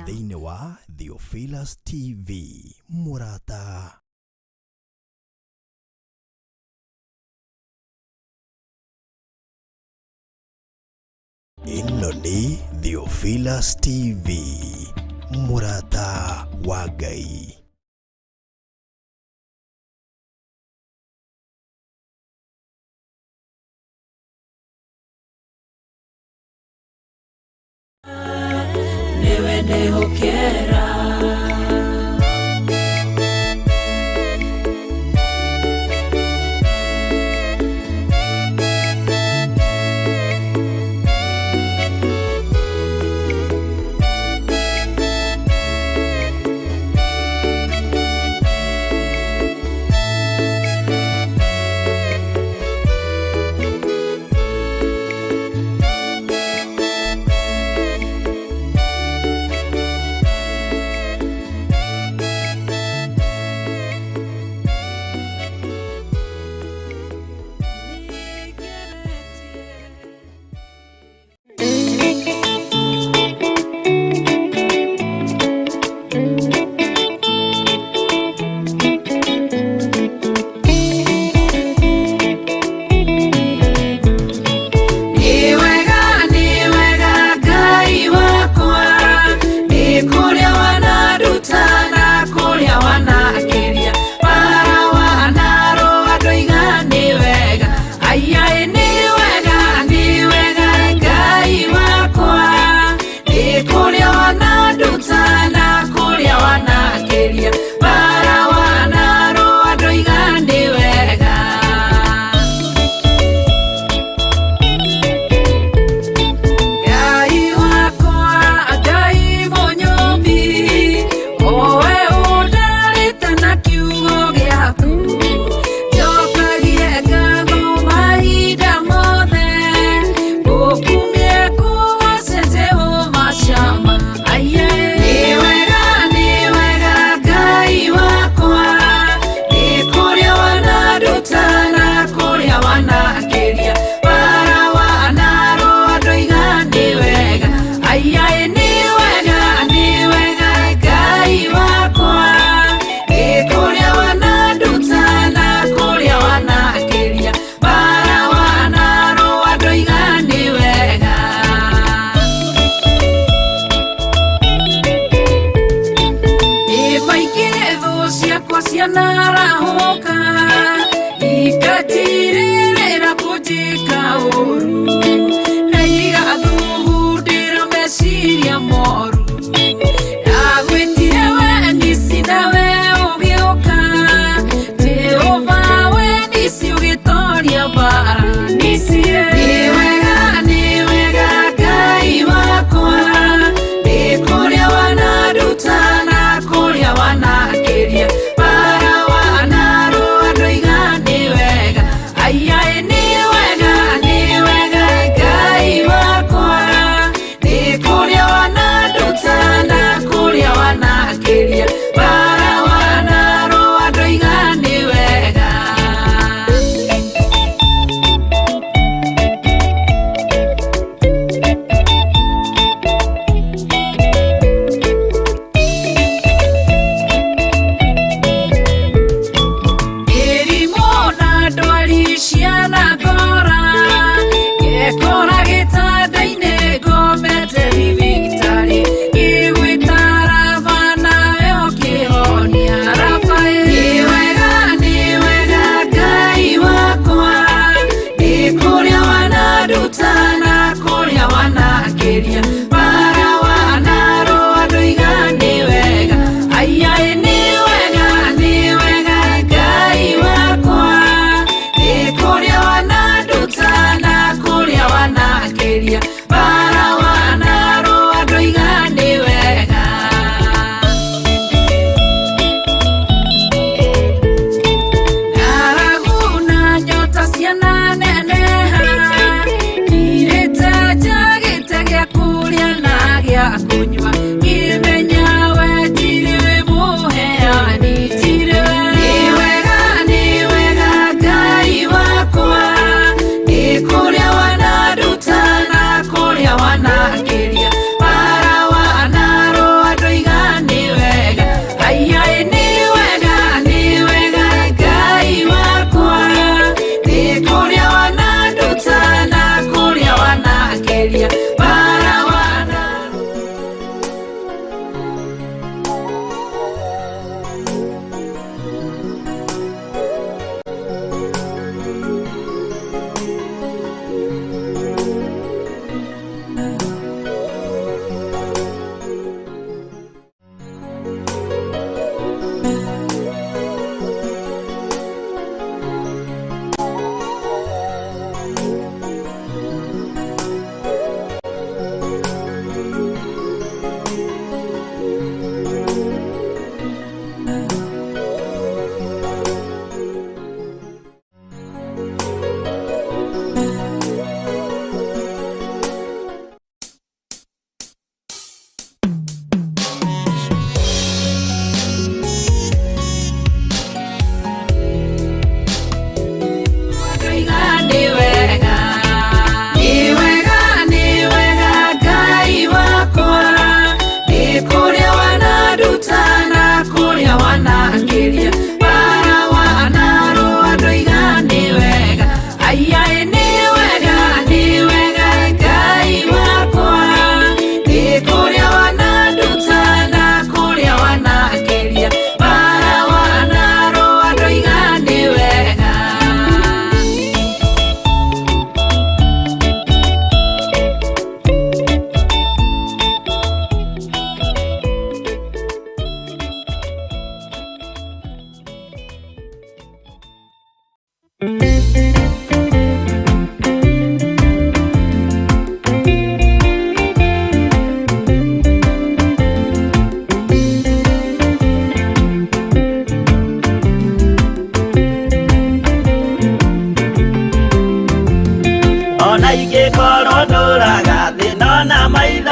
Thĩinĩ wa Theophilus TV mũrata. Ĩno nĩ Theophilus TV mũrata wa Ngai. Nĩwe ndehokera.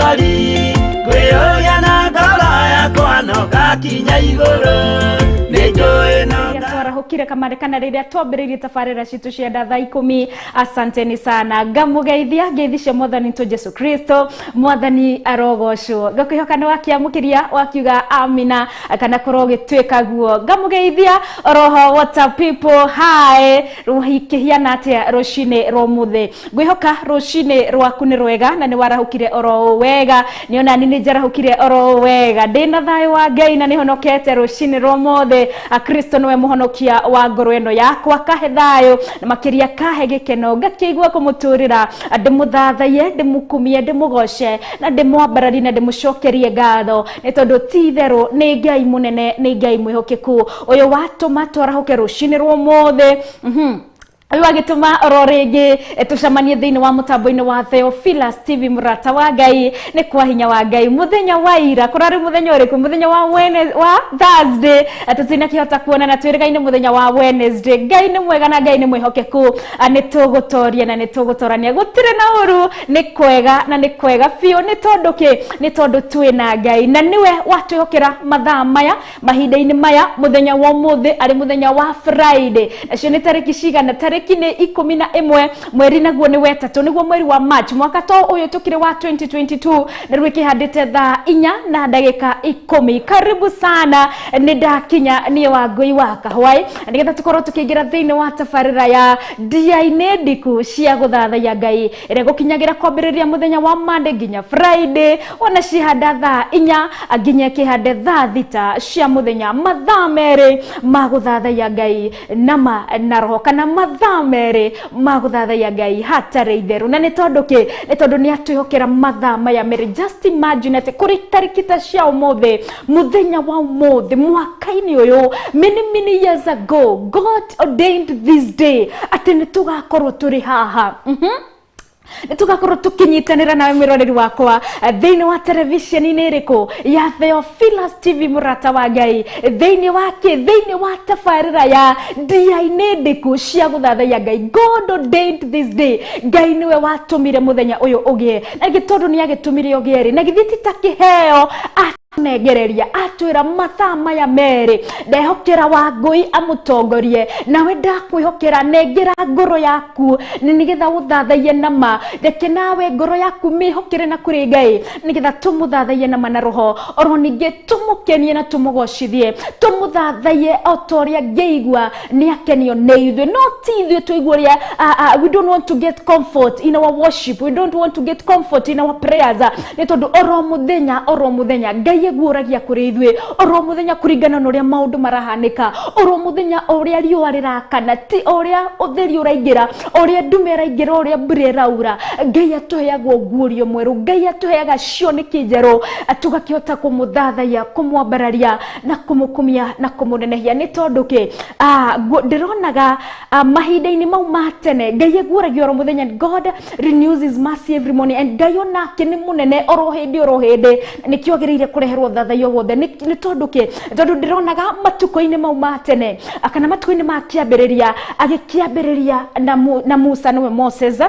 Kalvari ngwĩyũria na ngoro yakwa no ngakinya igũrũ nĩ njũĩ no Twarahũkire kamare kana rĩrĩa twambĩrĩirie tabarĩra citũ cia thaa 10. Asanteni sana, ngamũgeithia ngeithi cia mwathani tu Jesu Kristo. Mwathani arogocwo. Ngakwihoka nĩ wakiamũkĩria wakiuga amina kana korwo ũgĩtuĩka guo. Ngamũgeithia oroho, what up people, hi, rũkĩhiana atĩa rũcinĩ rwa ũmũthĩ? Ngwĩhoka rũcinĩ rwaku nĩ rwega na nĩ warahũkire oro wega. Nĩ ona nĩ njarahũkire oro wega, ndĩna thayũ wa Ngai na nĩ honokete rũcinĩ rwa ũmũthĩ. Kristo nĩwe mũhonokia wa ngoro ĩno yakwa, kahe thayũ na makĩria kahe gĩkeno, ngakĩigua kũmũtũrĩra, ndĩmũthathaiye, ndĩmũkumie, ndĩmũgoce na ndĩmwambararie na ndĩmũcokerie ngatho, nĩ tondũ ti itherũ nĩ Ngai mũnene, nĩ Ngai mwĩhokeku ũyũ watũma twarahũke rũcinĩ rwa ũmũthĩ. Ũyũ agĩtũma oro rĩngĩ tũcemanie thĩinĩ wa mũtambo-inĩ wa Theophilus TV. Mũrata wa Ngai, nĩ kwa hinya wa Ngai mũthenya wa ira kũrarĩ mũthenya ũrĩkũ? Mũthenya wa wa Thursday tũtinakĩhota kuona na twĩrĩgaine mũthenya wa Wednesday. Ngai nĩ mwega na Ngai nĩ mwĩhokeku, nĩ tũgũtoria na nĩ tũgũtorania, gũtirĩ na ũru, nĩ kwega na nĩ kwega biũ. Nĩ tondũ kĩ? Nĩ tondũ twĩna Ngai na nĩwe watwĩhokera mathaa maya, mahinda-inĩ maya, mũthenya wa ũmũthĩ arĩ mũthenya wa Friday. Nacio nĩ tarĩki cigana? Tarĩki nĩ 11 mweri naguo nĩ wetatũ, nĩguo mweri wa March, mwaka to ũyũ tũkĩrĩ wa 2022, na rĩu ĩkĩhandĩte thaa 4 na ndagĩka 10. Karibu sana, nĩ ndakinya niĩ wa Ngũi wa Kahwai, nĩgetha tũkorwo tũkĩingĩra thĩinĩ wa tabarĩra ya ndia-inĩ ndiku cia gũthathaiya Ngai ĩrĩa gũkinyagĩra kwambĩrĩria mũthenya wa Monday nginya Friday, ona cihanda thaa 4 nginya ĩkĩhande thaa 6 cia mũthenya, mathaa merĩ ma gũthathaiya Ngai nama na roho, kana mathaa merĩ ma gũthathaiya Ngai hatarĩ itherũ. Na nĩ tondũ kĩ? Nĩ tondũ nĩ atwĩhokera mathaa maya merĩ. Just imagine atĩ kũrĩ tarĩki ta cia ũmũthĩ, mũthenya wa ũmũthĩ, mwaka-inĩ ũyũ, many many years ago God ordained this day atĩ nĩ tũgakorwo tũrĩ haha. Nĩ tũgakorwo tũkĩnyitanĩra nawe mwĩroreri wakwa thĩinĩ wa televisheni-inĩ ĩrĩkũ? Ya Theophilus TV. Mũrata wa Ngai, thĩinĩ wa kĩ? Thĩinĩ wa tabarĩra ya ndia-inĩ ndiku cia gũthathaiya Ngai. God ordained this day. Ngai nĩwe watũmire mũthenya ũyũ ũgĩe, na gĩ tondũ nĩ agĩtũmire ũgĩe rĩ, na githĩ ti ta kĩheo nengereria atwĩra mathaa maya merĩ ndehokera wa Ngũi amũtongorie. Nawe ndakwĩhokera, nengera ngoro yaku nĩ nĩgetha ũthathaiye nama. Reke nawe ngoro yaku mĩhokere na kũrĩ Ngai, nĩgetha tũmũthathaiye nama na roho, oro ningĩ tũmũkenie na tũmũgocithie, tũmũthathaiye o ta ũrĩa ngĩigua nĩ akenio nĩ ithuĩ. No ti ithuĩ tũigua ũrĩa, we don't want to get comfort in our worship, we don't want to get comfort in our prayers, nĩ tondũ oro mũthenya, oro mũthenya Ngai eguũragia kũrĩ ithuĩ, oro mũthenya kũringana na ũrĩa maũndũ marahanĩka, oro mũthenya ũrĩa riũa rĩrakana, ti ũrĩa ũtheri ũraingĩra, ũrĩa ndume ĩraingĩra, ũrĩa mbura ĩraura. Ngai atũheaga ũguũrio mwerũ, Ngai atũheaga cioneki njerũ, tũgakĩhota kũmũthathaiya, kũmwambararia na kũmũkumia na kũmũnenehia. Nĩ tondũ kĩ? Ndĩronaga mahinda-inĩ mau ma tene Ngai eguũragia oro mũthenya. God renews his mercy every morning, and Ngai onake nĩ mũnene oro hĩndĩ oro hĩndĩ, nĩkĩo agĩrĩire kũreherwo thathaiyo wothe. Nĩ tondũ kĩ? Tondũ ndĩronaga matukũ-inĩ mau ma tene, kana matukũ-inĩ ma kĩambĩrĩria, agĩkĩambĩrĩria na Musa, nĩwe Moses,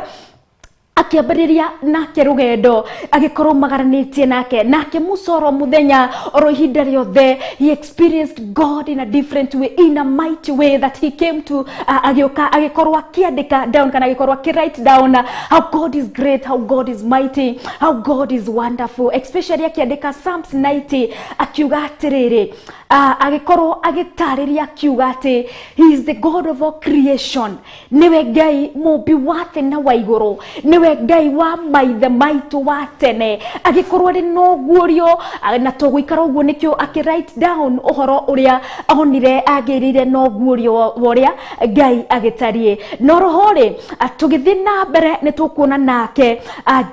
akĩambĩrĩria nake rũgendo, agĩkorwo magaranĩtie nake Musa oro mũthenya, oro ihinda rĩothe. He experienced God in a different way, in a mighty way, that he came to agĩũka agĩkorwo akĩandĩka down, kana agĩkorwo akĩ down how God is great, how God is mighty, how God is wonderful, especially akĩandĩka Psalms 90, akiuga atĩrĩrĩ, agĩkorwo agĩtarĩria akiuga atĩ he is the God of all creation, nĩwe Ngai mũmbi wa thĩ na wa igũrũ, nĩwe Ngai wa maithe maitũ wa tene. Agĩkorwo arĩ na ũguũrio na tũgũikara ũguo, nĩkĩo akĩ write down ũhoro ũrĩa onire, agĩrĩire na ũguũrio wa ũrĩa Ngai agĩtariĩ. No roho rĩ, tũgĩthiĩ na mbere nĩ tũkuona nake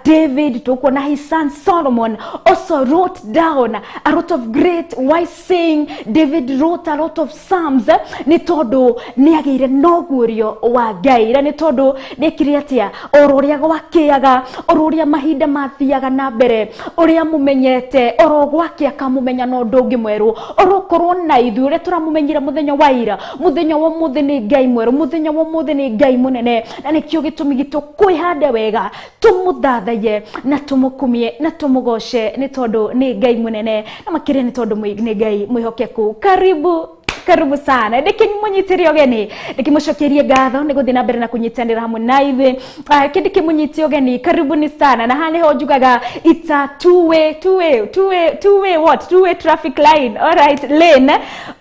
David, tũkuona his son Solomon also wrote down a lot of great wise saying. David wrote a lot of psalms, nĩ tondũ nĩ agĩire na ũguũrio wa Ngai, na nĩ tondũ nĩ ekire atĩa oro ũrĩa Gwakĩaga oro ũrĩa mahinda mathiaga na mbere, ũrĩa mũmenyete oro gwakĩa kamũmenya no ũndũ ũngĩ mwerũ, oro korwo na ithuĩ ũrĩa tũramũmenyire mũthenya wa ira, mũthenya wa ũmũthĩ nĩ Ngai mwerũ, mũthenya wa ũmũthĩ nĩ Ngai mũnene, na nĩkĩo gĩtũmi gitũ kwĩhande wega tũmũthathaye na tũmũkumie na tũmũgoce nĩ tondũ nĩ Ngai mũnene na makĩria nĩ tondũ nĩ Ngai mwĩhokeku. Karibu karibu sana ndikimunyitire ũgeni, ndikimucokerie ngatho nĩ gũthiĩ na mbere na kũnyitanĩra hamwe na ithuĩ. Kĩndĩ ũgeni, karibuni sana. Na haha nĩho njugaga it's a two way two way two way two way what two way traffic line, all right, lane,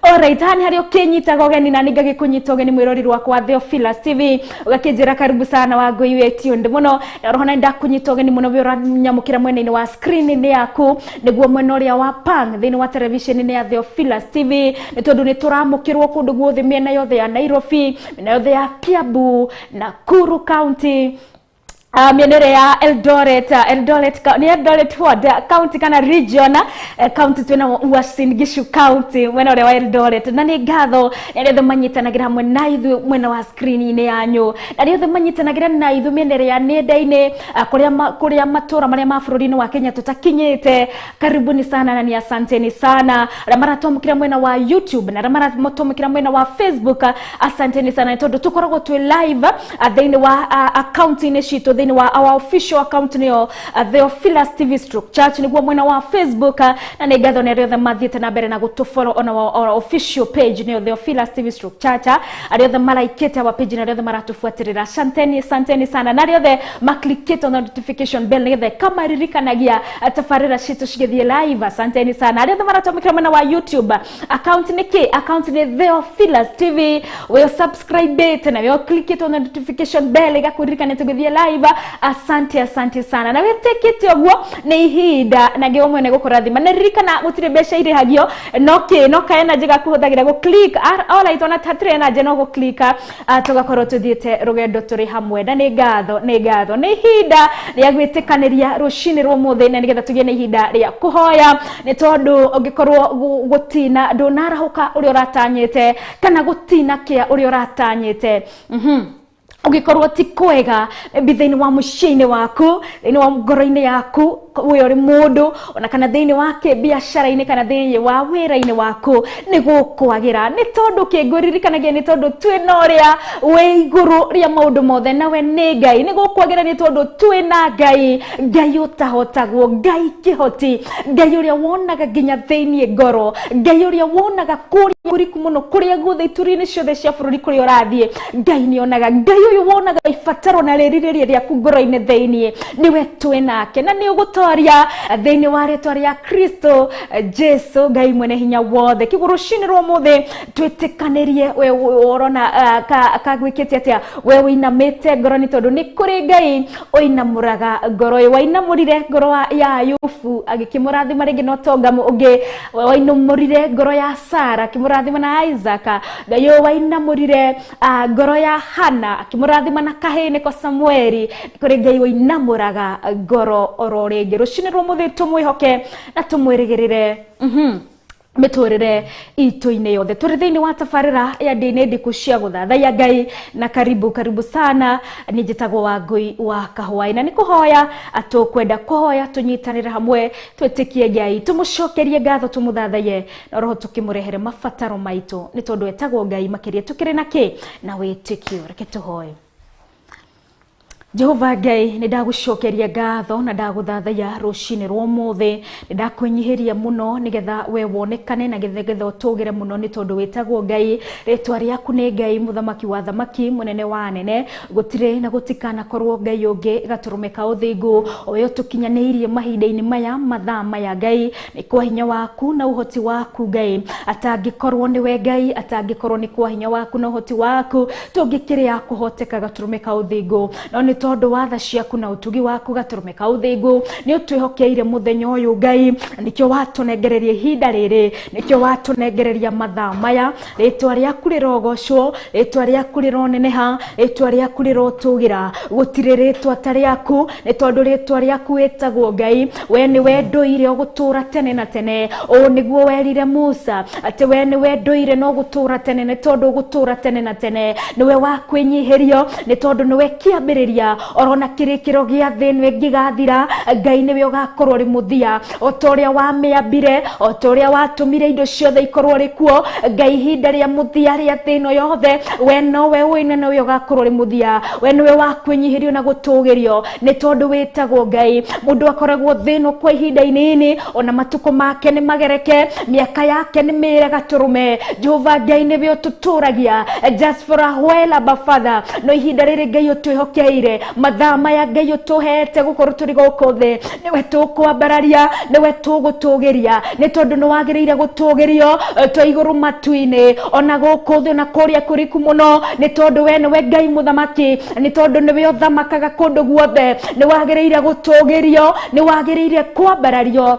all right. Haha nĩ harĩa ũkĩnyitaga ũgeni na nĩngagĩkũnyita ũgeni mwĩrori rwakwa Theophilus TV, ũgakĩnjĩra karibu sana Wangũi wĩ tuned mũno, na roho na ndakũnyita ũgeni mũno we ũranyamũkĩra mwena-inĩ wa screen-inĩ yaku, nĩguo mwena ũrĩa wa pang thĩinĩ wa television-inĩ ya Theophilus TV, nĩ tondũ nĩ tũramũkĩrwo kũndũ guothe mĩena yothe ya Nairobi, mĩena yothe ya Kiambu, Nakuru County, mĩena ĩrĩa ya Eldoret, Eldoret nĩ Eldoret what county kana region, county twĩna Uasin Gishu County mwena ũrĩa wa Eldoret. Na nĩ ngatho nĩ arĩa othe manyitanagĩra hamwe na ithuĩ mwena wa screen-inĩ yanyu, na arĩa othe manyitanagĩra na ithuĩ mĩena ĩrĩa ya nenda-inĩ, kũrĩa matũra marĩa ma bũrũri-inĩ wa Kenya tũtakinyĩte. Karibuni sana na ni asanteni sana arĩa maratwamũkĩra mwena wa YouTube na arĩa maratwamũkĩra mwena wa Facebook, asanteni sana nĩ tondũ tũkoragwo twĩ live thĩinĩ wa account-inĩ citũ, thĩinĩ wa our official account nĩyo Theophilus TV Stroke Church, nĩguo mwena wa Facebook, na nĩ ngatho nĩ arĩa othe mathiĩte na mbere na gũtũfollow on our official page nĩyo Theophilus TV Stroke Church, arĩa othe maraikĩte our page na arĩa othe maratũbuatĩrĩra, asanteni asanteni sana, na arĩa othe maklikĩte on the notification bell nĩgetha ĩkamaririkanagia tabarĩra citũ cigĩthiĩ live, asanteni sana. Arĩa othe maratwamũkĩra mwena wa YouTube account nĩ kĩ? Account nĩ Theophilus TV, we subscribe na we click on the notification bell ĩgakũririkania tũgĩthiĩ live, asante asante sana. Na wĩtĩkĩte ũguo nĩ ihinda na ngĩo mwene gũkũrathima, na ririkana gũtirĩ mbeca irĩhagio, no kĩ no ka energy gakũhũthagĩra gũ click, all right, ona hatirĩ energy no gũ click, tũgakorwo tũthiĩte rũgendo tũrĩ hamwe. Na nĩ ngatho nĩ ngatho nĩ ihinda rĩa gwĩtĩkanĩria rũcinĩ rwa ũmũthĩ, na nĩgetha tũgĩe na ihinda rĩa kũhoya, nĩ tondũ ũngĩkorwo gũtina ndũnarahũka ũrĩa ũratanyĩte kana gũtina kĩa ũrĩa ũratanyĩte, ũngĩkorwo ti kwega maybe thĩinĩ wa mũciĩ-inĩ waku, thĩinĩ wa ngoro-inĩ yaku we ũrĩ mũndũ, ona kana thĩinĩ wa kĩbiacara-inĩ kana thĩinĩ wa wĩra-inĩ waku, nĩ gũkwagĩra. Nĩ tondũ kĩngũririkanagia nĩ tondũ twĩna ũrĩa wĩ igũrũ rĩa maũndũ mothe, nawe nĩ Ngai. Nĩ gũkwagĩra nĩ tondũ twĩna Ngai, Ngai ũtahotagwo, Ngai kĩhoti, Ngai ũrĩa wonaga nginya thĩinĩ ngoro, Ngai ũrĩa wonaga kũrĩa kũriku mũno, kũrĩa guothe ituri-inĩ ciothe cia bũrũri kũrĩa ũrathiĩ, Ngai nĩ onaga. Ngai ũyũ wonaga ibataro na rĩrirĩria rĩaku ngoro-inĩ thĩinĩ, nĩwe twĩnake na nĩ ũgũtoria thĩinĩ wa rĩtwa rĩa Kristo Jesu, Ngai mwene hinya wothe. Kĩguo rũcinĩ rwa ũmũthĩ twĩtĩkanĩrie, we ũrona kagwĩkĩte atĩa, we ũinamĩte ngoro nĩ tondũ nĩ kũrĩ Ngai ũinamũraga ngoro. Ũyũ wainamũrire ngoro ya Ayubu agĩkĩmũrathima rĩngĩ na ũtonga ũngĩ, we wainamũrire ngoro ya Sara akĩmũrathima na Isaac, Ngai ũyũ wainamũrire ngoro ya Hana akĩmũrathima na kahĩĩ nĩko Samueli. Nĩ kũrĩ Ngai ũinamũraga ngoro oro rĩngĩ. Rũcinĩ rwa ũmũthĩ tũmwĩhoke na tũmwĩrĩgĩrĩre mĩtũrĩre itũ-inĩ yothe. Tũrĩ thĩinĩ wa tabarĩra ya ndĩ-inĩ ndiku cia gũthathaiya Ngai, na karibu karibu sana. Niĩ njĩtagwo Wangũi wa Kahũaĩ, na nĩ kũhoya tũkwenda kũhoya tũnyitanĩre hamwe, twĩtĩkie Ngai, tũmũcokerie ngatho, tũmũthathaiye na roho tũkĩmũrehere mabataro maitũ, nĩ tondũ etagwo Ngai makĩria tũkĩrĩ na kĩ na wĩtĩkio. Reke tũhoe. Jehova Ngai, nĩ ndagũcokeria ngatho na ndagũthathaiya rũcinĩ rwa ũmũthĩ, nĩ ndakwĩnyihĩria mũno nĩgetha we wonekane na nĩgetha ũtũgĩre mũno, nĩ tondũ wĩtagwo Ngai, rĩtwa rĩaku nĩ Ngai, mũthamaki wa thamaki, mũnene wa anene, gũtirĩ na gũtikanakorwo Ngai ũngĩ gatũrũme ka ũthingu, ũyũ tũkinyanĩirie mahinda-inĩ maya mathaa maya. Ngai, nĩ kwa hinya waku na ũhoti waku Ngai, atangĩkorwo nĩwe Ngai, atangĩkorwo nĩ kwa hinya waku na ũhoti waku, tũngĩkĩrĩa kũhoteka gatũrũme ka ũthingu, no nĩ tondũ wa tha ciaku na ũtugi waku gatũrũme ka ũthingu nĩ ũtwĩhokeire mũthenya ũyũ Ngai, nĩkĩo watũnengereria ihinda rĩrĩ, nĩkĩo watũnengereria mathaa maya. Rĩtwa rĩaku rĩrogocwo, rĩtwa rĩaku rĩroneneha, rĩtwa rĩaku rĩrotũgĩra. Gũtirĩ rĩtwa ta rĩaku, nĩ tondũ rĩtwa rĩaku wĩtagwo Ngai. We nĩwe ndũire ũgũtũra tene na tene. Ũũ nĩguo werire Musa atĩ we nĩwe ndũire na ũgũtũra tene, nĩ tondũ ũgũtũra tene na tene. Nĩwe wa kwĩnyihĩrio, nĩ tondũ nĩwe kĩambĩrĩria mũthia orona kĩrĩkĩro gĩa thĩ ĩno ĩngĩgathira Ngai nĩwe ũgakorwo ũrĩ mũthia o ta ũrĩa wamĩambire o ta ũrĩa watũmire indo ciothe ikorwo rĩ kuo Ngai ihinda rĩa mũthia rĩa thĩ ĩno yothe we nowe ũĩ na nowe ũgakorwo ũrĩ mũthia we nĩwe wa kwĩnyihĩrio na gũtũgĩrio nĩ tondũ wĩtagwo Ngai mũndũ akoragwo thĩ ĩno kwa ihinda inini ona matukũ make nĩ magereke mĩaka yake nĩ mĩre gatũrũme Jehova Ngai nĩwe ũtũtũragia just for a while Abba Father no ihinda rĩrĩ Ngai ũtwĩhokeire mathaa maya Ngai ũtũhete gũkorwo tũrĩ gũkũ thĩ nĩwe tũkwambararia nĩwe tũgũtũgĩria nĩ tondũ nĩ wagĩrĩire gũtũgĩrio twa igũrũ matu-inĩ ona gũkũ thĩ ona kũrĩa kũriku mũno nĩ tondũ we nĩwe Ngai mũthamaki nĩ tondũ nĩwe ũthamakaga kũndũ guothe nĩ wagĩrĩire gũtũgĩrio nĩ wagĩrĩire kwambarario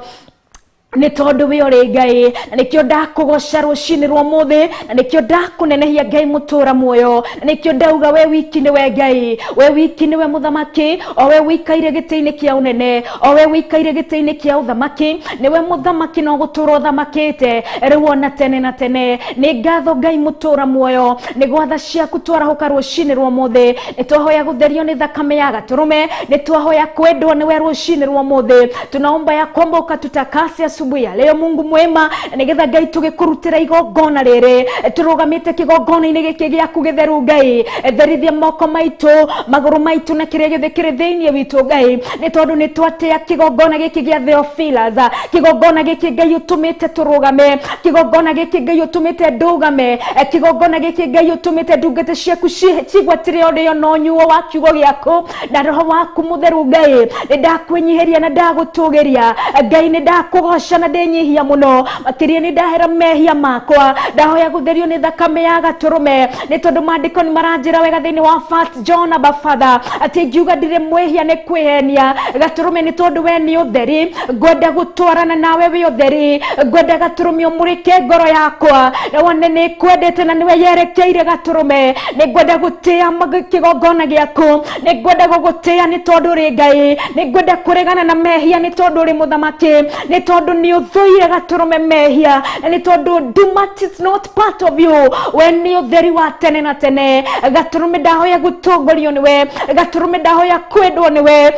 nĩ tondũ we ũrĩ Ngai na nĩkĩo ndakũgoca rũcinĩ rwa ũmũthĩ na nĩkĩo ndakũnenehia Ngai mũtũra muoyo na nĩkĩo ndauga we wiki nĩwe Ngai we wiki nĩwe mũthamaki o we wĩikaire gĩtĩ-inĩ kĩa ũnene o we wĩikaire gĩtĩ-inĩ kĩa ũthamaki nĩwe mũthamaki no gũtũra ũthamakĩte rĩu ona tene na tene nĩ ngatho Ngai mũtũra muoyo nĩ gwatha ciaku twarahũka rũcinĩ rwa ũmũthĩ nĩ twahoya gũtherio nĩ thakame ya gatũrũme nĩ twahoya kwendwo nĩwe rũcinĩ rwa ũmũthĩ tunaomba ya kwamba ukatutakase asubuhi ya leo Mungu mwema nigetha Ngai tugĩkũrutĩra igongona rĩrĩ tũrũgamĩte kĩgongona-inĩ gĩkĩ gĩaku gĩtheru Ngai therithia moko maitũ magũrũ maitũ na kĩrĩa gĩothe kĩrĩ thĩinĩ witũ Ngai nĩ tondũ nĩ twatĩa kĩgongona gĩkĩ gĩa Theophilus kĩgongona gĩkĩ Ngai ũtũmĩte tũrũgame kĩgongona gĩkĩ Ngai ũtũmĩte ndũgame kĩgongona gĩkĩ Ngai ũtũmĩte ndungata ciaku cigwatĩre ũrĩo na ũnyuo wa kiugo gĩaku na roho waku mũtheru Ngai nĩ ndakwĩnyihĩria na ndagũtũgĩria Ngai nĩ ndakũgoca na ndĩnyihia mũno makĩria nĩ ndahera mehia makwa ndahoya gũtherio nĩ thakame ya gatũrũme nĩ tondũ maandĩko nĩ maranjĩra wega thĩinĩ wa First John Abba Father atĩ ngiuga ndirĩ mwĩhia nĩ kwĩhenia gatũrũme nĩ tondũ we nĩ ũtheri ngwenda gũtwarana nawe wĩ ũtheri ngwenda gatũrũme ũmũrĩke ngoro yakwa na wone nĩ kwendete na nĩwe yerekeire gatũrũme nĩ ngwenda gũtĩa kĩgongona gĩaku nĩ ngwenda gũgũtĩa nĩ tondũ ũrĩ Ngai nĩ ngwenda kũregana na mehia nĩ tondũ ũrĩ mũthamaki nĩ tondũ nĩ ũthũire gatũrũme mehia na nĩ tondũ nduma is not part of you we nĩ ũtheri wa tene na tene gatũrũme ndahoya gũtongorio nĩwe gatũrũme ndahoya kwendwo nĩwe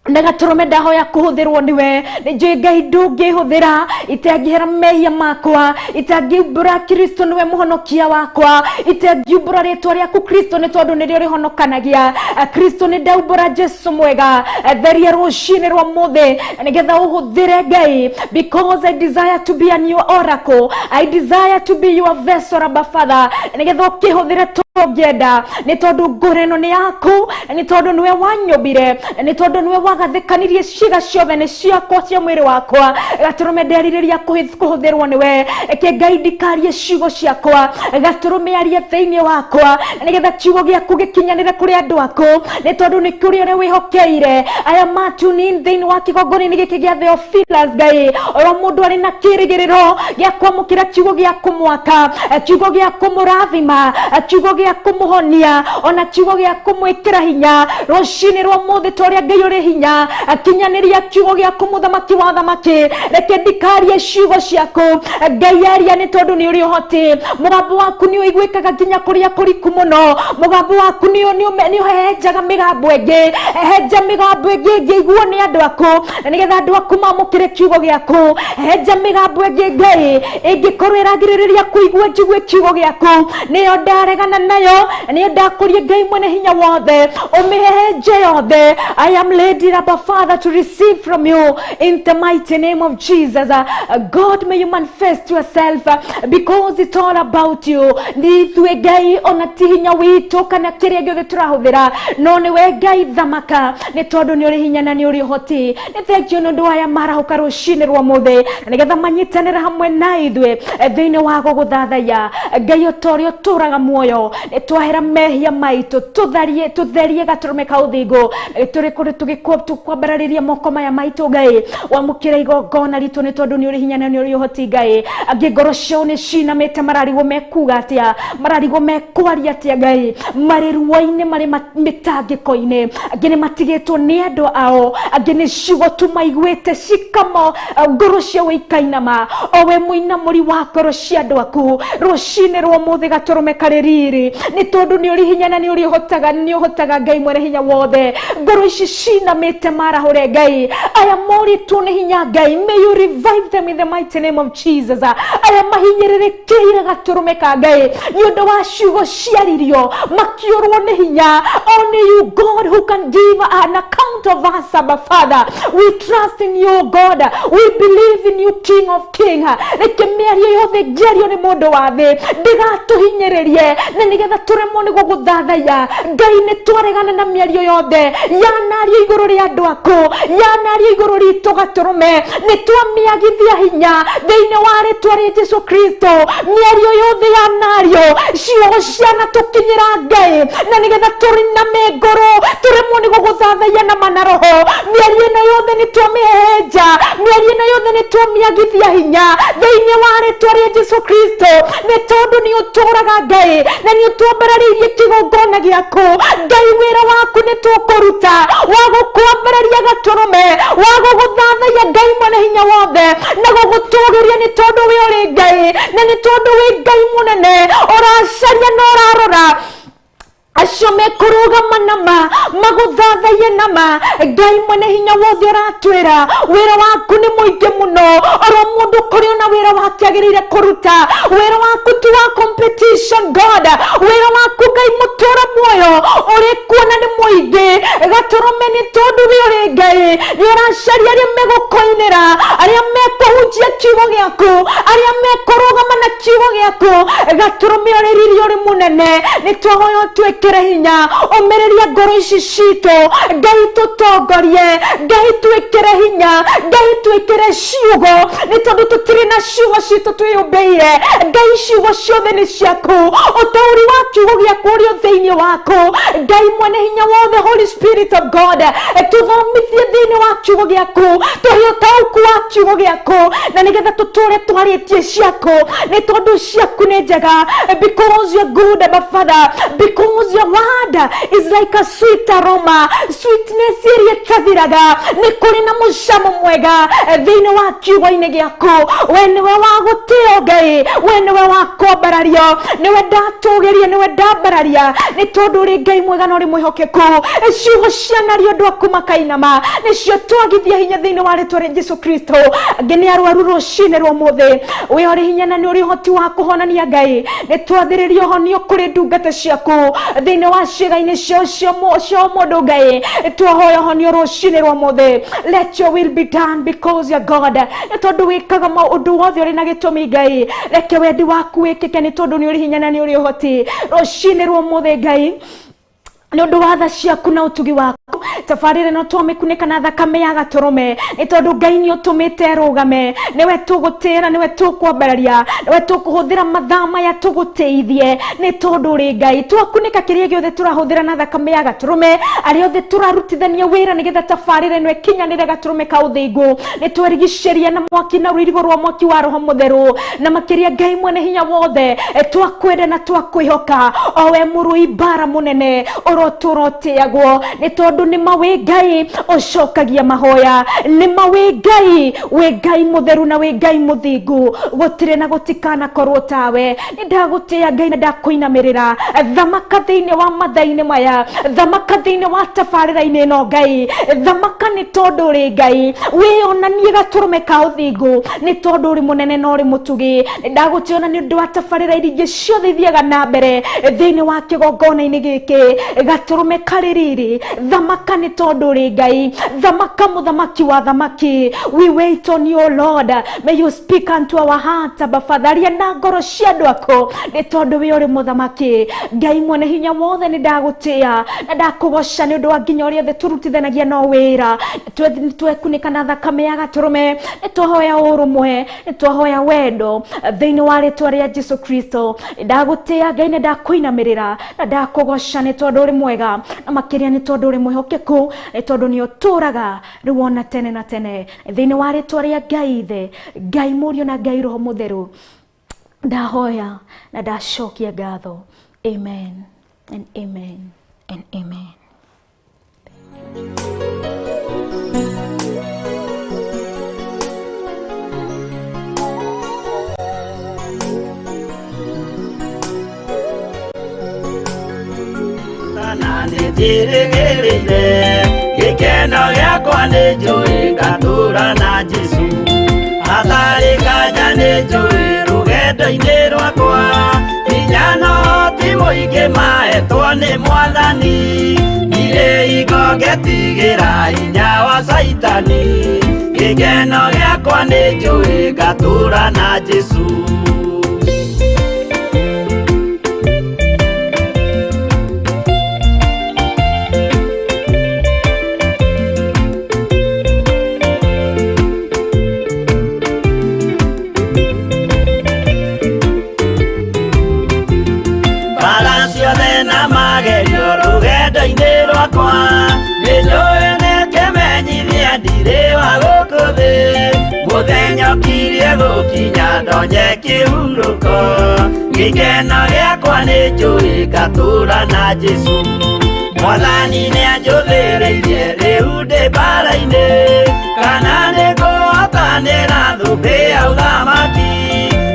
na gatũrũme ndahoya kũhũthĩrwo nĩwe nĩ njũĩ Ngai ndũngĩhũthĩra itangĩhera mehia makwa itangĩumbũra Kristo nĩwe mũhonokia wakwa itangĩumbũra rĩtwa rĩaku Kristo nĩ tondũ nĩrĩo rĩhonokanagia Kristo nĩ ndaumbũra Jesu mwega theria rũcinĩ rwa ũmũthĩ nĩgetha ũhũthĩre Ngai because I desire to be a new oracle I desire to be your vessel Abba Father nĩgetha ũkĩhũthĩre ũngĩenda nĩ tondũ ngoro ĩno nĩ yaku nĩ tondũ nĩwe wanyũmbire nĩ tondũ nĩwe wagathĩkanirie ciĩga ciothe nĩ ciakwa cia mwĩrĩ wakwa gatũrũme nderirĩria kũhũthĩrwo nĩwe reke Ngai ndikarie ciugo ciakwa gatũrũme arie thĩinĩ wakwa nĩgetha kiugo gĩaku gĩkinyanĩre kũrĩ andũ aku nĩ tondũ nĩ kũrĩ ũrĩa wĩhokeire aya matunin thĩinĩ wa kĩgongona-inĩ gĩkĩ gĩa Theophilus Ngai oro mũndũ arĩ na kĩrĩgĩrĩro gĩa kwamũkĩra kiugo gĩa kũmwaka kiugo gĩa kũmũrathima kiugo gĩa kũmũhonia ona kiugo gĩa kũmwĩkĩra hinya rũcinĩ rwa ũmũthĩ ta ũrĩa Ngai ũrĩ hinya kinyanĩria kiugo gĩaku mũthamaki wa thamaki reke ndikarie ciugo ciaku Ngai aria nĩ tondũ nĩ ũrĩ ũhoti mũgambo waku nĩ ũiguĩkaga nginya kũrĩa kũriku mũno mũgambo waku nĩ ũhehenjaga mĩgambo ĩngĩ hehenja mĩgambo ĩngĩ ĩngĩiguo nĩ andũ aku na nĩgetha andũ aku mamũkĩre kiugo gĩaku hehenja mĩgambo ĩngĩ Ngai ĩngĩkorwo ĩragirĩrĩria kũigua njigue kiugo gĩaku nĩyo ndaregana nayo nĩyo ndakũria Ngai mwene hinya wothe ũmĩhehenje yothe I am ready Abba Father to receive from you in the mighty name of Jesus. God, may you manifest yourself because it's all about you. Nĩ ithuĩ Ngai ona ti hinya witũ kana kĩrĩa gĩothe tũrahũthĩra no nĩwe Ngai thamaka nĩ tondũ nĩ ũrĩ hinya na nĩ ũrĩ ũhoti nĩ thengiũ nĩ ũndũ wa aya marahũka rũcinĩ rwa ũmũthĩ na nĩgetha manyitanĩre hamwe na ithuĩ thĩinĩ wa gũgũthathaiya Ngai o ta ũrĩa ũtũraga muoyo nĩ twahera mehia maitũ tũtherie gatũrũme ka ũthingu tũrĩ kũrĩ tũgĩkwambararĩria moko maya maitũ Ngai wamũkĩra igongona ritũ nĩ tondũ nĩ ũrĩ hinya na nĩ ũrĩ ũhoti Ngai angĩ ngoro ciao nĩ cinamĩte mararigwo mekuga atĩa mararigwo mekwaria atĩa Ngai marĩ ruo-inĩ marĩ mĩtangĩko-inĩ angĩ nĩ matigĩtwo nĩ andũ ao angĩ nĩ ciugo tu maiguĩte cikamo ngoro ciao ikainama o we mũinamũri wa ngoro cia andũ aku rũcinĩ rwa ũmũthĩ gatũrũme karĩ riri Ngai nĩ tondũ nĩ ũrĩ hinya na nĩ ũrĩ ũhotaga, nĩ ũhotaga Ngai mwene hinya wothe. Ngoro ici cinamĩte marahũre Ngai, aya morĩtwo nĩ hinya Ngai, may you revive them in the mighty name of Jesus. Aya mahinyĩrĩrĩkĩire gatũrũme ka Ngai nĩ ũndũ wa ciugo ciaririo makiũrwo nĩ hinya. Only you God who can give an account of us, Abba Father. We trust in you God, we believe in you King of King. Reke mĩario yothe ngĩario nĩ mũndũ wa thĩ ndĩgatũhinyĩrĩrie na nĩgetha tũremwo nĩ gũgũthathaiya. Ngai nĩ twaregana na mĩario yothe yanario igũrũ rĩa andũ aku, yanario igũrũ ritũ gatũrũme, nĩ twamĩagithia hinya thĩinĩ wa rĩtwa rĩa Jesu Kristo. Mĩario yothe yanario, ciugo cianatũkinyĩra Ngai na nĩgetha tũriname ngoro tũremwo nĩ gũgũthathaiya na manaroho. Mĩario ĩno yothe nĩ twamĩhehenja, mĩario ĩno yothe nĩ twamĩagithia hinya thĩinĩ wa rĩtwa rĩa Jesu Kristo, nĩ tondũ nĩ ũtũraga Ngai na nĩ ũtwambararĩirie kĩgongona gĩaku. Ngai wĩra waku nĩ tũkũruta wa gũkwambararia gatũrũme, wa gũgũthathaiya Ngai mwene hinya wothe na gũgũtũgĩria, nĩ tondũ wĩ ũrĩ Ngai na nĩ tondũ wĩ Ngai mũnene ũracaria na ũrarora acio mekũrũgama nama magũthathaiye nama. Ngai mwene hinya wothe ũratwĩra wĩra waku nĩ mũingĩ mũno, oro mũndũ kũrĩ ona wĩra wake agĩrĩire kũruta. Wĩra waku ti wa competition God, wĩra waku Ngai mũtũra muoyo ũrĩ kuona nĩ mũingĩ gatũrũme, nĩ tondũ wĩ ũrĩ Ngai nĩ ũracaria arĩa megũkũinĩra, arĩa mekũhunjia kiugo gĩaku, arĩa mekũrũgama na kiugo gĩaku. Gatũrũme ũrĩ riri ũrĩ mũnene, nĩ twahoya ũtwĩkĩre hinya, ũmĩrĩrie ngoro ici citũ Ngai, tũtongorie Ngai, twĩkĩre hinya Ngai, twĩkĩre ciugo, nĩ tondũ tũtirĩ na ciugo citũ twĩyũmbĩire Ngai, ciugo ciothe nĩ ciaku, ũtaũri wa kiugo gĩaku ũrĩ o thĩinĩ waku Ngai mwene hinya wothe. Holy Spirit of God, tũthomithie thĩinĩ wa kiugo gĩaku, tũhe ũtaũku wa kiugo gĩaku na nĩgetha tũtũre twarĩtie ciaku, nĩ tondũ ciaku nĩ njega. Because you're good, Abba Father, because your word is like a sweet aroma, sweetness ĩrĩa ĩtathiraga, nĩ kũrĩ na mũcamo mwega thĩinĩ wa kiugo-inĩ gĩaku. We nĩwe wa gũtĩo Ngai, we nĩwe wa kwambarario, nĩwe ndatũgĩria, nĩwe ndambararia, nĩ tondũ ũrĩ Ngai mwega na ũrĩ mwĩhokeku. Ciugo cianario andũ aku makainama, nĩcio twagithia hinya thĩinĩ wa rĩtwa rĩa Jesu Kristo. Angĩ nĩ arwaru rũcinĩ rwa ũmũthĩ, we ũrĩ hinya na nĩ ũrĩ ũhoti wa kũhonania Ngai, nĩ twathĩrĩria ũhonio kũrĩ ndungata ciaku thĩinĩ wa ciĩga-inĩ ciao cia mũndũ Ngai, twahoya ũhonio rũcinĩ rwa ũmũthĩ. Let your will be done because you're God, nĩ tondũ wĩkaga maũndũ wothe ũrĩ na gĩtũmi Ngai, reke wendi waku wĩkĩke, nĩ tondũ nĩ ũrĩ hinya na nĩ ũrĩ ũhoti. Rũcinĩ rwa ũmũthĩ Ngai, nĩ ũndũ wa tha ciaku na ũtugi waku, tabarĩra ĩno twamĩkunĩka na thakame ya gatũrũme, nĩ tondũ Ngai nĩ ũtũmĩte ĩrũgame. Nĩwe tũgũtĩra, nĩwe tũkwambararia, nĩwe tũkũhũthĩra mathaa maya tũgũtĩithie, nĩ tondũ ũrĩ Ngai. Twakunĩka kĩrĩa gĩothe tũrahũthĩra na thakame ya gatũrũme, arĩa othe tũrarutithania wĩra nĩgetha tabarĩra ĩno ĩkinyanĩre gatũrũme ka ũthingu, nĩ twerigicĩria na mwaki na rũirigo rwa mwaki wa Roho Mũtheru, na makĩria Ngai mwene hinya wothe, twakwenda na twakwĩhoka, o we mũrũi mbara mũnene ũrotũrotĩagwo, nĩ tondũ nĩ ma wĩ Ngai ũcokagia mahoya, nĩ ma wĩ Ngai, wĩ Ngai mũtheru na wĩ Ngai mũthingu, gũtirĩ na gũtikanakorwo tawe. Nĩ ndagũtĩĩa Ngai na ndakũinamĩrĩra, thamaka thĩinĩ wa mathaa-inĩ maya, thamaka thĩinĩ wa tabarĩra-inĩ ĩno Ngai, thamaka nĩ tondũ ũrĩ Ngai, wĩyonanie gatũrũme ka ũthingu, nĩ tondũ ũrĩ mũnene na ũrĩ mũtugi. Nĩ ndagũtĩĩa ona nĩ ũndũ wa tabarĩra iria ingĩ ciothe ithiaga na mbere thĩinĩ wa kĩgongona-inĩ gĩkĩ, gatũrũme karĩ riri, thamaka nĩ tondũ ũrĩ Ngai, thamaka mũthamaki wa thamaki. We wait on you Lord, may you speak unto our hearts, Abba Father, aria na ngoro cia andũ aku, nĩ tondũ we ũrĩ mũthamaki. Ngai mwene hinya wothe, nĩ ndagũtĩĩa na ndakũgoca nĩ ũndũ wa nginya ũrĩa othe tũrutithanagia no wĩra. Twekunĩka na thakame ya gatũrũme, nĩ twahoya ũrũmwe, nĩ twahoya wendo thĩinĩ wa rĩtwa rĩa Jesu Kristo. Nĩ ndagũtĩĩa Ngai na ndakũinamĩrĩra na ndakũgoca, nĩ tondũ ũrĩ mwega na makĩria nĩ tondũ ũrĩ mwĩhokeku, nĩ tondũ nĩ ũtũraga rĩu ona tene na tene. Thĩinĩ wa rĩtwa rĩa Ngai Ithe, Ngai Mũriũ na Ngai Roho Mũtheru, ndahoya na ndacokia ngatho. Amen and amen and amen. Nĩ njĩrĩgĩrĩire gĩkeno gĩakwa nĩ njũĩ ngatũũra na Jesũ. Hatarĩ nganja nĩ njũĩ rũgendo-inĩ rwakwa, hinya na ũhoti mũingĩ mahetwo nĩ Mwathani. Ndirĩ hingo ngetigĩra hinya wa Caitani, gĩkeno gĩakwa nĩ njũĩ ngatũũra na Jesũ. Mbara ciothe na magerio rũgendo-inĩ rwakwa, nĩ njũĩ nĩ kĩmenyithia ndirĩ wa gũkũ thĩ. Mũthenya ũkirie gũkinya ndonye kĩhurũko, gĩkeno gĩakwa nĩ njũĩ ngatũũra na Jesũ. Mwathani nĩanjũthĩrĩirie rĩu ndĩ mbara-inĩ, kana nĩngũhotanĩra thũmbĩ ya ũthamaki.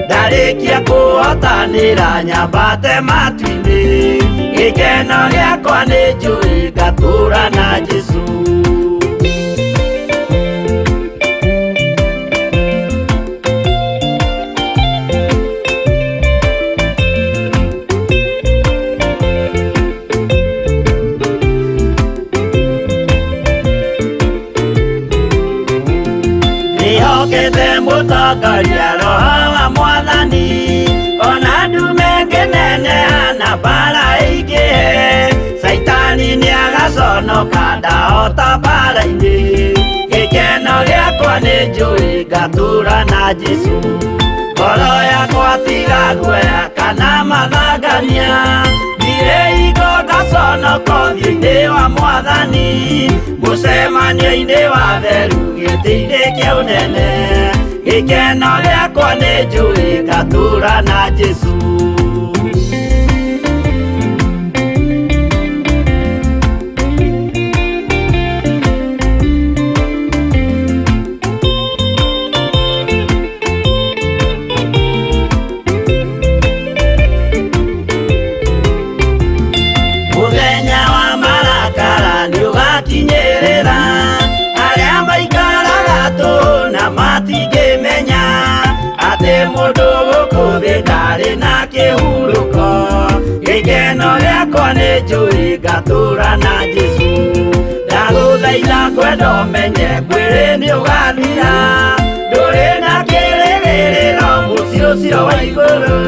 Ndarĩkia kũhotanĩra nyambate matu-inĩ, gĩkeno gĩakwa nĩ njũĩ ngatũũra na Jesũ. Ndĩhokete mũtongoria Roho wa Mwathani, ona ndume ngĩneneha na mbara ĩingĩhe. Caitani nĩagaconoka ndahota mbara-inĩ, gĩkeno gĩakwa nĩ njũĩ ngatũũra na Jesũ. Ngoro yakwa tiga guoya kana mathangania, ndirĩ hingo ngaconoka ũthiũ-inĩ wa Mwathani. Mũcemanio-inĩ wa theru gĩtĩ-inĩ kĩa ũnene, gĩkeno gĩakwa nĩ njũĩ ngatũũra na Jesũ. Mũthenya wa marakara nĩũgakinyĩrĩra, arĩa maikaraga tũhũ na matingĩmenya atĩ mũndũ gũkũ thĩ ndarĩ na kĩhurũko. Gĩkeno gĩakwa nĩ njũĩ ngatũũra na Jesũ. Ndagũthaitha kwenda ũmenye mwĩrĩ nĩũgathira, ndũrĩ na kĩrĩgĩrĩro mũciĩ ũcio wa igũrũ,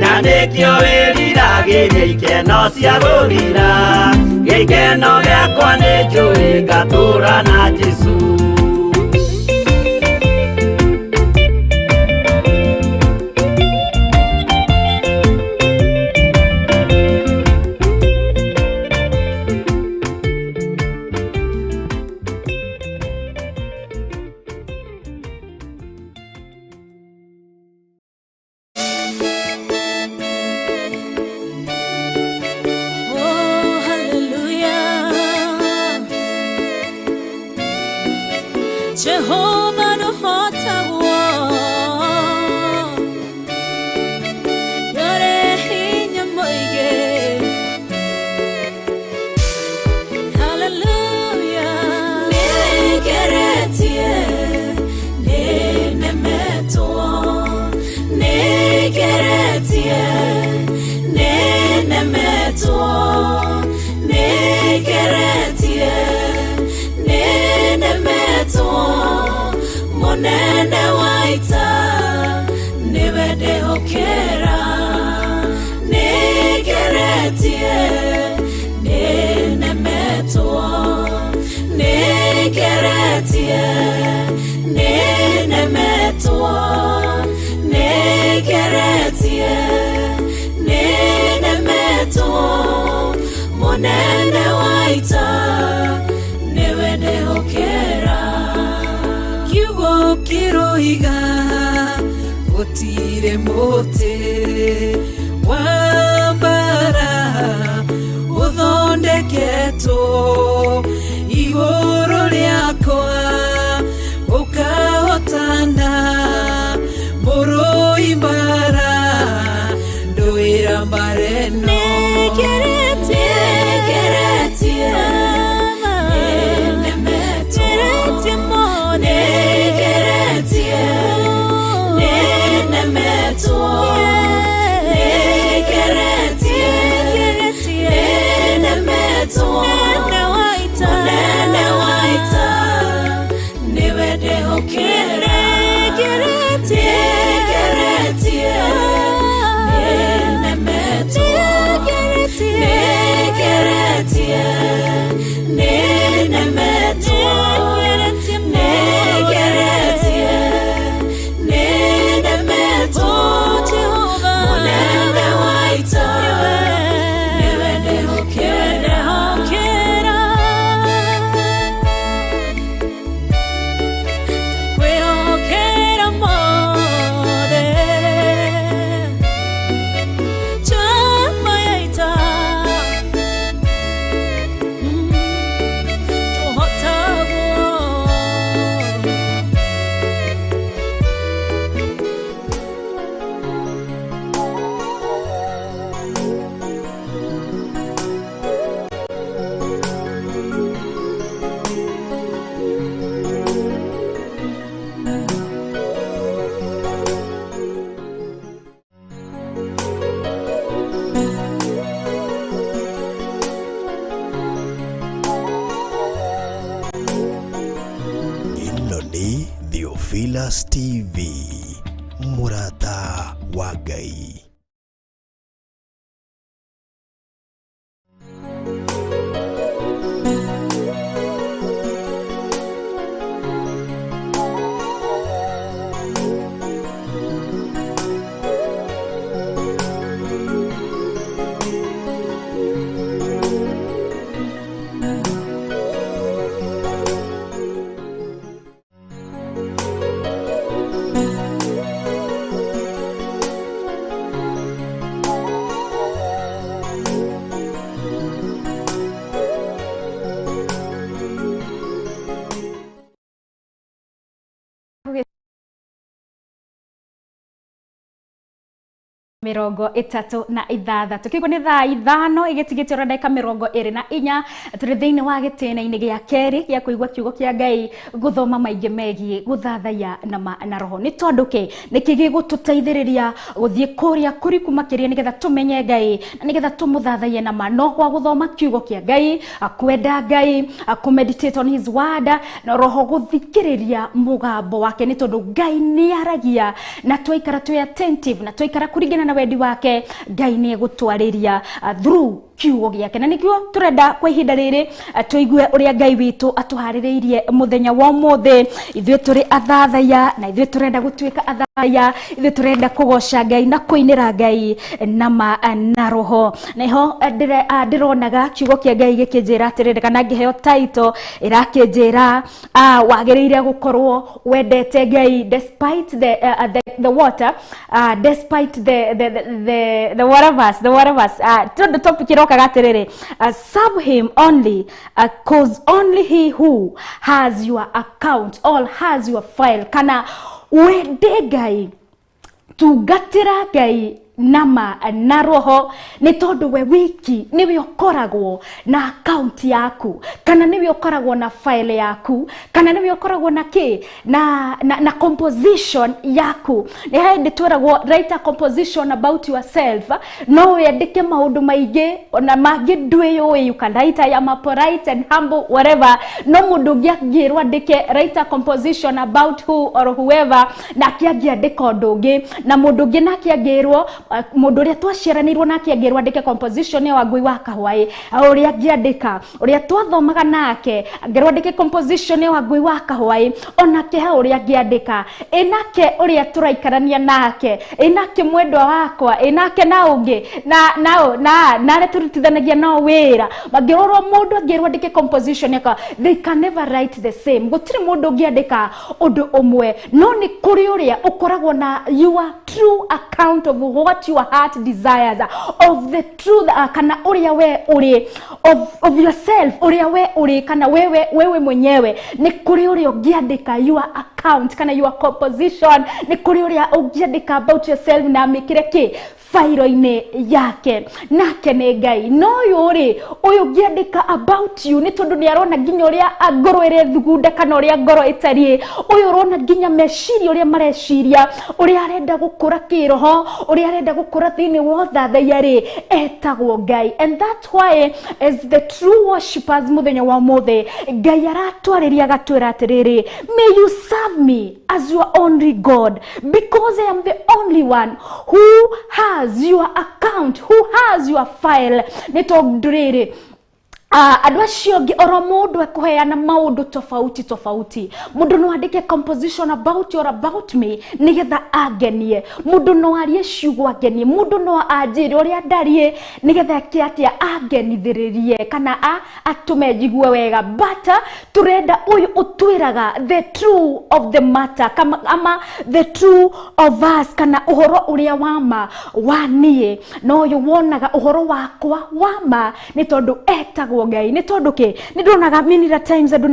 na nĩkĩo wĩriragĩria ikeno cia gũthira. Gĩkeno gĩakwa nĩ njũĩ ngatũũra na Jesũ. Oh, hallelujah. Jehovah nũhotagwo, ndũrĩ hinya mũingĩ. Hallelujah. Nĩngeretie, nĩnemetwo, nĩngeretie, nĩnemetwo, nĩngeretie, nĩnemetwo. Mũnene wa ita nĩwe ndĩhokera, nĩngeretie, nĩnemetwo, nĩngeretie, nĩnemetwo, nĩngeretie, nĩnemetwo. Mũnene wa ita nĩwe ndĩhokera. Kiugo kĩroiga gũtirĩ mũtĩ wa mbara ũthondeketwo igũrũ rĩakwa ũkahotana mũrũi mbara ndũĩra mbara ĩno. Nĩngeretie, Nĩngeretie, nĩnemetwo, nĩngeretie, nĩnemetwo, mũnene wa ita, nĩwe ndĩhokera. Kwĩhokera mothe Chama ya ita Tũhotagwo. Ĩno nĩ Theophilus TV, mũrata wa Ngai. 36 kĩguo nĩ thaa 5 ĩgĩtigĩte oro ndagĩka 24 tũrĩ thĩinĩ wa gĩtĩna-inĩ gĩa kerĩ gĩa kũigua kiugo kĩa Ngai, gũthoma maingĩ megiĩ gũthathaiya na ma na roho. Nĩ tondũ kĩ nĩkĩ gĩgũtũteithĩrĩria gũthiĩ kũrĩa kũriku makĩria nĩgetha tũmenye Ngai na nĩgetha tũmũthathaiye na ma, no gwa gũthoma kiugo kĩa Ngai, kwenda Ngai, kũmeditate on his word, na roho gũthikĩrĩria mũgambo wake, nĩ tondũ Ngai nĩ aragia na twaikara twĩ attentive na twaikara kũringana na wendi wake, Ngai nĩ egũtwarĩria through kiugo gĩake. Na nĩkĩo tũrenda kwa ihinda rĩrĩ tũigue ũrĩa Ngai witũ atũharĩrĩirie mũthenya wa ũmũthĩ. Ithuĩ tũrĩ athathaiya na ithuĩ tũrenda gũtuĩka athathaiya, ithuĩ tũrenda kũgoca Ngai na kũinĩra Ngai na ma na roho. Nĩho ndĩronaga kiugo kĩa Ngai gĩkĩnjĩra atĩrĩrĩ, kana ngĩheo title ĩrakĩnjĩra wagĩrĩire gũkorwo wendete Ngai despite the water, despite the whatevers, the whatevers. Tondũ topic ĩrokaga atĩrĩrĩ, serve him only, cause only he who has your account or has your file, kana wende Ngai, tungatĩra Ngai nama na roho, nĩ tondũ we wiki nĩwe ũkoragwo na account yaku, kana nĩwe ũkoragwo na file yaku, kana nĩwe ũkoragwo na kĩ na composition yaku. Nĩ hĩndĩ twĩragwo write a composition about yourself, no wandĩke maũndũ maingĩ ona mangĩ ndwĩyũĩ, you can write I am a polite and humble whatever, no mũndũ ũngĩ angĩrwo andĩke write a composition about who or whoever, nake angĩandĩka ũndũ ũngĩ, na mũndũ ũngĩ nake angĩrwo, mũndũ ũrĩa twaciaranĩirwo nake angĩrwo andĩke composition ya Wangui wa Kahwaĩ, ũrĩa angĩandĩka, ũrĩa twathomaga nake angĩrwo andĩke composition ya Wangui wa Kahwaĩ, onake ha ũrĩa angĩandĩka, ĩnake ũrĩa tũraikarania nake, ĩnake mwendwa wakwa, ĩnake na ũngĩ na na na na arĩa tũrutithanagia nao wĩra, mangĩrorwo mũndũ angĩrwo andĩke composition yakwa, they can never write the same. Gũtirĩ mũndũ ũngĩandĩka ũndũ ũmwe, no nĩ kũrĩ ũrĩa ũkoragwo na your true account of what your heart desires, of the truth, kana ũrĩa we ũrĩ, of yourself, ũrĩa we ũrĩ, kana wewe mwenyewe. Nĩ kũrĩ ũrĩa ũngĩandĩka your account kana your composition, nĩ kũrĩ ũrĩa ũngĩandĩka about yourself na amĩkĩre kĩ fairo-inĩ yake, nake nĩ Ngai. No ũyũ rĩ, ũyũ ũngĩandĩka about you, nĩ tondũ nĩ arona nginya ũrĩa ngoro ĩrethugunda kana ũrĩa ngoro ĩtariĩ, ũyũ ũrona nginya meciria ũrĩa mareciria, ũrĩa arenda gũkũra kĩroho, ũrĩa arenda gũkũra thĩinĩ wa ũthathaiya rĩ, etagwo Ngai. And that's why as the true worshippers mũthenya wa ũmũthĩ, Ngai aratwarĩria agatwĩra atĩrĩrĩ, may you serve me as your only God, because I am the only one who has your account, who has your file. Nĩ tondũ rĩrĩ, Andũ acio angĩ oro mũndũ ekũheana maũndũ tofauti tofauti. Mũndũ no andĩke composition about you or about me nĩgetha angenie. Mũndũ no arie ciugo angenie. Mũndũ no anjĩre ũrĩa ndariĩ nĩgetha eke atĩa, angenithĩrĩrie kana atũme njigue wega. But tũrenda ũyũ ũtwĩraga the true of the matter, kama, ama the true of us, kana ũhoro ũrĩa wa ma wa niĩ. Na ũyũ wonaga ũhoro wakwa wa ma nĩ tondũ etagwo Ngai. Nĩ tondũ kĩ? Nĩ ndonaga many a times andũ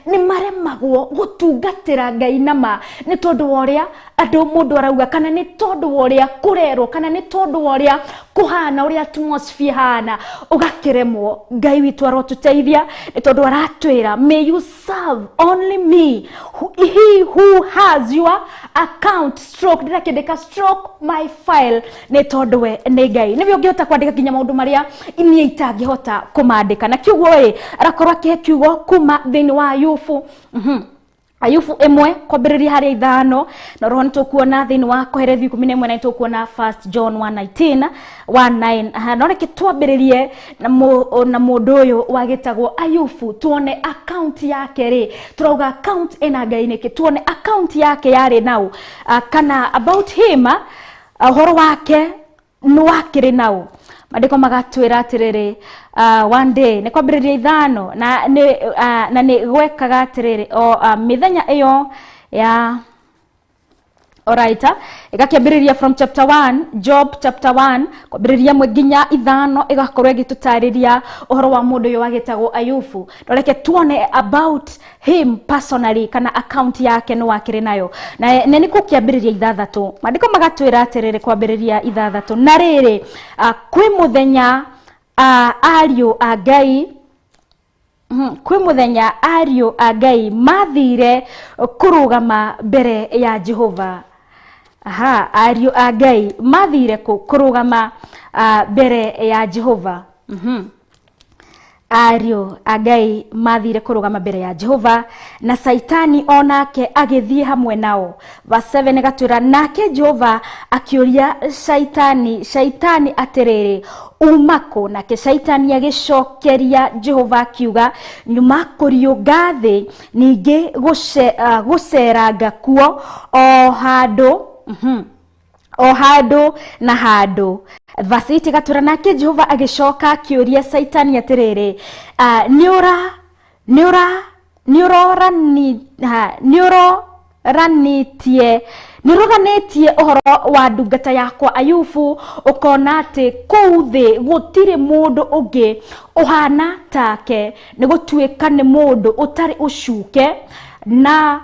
nĩ maremagwo gũtungatĩra Ngai nama nĩ tondũ wa ũrĩa andũ mũndũ arauga, kana nĩ tondũ wa ũrĩa kũrerwo, kana nĩ tondũ wa ũrĩa kũhana, ũrĩa atmosphere hana, ũgakĩremwo. Ngai witũ arotũteithia nĩ tondũ aratwĩra, may you serve only me, he who has your account stroke, ndĩrakĩandĩka stroke my file, nĩ tondũ we nĩ Ngai. Nĩwe ũngĩhota kwandĩka nginya maũndũ marĩa niĩ itangĩhota kũmandĩka. Na kiugo ĩ arakorwo akĩhe kiugo kuma thĩinĩ wa Ayubu. Ayubu 1 kwambĩrĩria harĩa 5, na roho nĩtũkuona thĩinĩ wa Koherethi 11, na nĩtũkuona 1 John 1:19 1:9. No reke twambĩrĩrie na mũndũ ũyũ wagĩtagwo Ayubu, tuone account yake rĩ. Tũrauga account ĩna Ngai nĩkĩ? Tuone account yake yarĩ nau, kana about him, ũhoro wake nĩ wakĩrĩ nau. Maandĩko magatwĩra atĩrĩrĩ, one day nĩ kwambĩrĩria 5, na nĩ gwekaga atĩrĩrĩ, o mĩthenya ĩyo ya alright, ĩgakĩambĩrĩria from chapter 1, Job chapter 1, kwambĩrĩria 1 nginya 5, ĩgakorwo ĩgĩtũtarĩria ũhoro wa mũndũ ũyũ wagĩtagwo Ayubu. No reke tuone about him personally, kana account yake nĩ wakĩrĩ nayo. Na nĩ gũkĩambĩrĩria 6. Maandĩko magatwĩra atĩrĩrĩ, kwambĩrĩria 6, na rĩrĩ, kwĩ mũthenya ariũ a Ngai, kwĩ mũthenya ariũ a Ngai mathire kũrũgama mbere ya Jehova. Aha, ariũ a Ngai mathire kũrũgama mbere ya Jehova. Ariũ a Ngai mathire kũrũgama mbere ya Jehova, na Saitani onake agĩthiĩ hamwe nao. Verse 7 ĩgatwĩra, nake Jehova akĩũria Shaitani atĩrĩrĩ, uma kũ? Nake Shaitani agĩcokeria Jehova akiuga, nyuma kũriũnga thĩ, ningĩ gũceranga kuo o handũ, o handũ na handũ. Verse 8 ĩgatwĩra, nake Jehova agĩcoka akĩũria Saitani atĩrĩrĩ, nĩũroranĩtie ũhoro wa ndungata yakwa Ayubu, ũkona atĩ kũu thĩ gũtirĩ mũndũ ũngĩ ũhana take, nĩ gũtuĩka nĩ mũndũ ũtarĩ ũcuke na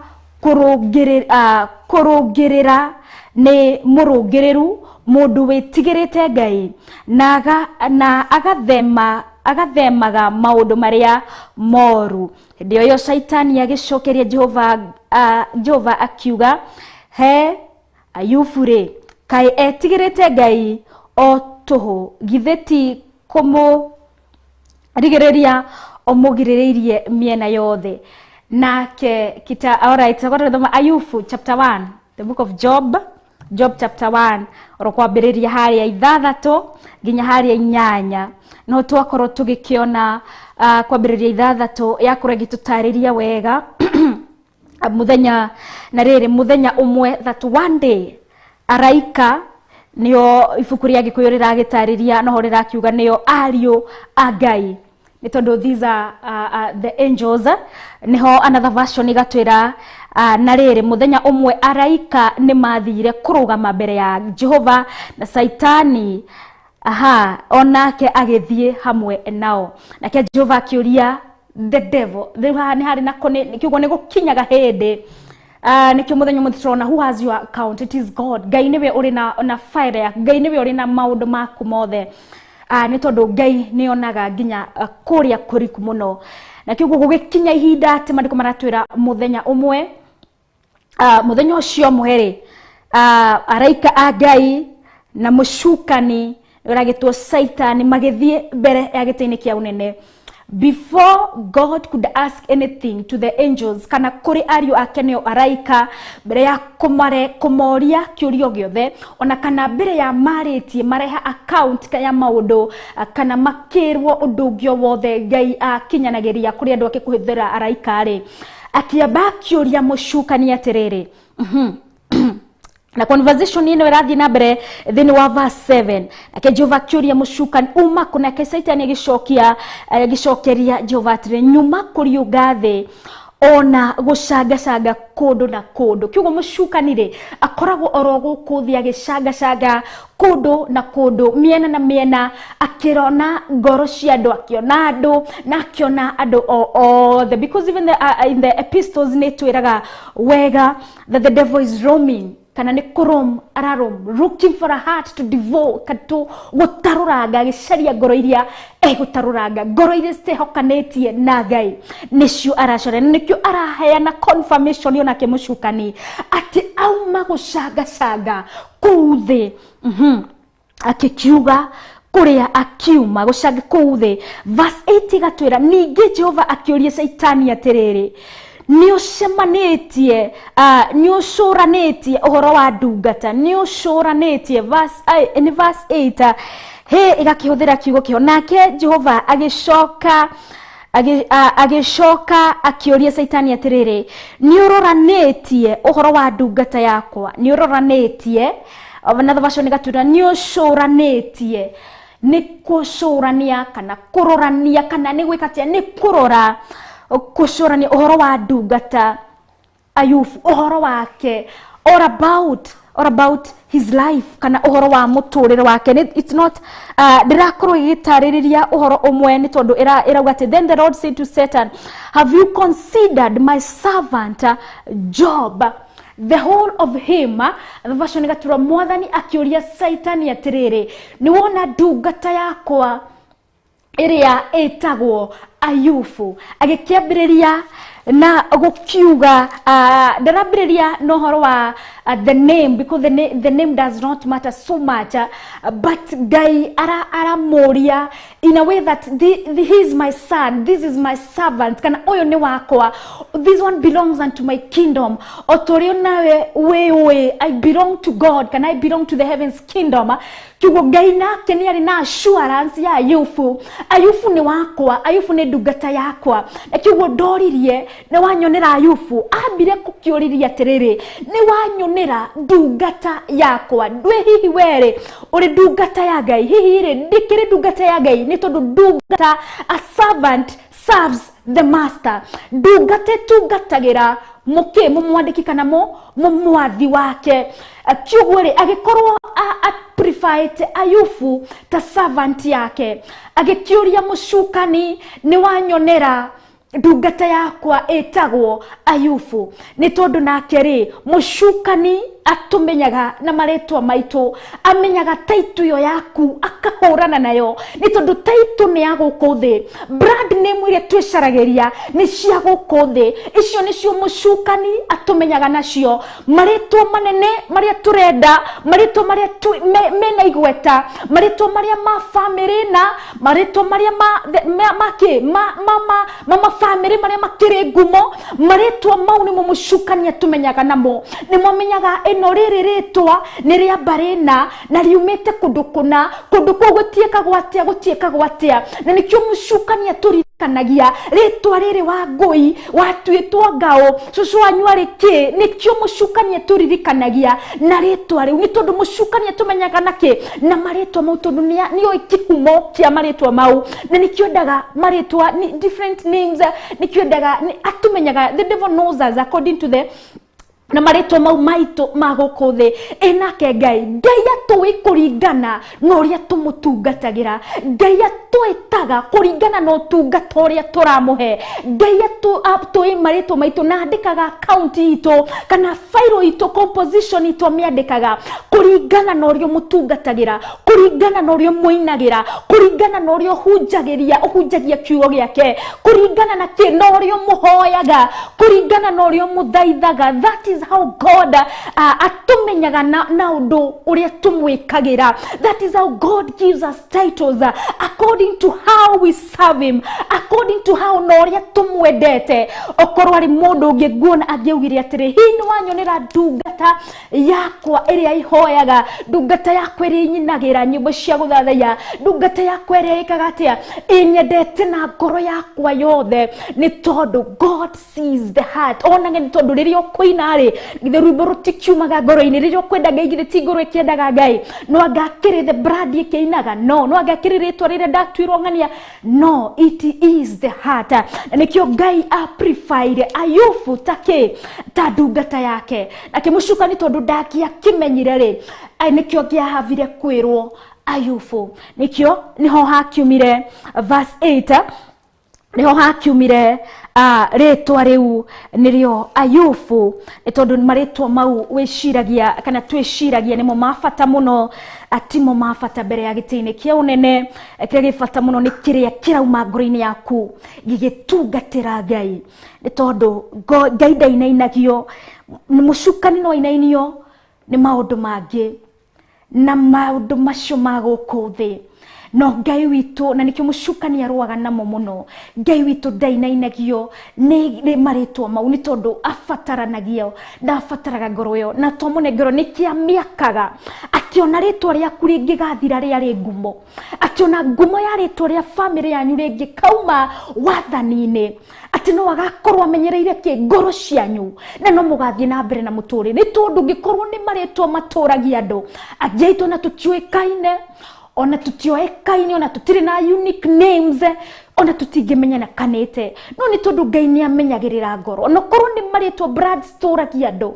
kũrũngĩrĩra nĩ mũrũngĩrĩru, mũndũ wĩtigĩrĩte Ngai na agathemaga maũndũ marĩa moru. Hĩndĩ ĩyo Shaitani agĩcokeria Jehova akiuga, he Ayubu rĩ, kaĩ etigĩrĩte Ngai o tũhũ, githĩ ti kũmũrigĩrĩria ũmũgirĩrĩirie mĩena yothe? Nake kita, alright, thoma Ayubu chapter 1, the book of Job, Job chapter 1, oro kwambĩrĩria harĩa 6 nginya harĩa 8. No twakorwo tũgĩkĩona kwambĩrĩria 6 yakorwo ĩgĩtũtarĩria wega mũthenya, na rĩrĩ mũthenya ũmwe, that one day araika, nĩo ibuku rĩa Gĩkũyũ rĩragĩtarĩria, noho rĩrakiuga nĩo ariũ a Ngai, nĩ tondũ these are the angels. Nĩho another version ĩgatwĩra, na rĩrĩ mũthenya ũmwe araika nĩ mathire kũrũgama mbere ya Jehova, na Saitani onake agĩthiĩ hamwe nao. Nake Jehova akĩũria the devil, rĩu haha nĩ harĩ na kiugo nĩ gũkinyaga hĩndĩ, nĩkĩo mũthenya ũmwe tũrona who has your account, it is God. Ngai nĩwe ũrĩ na file yaku, Ngai nĩwe ũrĩ na maũndũ maku mothe. Nĩ tondũ Ngai nĩonaga nginya kũrĩa kũriku mũno. Na kiugo gũgĩkinya ihinda atĩ maandĩko maratwĩra mũthenya ũmwe, mũthenya ũcio ũmwe rĩ, araika a Ngai na mũcukani ũragĩtwo Saitani magĩthiĩ mbere ya gĩtĩ-inĩ kĩa ũnene. Before God could ask anything to the angels, kana kũrĩ ariũ ake nĩo araika, mbere ya kũmoria kĩũrio gĩothe, ona kana mbere ya marĩtie mareha account ya maũndũ, kana makĩrwo ũndũ ũngĩ o wothe Ngai akinyanagĩria kũrĩ andũ ake kũhũthĩra araika rĩ, akĩamba akĩũria mũcukani atĩrĩrĩ. Na conversation ĩno ĩrathiĩ na mbere thĩinĩ wa verse 7. Nake Jehova akĩũria mũcukani uma kũ? Nake Saitani agĩcokia, agĩcokeria Jehova atĩrĩ, nyuma kũriũnga thĩ ona gũcangacanga kũndũ na kũndũ. Kiugo mũcukani rĩ akoragwo oro gũkũ thĩ agĩcangacanga kũndũ na kũndũ, mĩena na mĩena, akĩrona ngoro cia andũ, akĩona andũ na akĩona andũ othe, because even in the epistles nĩ twĩraga wega that the devil is roaming, kana nĩ kũrom ararom, looking for a heart to devour, to gũtarũranga, agĩcaria ngoro iria egũtarũranga, ngoro iria citehokanĩtie na Ngai nĩcio aracaria. Na nĩkĩo araheana confirmation onake mũcukani atĩ auma gũcangacanga kũu thĩ. Akĩkiuga kũrĩa akiuma gũcanga kũu thĩ. Verse 8 ĩgatwĩra, ningĩ Jehova akĩũria Saitani atĩrĩrĩ, nĩũcemanĩtie, nĩũcũranĩtie ũhoro wa ndungata, nĩũcũranĩtie. Verse nĩ verse 8 he ĩgakĩhũthĩra kiugo kĩho. Nake Jehova agĩcoka agĩcoka akĩũria Saitani atĩrĩrĩ, nĩũroranĩtie ũhoro wa ndungata yakwa, nĩũroranĩtie. Another version ĩgatwĩra nĩũcũranĩtie. Nĩ kũcũrania kana kũrorania kana nĩ gwĩka atĩa? Nĩ kũrora, kũcũrania ũhoro wa ndungata Ayubu, ũhoro wake, all about his life, kana ũhoro wa mũtũrĩre wake. It's not ndĩrakorwo ĩgĩtarĩrĩria ũhoro ũmwe nĩ tondũ ĩrauga atĩ, then the Lord said to Satan, have you considered my servant Job, the whole of him? The version ĩgatura, mwathani akĩũria Saitani atĩrĩrĩ, nĩ wona ndungata yakwa ĩrĩa ĩtagwo Ayubu? Agĩkĩambĩrĩria na gũkiuga, ndarambĩrĩria na ũhoro wa the name, because the name does not matter so much, but Ngai aramũria in a way that he is my son, this is my servant, kana ũyũ nĩ wakwa, this one belongs unto my kingdom. O ta ũrĩa nawe wĩũĩ, I belong to God, kana I belong to the heavens kingdom. Kiugo Ngai nake nĩ arĩ na assurance ya Ayubu. Ayubu nĩ wakwa, Ayubu nĩ ndungata yakwa. Na kiugo ndoririe, nĩ wanyonera Ayubu? Ambire gũkĩũrĩria atĩrĩrĩ, nĩ wanyonera ndungata yakwa? Ndwĩ hihi werĩ ũrĩ ndungata ya Ngai? Hihi rĩ, ndĩkĩrĩ ndungata ya Ngai? Nĩ tondũ ndungata, a servant serves the master. Ndungata ĩtungatagĩra mũkĩ mũmwandĩki kana mũmwathi wake. Kiugo rĩ, agĩkorwo preferĩte Ayubu ta servant yake, agĩkĩũria mũcukani, nĩ wanyonera ndungata yakwa ĩtagwo Ayubu? Nĩ tondũ nake rĩ, mũcukani atũmenyaga na marĩtwa maitũ, amenyaga taitũ ĩyo yaku akahũrana nayo, nĩ tondũ taitũ nĩ ya gũkũ thĩ. Brand name iria twĩcaragĩria nĩ cia gũkũ thĩ, icio nĩcio mũcukani atũmenyaga nacio. Marĩtwa manene marĩa tũrenda, marĩtwa marĩa mena igweta, marĩtwa marĩa ma famĩlĩ, na marĩtwa marĩa ma kĩ ma mabamĩrĩ marĩa makĩrĩ ngumo, marĩtwa mau nĩmo mũcukani atũmenyaga namo. Nĩmo amenyaga ĩno rĩrĩ rĩtwa nĩ rĩa mbarĩ na riumĩte kũndũ kũna, kũndũ kũu gũtiĩkagwo atĩa, gũtiĩkagwo atĩa. Na nĩkĩo mũcukani atũririkanagia rĩtwa rĩrĩ, wa ngũi watuĩtwo ngao, cũcũ wanyu arĩ kĩ. Nĩkĩo mũcukani atũririkanagia na rĩtwa rĩu, nĩ tondũ mũcukani atũmenyaga na kĩ? Na marĩtwa mau, tondũ nĩoĩ kĩhumo kĩa marĩtwa mau. Na nĩkĩo endaga marĩtwa different names, nĩkĩo endaga atũmenyaga. The devil knows us according to the na marĩtwa mau maitũ ma gũkũ thĩ. Ĩnake Ngai, Ngai atũĩ kũringana na ũrĩa tũmũtungatagĩra. Ngai atwĩtaga kũringana na ũtungata ũrĩa tũramũhe. Ngai atũĩ marĩtwa maitũ na andĩkaga akaunti itũ kana fairo itũ, composition itũ, amĩandĩkaga kũringana na ũrĩa ũmũtungatagĩra, kũringana na ũrĩa ũmũinagĩra, kũringana na ũrĩa ũhunjagĩria, ũhunjagia kiugo gĩake, kũringana na kĩ, na ũrĩa ũmũhoyaga, kũringana na ũrĩa ũmũthaithaga. That is how God atũmenyaga na ũndũ ũrĩa Tũmwĩkagĩra. That is how God gives us titles, according to how we serve him, according to how na ũrĩa tũmwendete. Okorwo arĩ mũndũ ũngĩ nguona angĩaugire atĩrĩ, hihi nĩ wanyonera ndungata yakwa ĩrĩa ihoyaga, ndungata yakwa ĩrĩa inyinagĩra nyĩmbo cia gũthathaiya, ndungata yakwa ĩrĩa ĩkaga atĩa, ĩnyendete na ngoro yakwa yothe. Nĩ tondũ God sees the heart. Onage nĩ tondũ rĩrĩa ũkũina rĩ, githĩ rwĩmbo rũtikiumaga ngoro-inĩ? Rĩrĩa ũkwenda Ngai, githĩ ti ngoro ĩkĩendaga Ngai? No anga akĩrĩ the brand ĩkĩinaga? No, no anga akĩrĩ rĩtwa rĩrĩa ndatuirwo ng'ania? No, it is the heart. Na nĩkĩo Ngai apreferire Ayubu ta kĩ, ta ndungata yake. Nake mũcukani tondũ ndangĩakĩmenyire rĩ, nĩkĩo ngĩahavire kwĩrwo Ayubu. Nĩkĩo nĩho hakiumire verse 8, nĩho hakiumire rĩtwa rĩu nĩrĩo Ayubu, nĩ tondũ marĩtwa mau wĩciragia kana twĩciragia nĩmo ma bata mũno, timo ma bata mbere ya gĩtĩ-inĩ kĩa ũnene. Kĩrĩa gĩ bata mũno nĩ kĩrĩa kĩrauma ngoro-inĩ yaku gĩgĩtungatĩra Ngai, nĩ tondũ Ngai ndainainagio. Mũcukani no ainainio nĩ maũndũ mangĩ na maũndũ macio ma gũkũ thĩ, no Ngai witũ, na nĩkĩo mũcukani arũaga namo mũno, Ngai witũ ndainainagio nĩ marĩtwa mau, nĩ tondũ abataranagia na abataraga ngoro ĩyo, na twamũne ngoro nĩkĩ amĩakaga, atĩ ona rĩtwa rĩaku rĩngĩgathira rĩarĩ ngumo, atĩ ona ngumo ya rĩtwa rĩa bamĩrĩ yanyu rĩngĩkauma wathani-inĩ, atĩ no agakorwo amenyereire kĩ ngoro cianyu, na no mũgathiĩ na mbere na mũtũrĩre. Nĩ tondũ ngĩkorwo nĩ marĩtwa matũragia andũ angĩ aitũ, ona tũtiũĩkaine, ona tutioekaine, ona tutire na unique names, ona tutingĩmenyana kanĩte, no nĩ tondũ Ngai nĩ amenyagĩrĩra ngoro. Ona korwo nĩ marĩtwa brands tũragia andũ,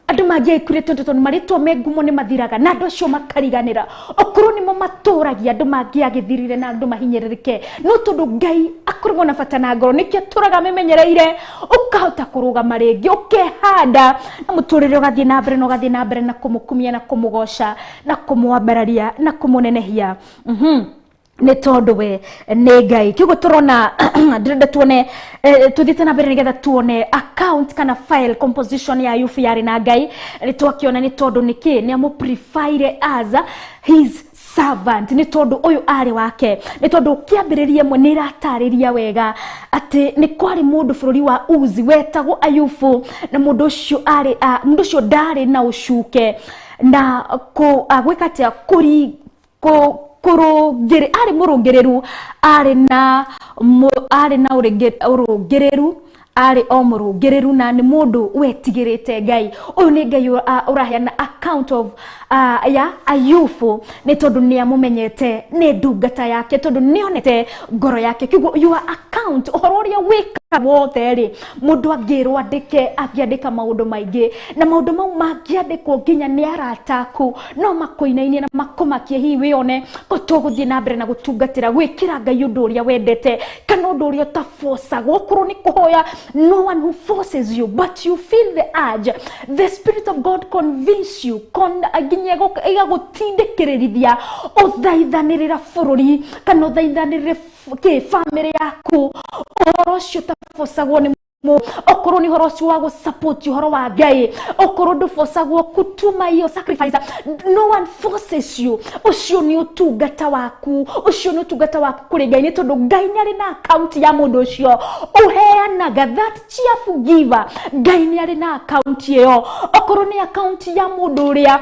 andũ mangĩaikuire tondũ marĩtwa me ngumo nĩ mathiraga na andũ acio makariganĩra. Okorwo nĩmo matũragia andũ mangĩagĩthirire na andũ mahinyĩrĩrĩke, no tondũ Ngai akoragwo na bata na ngoro, nĩkĩo atũraga amenyereire, ũkahota kũrũgama rĩngĩ, ũkehanda na mũtũrĩre ũgathiĩ na mbere na ũgathiĩ na mbere na kũmũkumia na kũmũgoca na kũmwambararia na kũmũnenehia. Nĩ tondũ we nĩ Ngai. Kiugo tũrona ndĩrenda tuone, tuthiĩte na mbere nĩgetha tuone account kana file composition ya Ayubu yarĩ na Ngai. Nĩ twakĩona nĩ tondũ nĩkĩ nĩ amũpreferire as his servant, nĩ tondũ ũyũ arĩ wake, nĩ tondũ kĩambĩrĩria ĩmwe nĩ ĩratarĩria wega atĩ nĩ kwarĩ mũndũ bũrũri wa Uzi wetagwo Ayubu, na mũndũ ũcio arĩ mũndũ ũcio ndarĩ na ũcuke na gwĩka atĩa, kũrũngĩrĩ, arĩ mũrũngĩrĩru, arĩ na ũrũngĩrĩru, arĩ o mũrũngĩrĩru, na nĩ mũndũ wetigĩrĩte Ngai. Ũyũ nĩ Ngai ũraheana account of ya Ayubu, nĩ tondũ nĩ amũmenyete, nĩ ndungata yake, tondũ nĩ onete ngoro yake. Kĩguo your account, ũhoro ũrĩa wĩkaga wothe rĩ, mũndũ angĩrwo andĩke, angĩandĩka maũndũ maingĩ, na maũndũ mau mangĩandĩkwo nginya nĩ arata aku, no makũinainie na makũmakie, hihi wĩone ko tũgũthiĩ na mbere na gũtungatĩra gwĩkĩra Ngai ũndũ ũrĩa wendete kana ũndũ ũrĩa ũtabocagwo. Okorwo nĩ kũhoya, no one who forces you, but you feel the urge. The Spirit of God convince you, nginya ĩgagũtindĩkĩrĩria ũthaithanĩrĩra bũrũri kana ũthaithanĩrĩre kĩ bamĩrĩ yaku. Ũhoro ũcio ũtabocagwo nĩ okorwo nĩ ũhoro ũcio wa gũsupport ũhoro wa Ngai, okorwo ndũbocagwo kutuma iyo sacrifice, no one forces you. Ũcio nĩ ũtungata waku, ũcio nĩ ũtungata waku kũrĩ Ngai, nĩ tondũ Ngai nĩ arĩ na account ya mũndũ ũcio ũheanaga, that cheerful giver. Ngai nĩ arĩ na account ĩyo, okorwo nĩ account ya mũndũ ũrĩa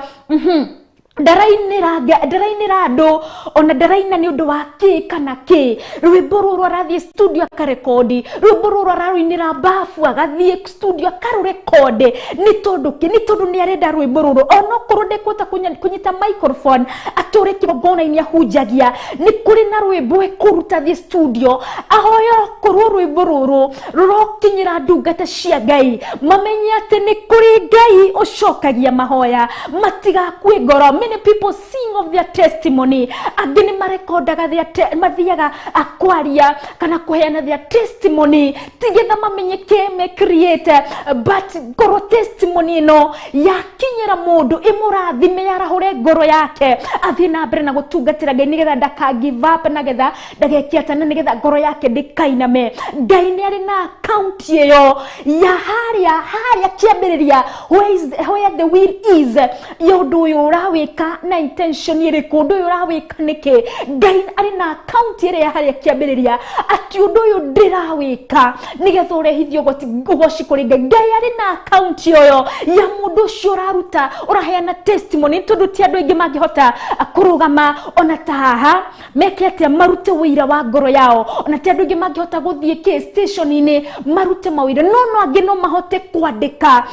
ndarainĩra andũ, ona ndaraina nĩ ũndũ wa kĩ kana kĩ, rwĩmbo rũrũ arathiĩ studio akarekodi, rwĩmbo rũrũ ararũinĩra bafu agathiĩ studio akarũrekodi, nĩ tondũ kĩ? Nĩ tondũ nĩ arenda rwĩmbo rũrũ, onokorwo ndekũhota kũnyita microphone atũre kĩgongona-inĩ ahunjagia, nĩ kũrĩ na rwĩmbo ekũruta thiĩ studio ahoya okorwo rwĩmbo rũrũ rũrokinyĩra ndungata cia Ngai, mamenye atĩ nĩ kũrĩ Ngai ũcokagia mahoya, matigakue ngoro. Many people sing of their testimony, angĩ nĩ marekondaga mathiaga akwaria kana kũheana their testimony, tigetha mamenye kĩ me create, but korwo testimony ĩno yakinyĩra mũndũ ĩmũrathime, yarahũre ngoro yake athiĩ na mbere na gũtungatĩra Ngai, nĩgetha ndaka give up, nagetha ndageke atĩa, na nĩgetha ngoro yake ndĩkainame. Ngai nĩ arĩ na account ĩyo ya harĩa harĩa kĩambĩrĩria, where the will is ya ũndũ ũyũ ũrawĩka ũrawĩka na intention ĩrĩkũ, ũndũ ũyũ ũrawĩka nĩkĩ. Ngai arĩ na account ĩrĩa harĩa kĩambĩrĩria atĩ ũndũ ũyũ ndĩrawĩka nĩgetha ũrehithie ũgoci kũrĩ Ngai. Ngai arĩ na account ũyũ ya mũndũ ũcio ũraruta ũraheana testimony, tondũ ti andũ aingĩ mangĩhota kũrũgama ona ta haha meke atĩa marute wĩira wa ngoro yao, ona ti andũ aingĩ mangĩhota gũthiĩ kĩ station-inĩ marute mawĩra, no no angĩ no mahote kwandĩka,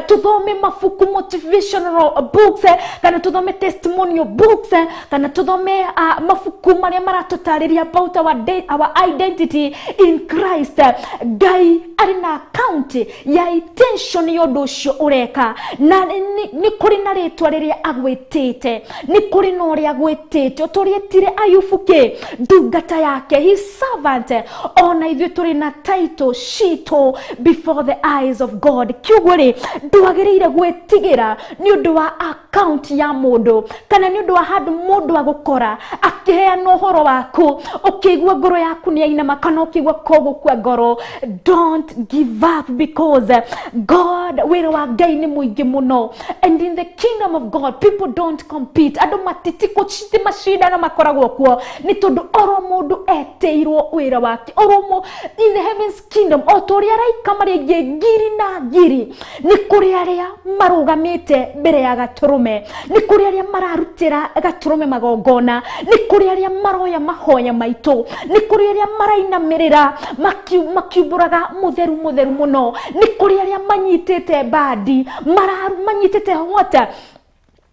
tuthome mabuku motivational books, kana tuthome testimonial books, kana tuthome mabuku marĩa maratũtarĩria about our day, our identity in Christ. Ngai arĩ na account ya intention ya ũndũ ũcio ũreka, na nĩ kũrĩ na rĩtwa rĩrĩa agwĩtĩte, nĩ kũrĩ na ũrĩa agwĩtĩte. Ũtũrĩtire Ayubu kĩ ndungata yake, his servant, ona ithuĩ tũrĩ na title citũ before the eyes of God. Kiugo rĩ, ndwagĩrĩire gwĩtigĩra nĩ ũndũ wa account ya mũndũ kana nĩ ũndũ wa handũ mũndũ agũkora akĩheana ũhoro waku, ũkĩigua ngoro yaku nĩ yainama kana ũkĩigua kũgũkua ngoro. Don't give up, because God, wĩra wa Ngai nĩ mũingĩ mũno, and in the kingdom of God people don't compete. Andũ ti macindano makoragwo kuo, nĩ tondũ oro mũndũ etĩirwo wĩra wake, oro in the heavens kingdom, o ta ũrĩa araika marĩ aingĩ ngiri na ngiri, nĩ kũrĩ arĩa marũgamĩte mbere ya gatũrũme, nĩ kũrĩ arĩa mararutĩra gatũrũme magongona, nĩ kũrĩ arĩa maroya mahoya maitũ, nĩ kũrĩ arĩa marainamĩrĩra makiumbũraga mũtheru mũtheru mũno, nĩ kũrĩ arĩa manyitĩte bandi, manyitĩte what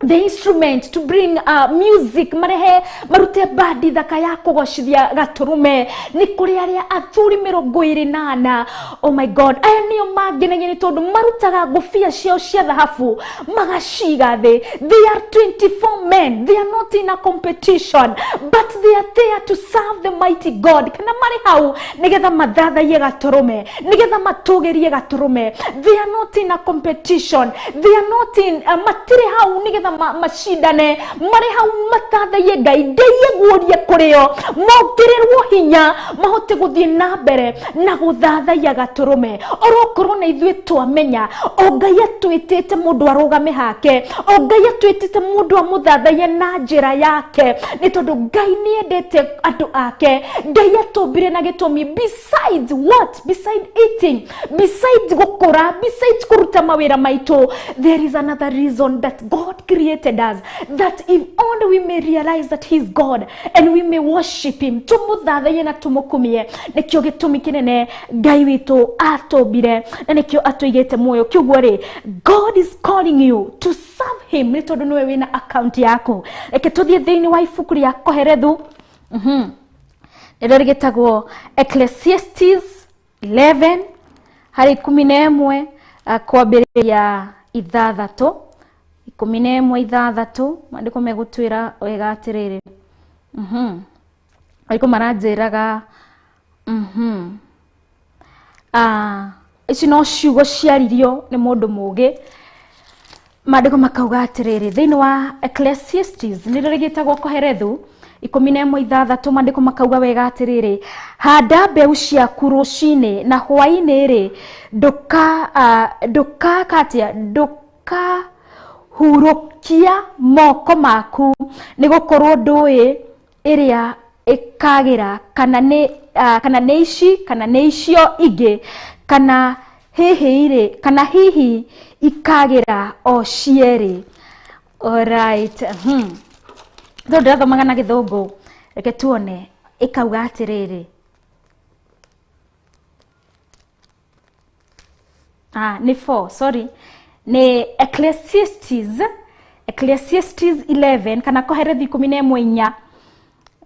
the instrument to bring music, marehe marute bandi thaka ya kũgocithia gatũrũme, nĩ kũrĩ arĩa athuri 24. Oh my God, aya nĩo mangenagia nĩ tondũ marutaga ngũbia ciao cia thahabu magaciga thĩ. They are 24 men, they are not in a competition, but they are there to serve the mighty God. Kana marĩ hau nĩgetha mathathaiye gatũrũme, nĩgetha matũgĩrie gatũrũme. They are not in a competition, they are not in matirĩ hau nĩgetha macindane, marĩ hau matathaie Ngai. Ngai aguũrie kũrĩo, mongererwo hinya mahote gũthiĩ na mbere na gũthathaia gatũrũme. Orokorwo na ithuĩ twamenya o Ngai atwĩtĩte mũndũ arũgame hake, o Ngai atwĩtĩte mũndũ amũthathaie na njĩra yake, nĩ tondũ Ngai nĩ endete andũ ake. Ngai atũmbire na gĩtũmi, besides what, beside eating, besides gũkũra, besides kũruta mawĩra maitũ, there is another reason that God created us, that if only we may realize that he is God and we may worship him, tumuthathaiye na tumukumie. Nikio gĩtũmi kĩnene Ngai witũ atũmbire na nĩkĩo atũigĩte muoyo. Kiugo rĩ, God is calling you to serve him, nĩ tondũ nĩwe wĩna account yaku. Reke tũthiĩ thĩinĩ wa ibuku rĩa Koherethu, nĩrĩo rĩgĩtagwo Ecclesiastes 11 harĩ 11 kwambĩrĩria 6, 11 6. Maandĩko megũtwĩra wega atĩrĩrĩ, maandĩko maranjĩraga ici no ciugo ciaririo nĩ mũndũ mũũgĩ. Maandĩko makauga atĩrĩrĩ thĩinĩ wa Ecclesiastes, nĩrĩo rĩgĩtagwo Koherethu 11:6, maandĩko makauga wega atĩrĩrĩ, handa mbeũ ciaku rũcinĩ na hwaĩ-inĩ rĩ, ndũkahurukia moko maku, nĩ gũkorwo ndũĩ ĩrĩa ĩkagĩra, kana nĩ ici kana nĩ icio ingĩ, kana hihi rĩ, kana hihi ikagĩra o cierĩ. Alright, tondũ ndĩrathomaga na gĩthũngũ, reke tuone ĩkauga atĩrĩrĩ, nĩ 4, sorry, nĩ Ecclesiastes 11 kana Koherethu 11:4,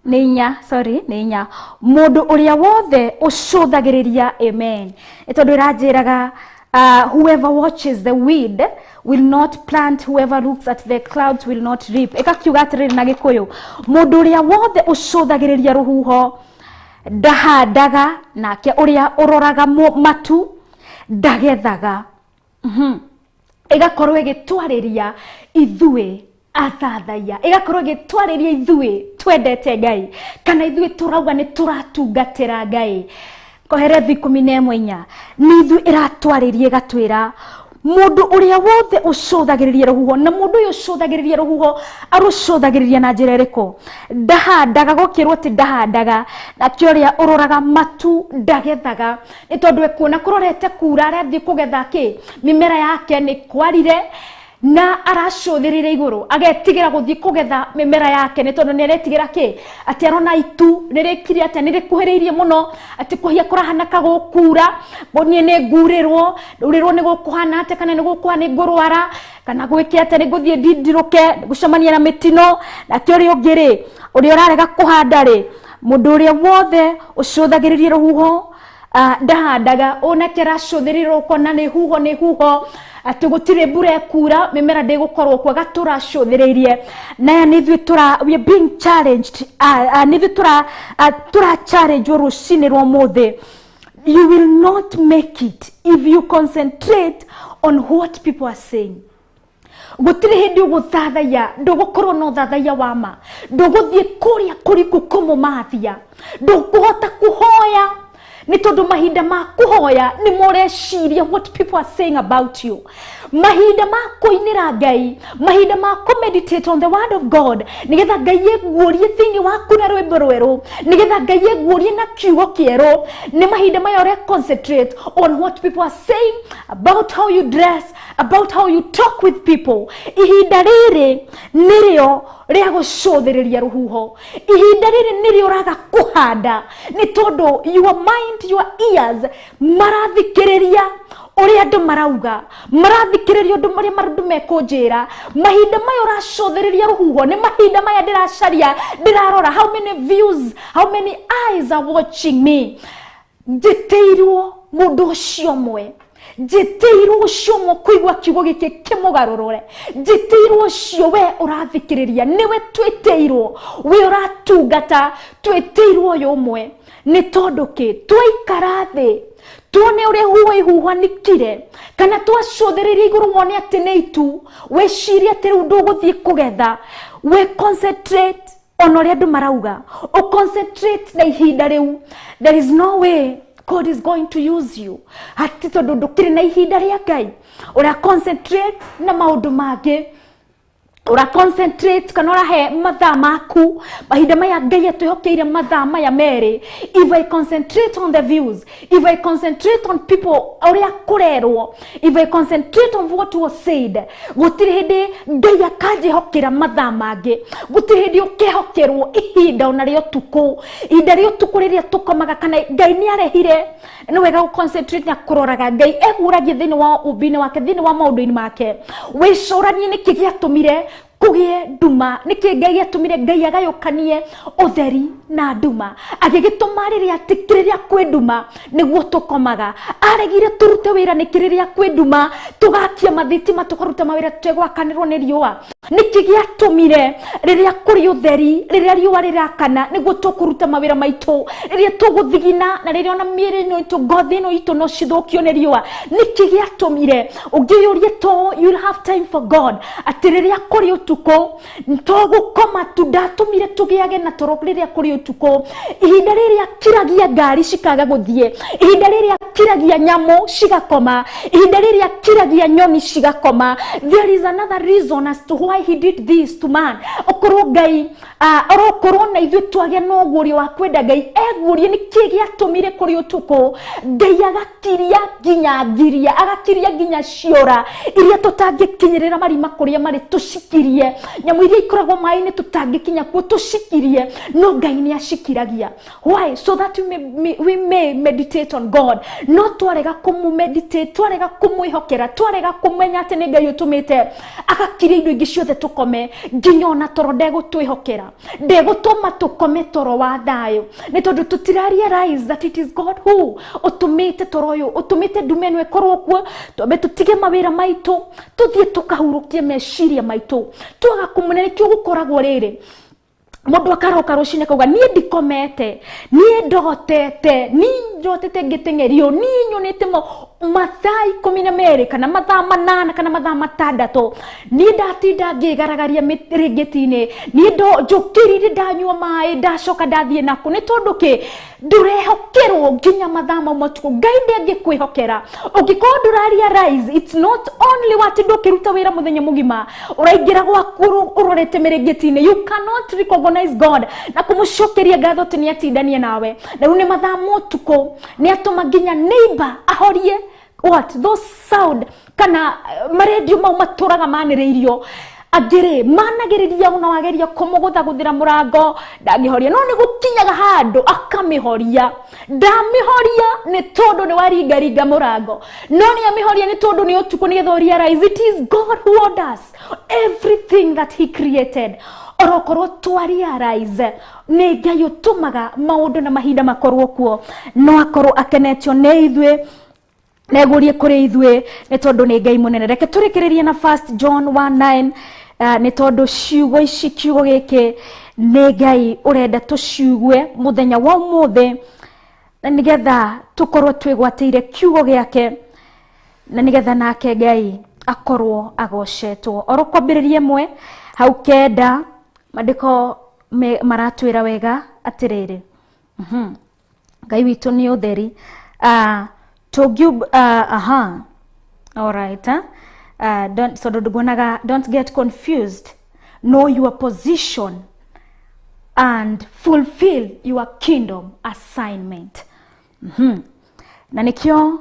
nĩ inya, sorry, nĩ inya. Mũndũ ũrĩa wothe ũcũthagĩrĩria, amen, nĩ tondũ ĩranjĩraga whoever watches the weed will not plant, whoever looks at the clouds will not reap. Ĩkakiuga atĩrĩrĩ na Gĩkũyũ, mũndũ ũrĩa wothe ũcũthagĩrĩria rũhuho ndahandaga, nake ũrĩa ũroraga matu ndagethaga. Ĩgakorwo ĩgĩtwarĩria ithuĩ athathaiya, ĩgakorwo ĩgĩtwarĩria ithuĩ twendete Ngai, kana ithuĩ tũrauga nĩ tũratungatĩra Ngai. Koherethu 11:4 nĩ ithuĩ ĩratwarĩria ĩgatwĩra Mundu uria wothe ucũthagĩrĩria rũhuho, na mundu uyu ucũthagĩrĩria rũhuho arucũthagĩrĩria na njĩra ĩrĩkũ? Ndahandaga, gũkĩrwo atĩ ndahandaga, nake ũrĩa ũroraga matu ndagethaga, nĩ tondũ ekuona kũrorete kura, arathiĩ kũgetha kĩ? Mĩmera yake nĩ kwarire, na aracũthĩrĩria igũrũ agetigĩra gũthiĩ kũgetha mĩmera yake, nĩ tondũ nĩ aretigĩra kĩ? Atĩ arona itu nĩrĩkire atĩa, nĩrĩkuhĩrĩirie mũno, atĩ kũhia kũrahana ka gũkura, niĩ nĩ ngurĩrwo, ndurĩrwo nĩ gũkũhana atĩa, kana nĩ gũkũhana nĩ ngũrwara, kana gwĩke atĩa, nĩ ngũthiĩ ndindirũke, gũcemania na mĩtino. Nake ũrĩa ũngĩ rĩ, ũrĩa ũrarega kũhanda rĩ, mũndũ ũrĩa wothe ũcũthagĩrĩria rũhuho ndahandaga, onake aracũthĩrĩria ũkona nĩ huho, nĩ huho, atĩ gũtirĩ mbura ĩkura, mĩmera ndĩgũkorwo kuo, gatũracũthĩrĩirie. Naya nĩ ithuĩ tũra, we are being challenged, nĩ ithuĩ tũra challenge rũcinĩ rwa ũmũthĩ. You will not make it if you concentrate on what people are saying. Gũtirĩ hĩndĩ ũgũthathaiya, ndũgũkorwo na ũthathaiya wa ma, ndũgũthiĩ kũrĩa kũriku kũmũmathia, ndũkũhota kũhoya, nĩ tondũ mahinda ma kũhoya nĩ moreciria what people are saying about you. Mahinda ma kũinĩra Ngai, mahinda ma kũmeditate on the word of God, nĩgetha Ngai eguũrie thĩinĩ waku na rwĩmbo rwerũ, nĩgetha Ngai eguũrie na kiugo kĩerũ, nĩ mahinda maya ũre concentrate on what people are saying about how you dress, about how you talk with people. Ihinda rĩrĩ nĩrĩo rĩa gũcũthĩrĩria rũhuho, ihinda rĩrĩ nĩrĩo ũraga kũhanda, nĩ tondũ your mind, your ears marathikĩrĩria ũrĩa andũ marauga, marathikĩrĩria ũndũ marĩa andũ mekũnjĩra. Mahinda maya ũracũthĩrĩria rũhuho nĩ mahinda maya ndĩracaria, ndĩrarora how many views, how many eyes are watching me. Njĩtĩirwo mũndũ ũcio ũmwe, njĩtĩirwo ũcio ũmwe kũigua kiugo gĩkĩ kĩmũgarũrũre, njĩtĩirwo ũcio we ũrathikĩrĩria, nĩwe twĩtĩirwo, we ũratungata, twĩtĩirwo ũyũ ũmwe. Nĩ tondũ kĩ? Twaikara thĩ tuone ũrĩa huho ihuhanĩkire, kana twacũthĩrĩria igũrũ wone atĩ nĩ itu, wĩcirie atĩ rĩu ndũgũthiĩ kũgetha, we concentrate ona ũrĩa andũ marauga, ũ concentrate na ihinda rĩu. There is no way God is going to use you, atĩ tondũ ndũkĩrĩ na ihinda rĩa Ngai, ũra concentrate na maũndũ mangĩ, ũra concentrate kana ũrahe mathaa maku. Mahinda maya Ngai atwĩhokeire mathaa maya merĩ. If I concentrate on the views, if I concentrate on people ũrĩa kũrerwo, if I concentrate on what was said, gũtirĩ hĩndĩ Ngai akanjĩhokera mathaa mangĩ, gũtirĩ hĩndĩ ũkehokerwo ihinda ona rĩa ũtukũ, ihinda rĩa ũtukũ rĩrĩa tũkomaga, kana Ngai nĩ arehire. Nĩ wega gũ concentrate na kũroraga Ngai eguũragie thĩinĩ wa ũmbi-inĩ wake, thĩinĩ wa maũndũ-inĩ make. Wĩcũranie nĩkĩ gĩatũmire kũgĩe nduma, nĩkĩ Ngai gĩatũmire Ngai agayũkanie ũtheri na nduma, agĩgĩtũma rĩrĩa atĩ rĩrĩa kwĩ nduma nĩguo tũkomaga, aregire tũrute wĩra nĩkĩ rĩrĩa kwĩ nduma, tũgakia mathitima tũkaruta mawĩra tũtegwakanĩrwo nĩ riũa. Nĩkĩ gĩatũmire rĩrĩa kũrĩ ũtheri, rĩrĩa riũa rĩrakana nĩguo tũkũruta mawĩra maitũ, rĩrĩa tũgũthigina na rĩrĩa ona mĩĩrĩ ĩno itũ, ngothi ĩno itũ no cithũkio nĩ riũa? Nĩkĩ gĩatũmire? Ũngĩyũria to you'll have time for God, atĩ rĩrĩa kũrĩ ũtukũ to gũkoma tu, ndatũmire tũgĩage na toro rĩrĩa kũrĩ ũtukũ, ihinda rĩrĩa kiragia ngari cikaga gũthiĩ, ihinda rĩrĩa kiragia nyamũ cigakoma, ihinda rĩrĩa kiragia nyoni cigakoma. There is another reason as to why he did this to man. Okorwo Ngai orokorwo na ithuĩ twagĩa na ũguũrio wa kwenda Ngai eguũrie nĩkĩ gĩatũmire kũrĩ ũtukũ Ngai agakiria nginya ngiria, agakiria nginya ciora iria tũtangĩkinyĩrĩra marima kũrĩa marĩ tũcikirie, nyamũ iria ikoragwo maĩ-inĩ tũtangĩkinya kuo tũcikirie, no Ngai nĩ acikiragia. Why? So that we may meditate on God. No twarega kũmũ-meditate, twarega kũmwĩhokera, twarega kũmenya atĩ nĩ Ngai ũtũmĩte agakiria indo ingĩ ciothe tũkome, nginya ona toro ndegũtwĩhokera, ndegũtũma tũkome toro wa thayũ, nĩ tondũ tũtira realize that it is God who ũtũmĩte toro ũyũ, ũtũmĩte ndume ĩno ĩkorwo kuo, twambe tũtige mawĩra maitũ, tũthiĩ tũkahurũkie meciria maitũ, twaga kũmũne. Nĩkĩo gũkoragwo rĩrĩ Mundu akaroka rucini akauga nie ndikomete, nie ndotete, nie njotete ngitengerio, nie nyonete mo mathaa 12 kana mathaa 8 kana mathaa 6, nie ndatinda ngigaragaria mĩrĩngĩti-inĩ, nie njũkĩrire ndanyua maĩ ndacoka ndathiĩ nako. Nĩ tondũ kĩ? Ndũrehokerwo nginya mathaa mau matukũ. Ngai ndangĩkwĩhokera ũngĩkorwo ndũra realize it's not only watinda ũkĩruta wĩra mũthenya mũgima, ũraingĩra gwaku ũrorete mĩrĩngĩti-inĩ. You cannot recognize God na kũmũcokeria ngatho atĩ nĩ atindania nawe. Na rĩu nĩ mathaa motukũ, nĩ atũma nginya neighbor ahorie what those sound kana maredio mau matũraga manĩrĩirio. Angĩrĩ managĩrĩria ona wageria kũmũgũthagũthĩra mũrango ndangĩhoria, no nĩ gũkinyaga handũ akamĩhoria. Ndamĩhoria nĩ tondũ nĩ waringaringa mũrango, no nĩ amĩhoria nĩ tondũ nĩ ũtukũ, nĩgetha realize it is God who orders everything that he created. Orokorwo twa realize nĩ Ngai ũtũmaga maũndũ na mahinda makorwo kuo, no akorwo akenetio nĩ ithuĩ, negurie kũrĩ ithuĩ, nĩ tondũ nĩ Ngai mũnene. Reke tũrĩkĩrĩrie na 1 John 1:9, nĩ tondũ ciugo ici, kiugo gĩkĩ nĩ Ngai ũrenda tũciugue mũthenya wa ũmũthĩ, na nĩgetha tũkorwo twĩgwatĩire kiugo gĩake, na nĩgetha nake Ngai akorwo agocetwo. Oro kwambĩrĩria ĩmwe hau 9, maandĩko maratwĩra wega atĩrĩrĩ, Ngai witũ nĩ ũtheri. Aha, all right, don't, so don't get confused. Know your position and fulfill your kingdom assignment. Na nikio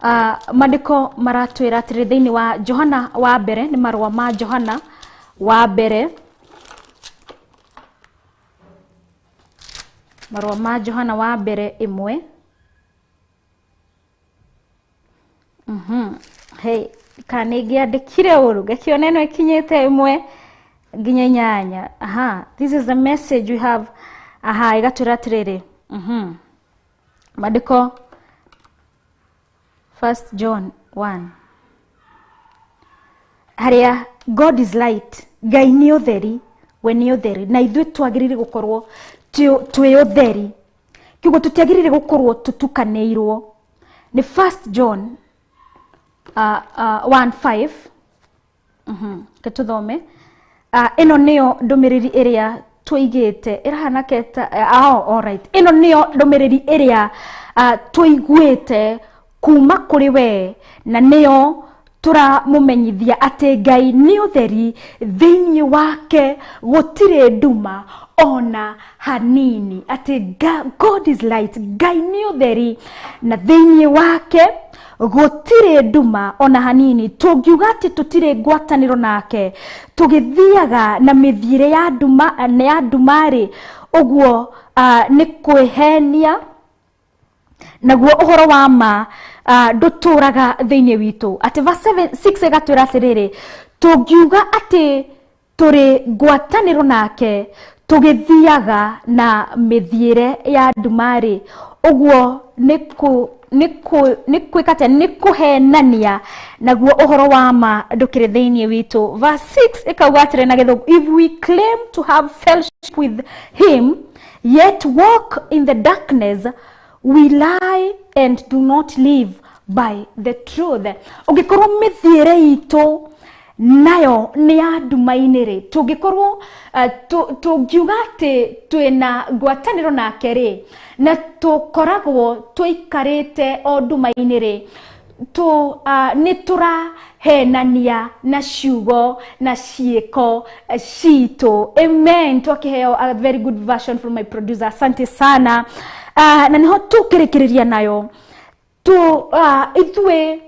maandĩko maratwĩra atĩrĩ thĩinĩ wa Johana wa mbere, nĩ marũa ma Johana wa mbere, marũa ma Johana wa mbere 1. Hey, kana nĩngĩandĩkire ũru ngakĩona ĩno ĩkinyĩte 1 nginya 8. Aha, this is the message we have. Aha, ĩgatwĩra atĩrĩrĩ, maandĩko 1 John 1, harĩa God is light, Ngai nĩ ũtheri, we nĩ ũtheri, na ithuĩ twagĩrĩire gũkorwo twĩ ũtheri. Kiugo tũtiagĩrĩire gũkorwo tũtukanĩirwo. Nĩ 1 John 1:5. Ketuthome. Ĩno nĩyo ndũmĩrĩri ĩrĩa tũigĩte ĩrahana keta. All right, ĩno nĩyo ndũmĩrĩri ĩrĩa tũiguĩte kuma kũrĩ we, na nĩyo tũramũmenyithia atĩ Ngai nĩ ũtheri, thĩinĩ wake gũtirĩ nduma ona hanini. Atĩ God is light, Ngai nĩ ũtheri, na thĩinĩ wake gũtirĩ nduma ona hanini. Tũngiuga atĩ tũtirĩ ngwatanĩro nake, tũgĩthiaga na mĩthiĩre ya nduma na ya nduma-rĩ, ũguo nĩ kwĩhenia, naguo ũhoro wa ma ndũtũraga thĩinĩ witũ. Atĩ verse 6 ĩgatwĩra atĩrĩrĩ, tũngiuga atĩ tũrĩ ngwatanĩro nake, tũgĩthiaga na mĩthiĩre ya nduma-rĩ, ũguo nĩ kwĩka atĩa? Nĩ kũhenania, naguo ũhoro wa ma ndũkĩrĩ thĩinĩ witũ. Verse 6 ĩkauga atĩrĩ na Gĩthũngũ, if we claim to have fellowship with him yet walk in the darkness, we lie and do not live by the truth. Ũngĩkorwo mĩthiĩre itũ nayo nĩ ya nduma-inĩ rĩ, tũngĩkorwo tũngiuga atĩ twĩna ngwatanĩro nake rĩ, na tũkoragwo tũikarĩte o nduma-inĩ rĩ, nĩ tũrahenania na ciugo na ciĩko citũ. Amen. Twakĩheo a very good version from my producer, asante sana. Na nĩho tũkĩrĩkĩrĩria nayo ithuĩ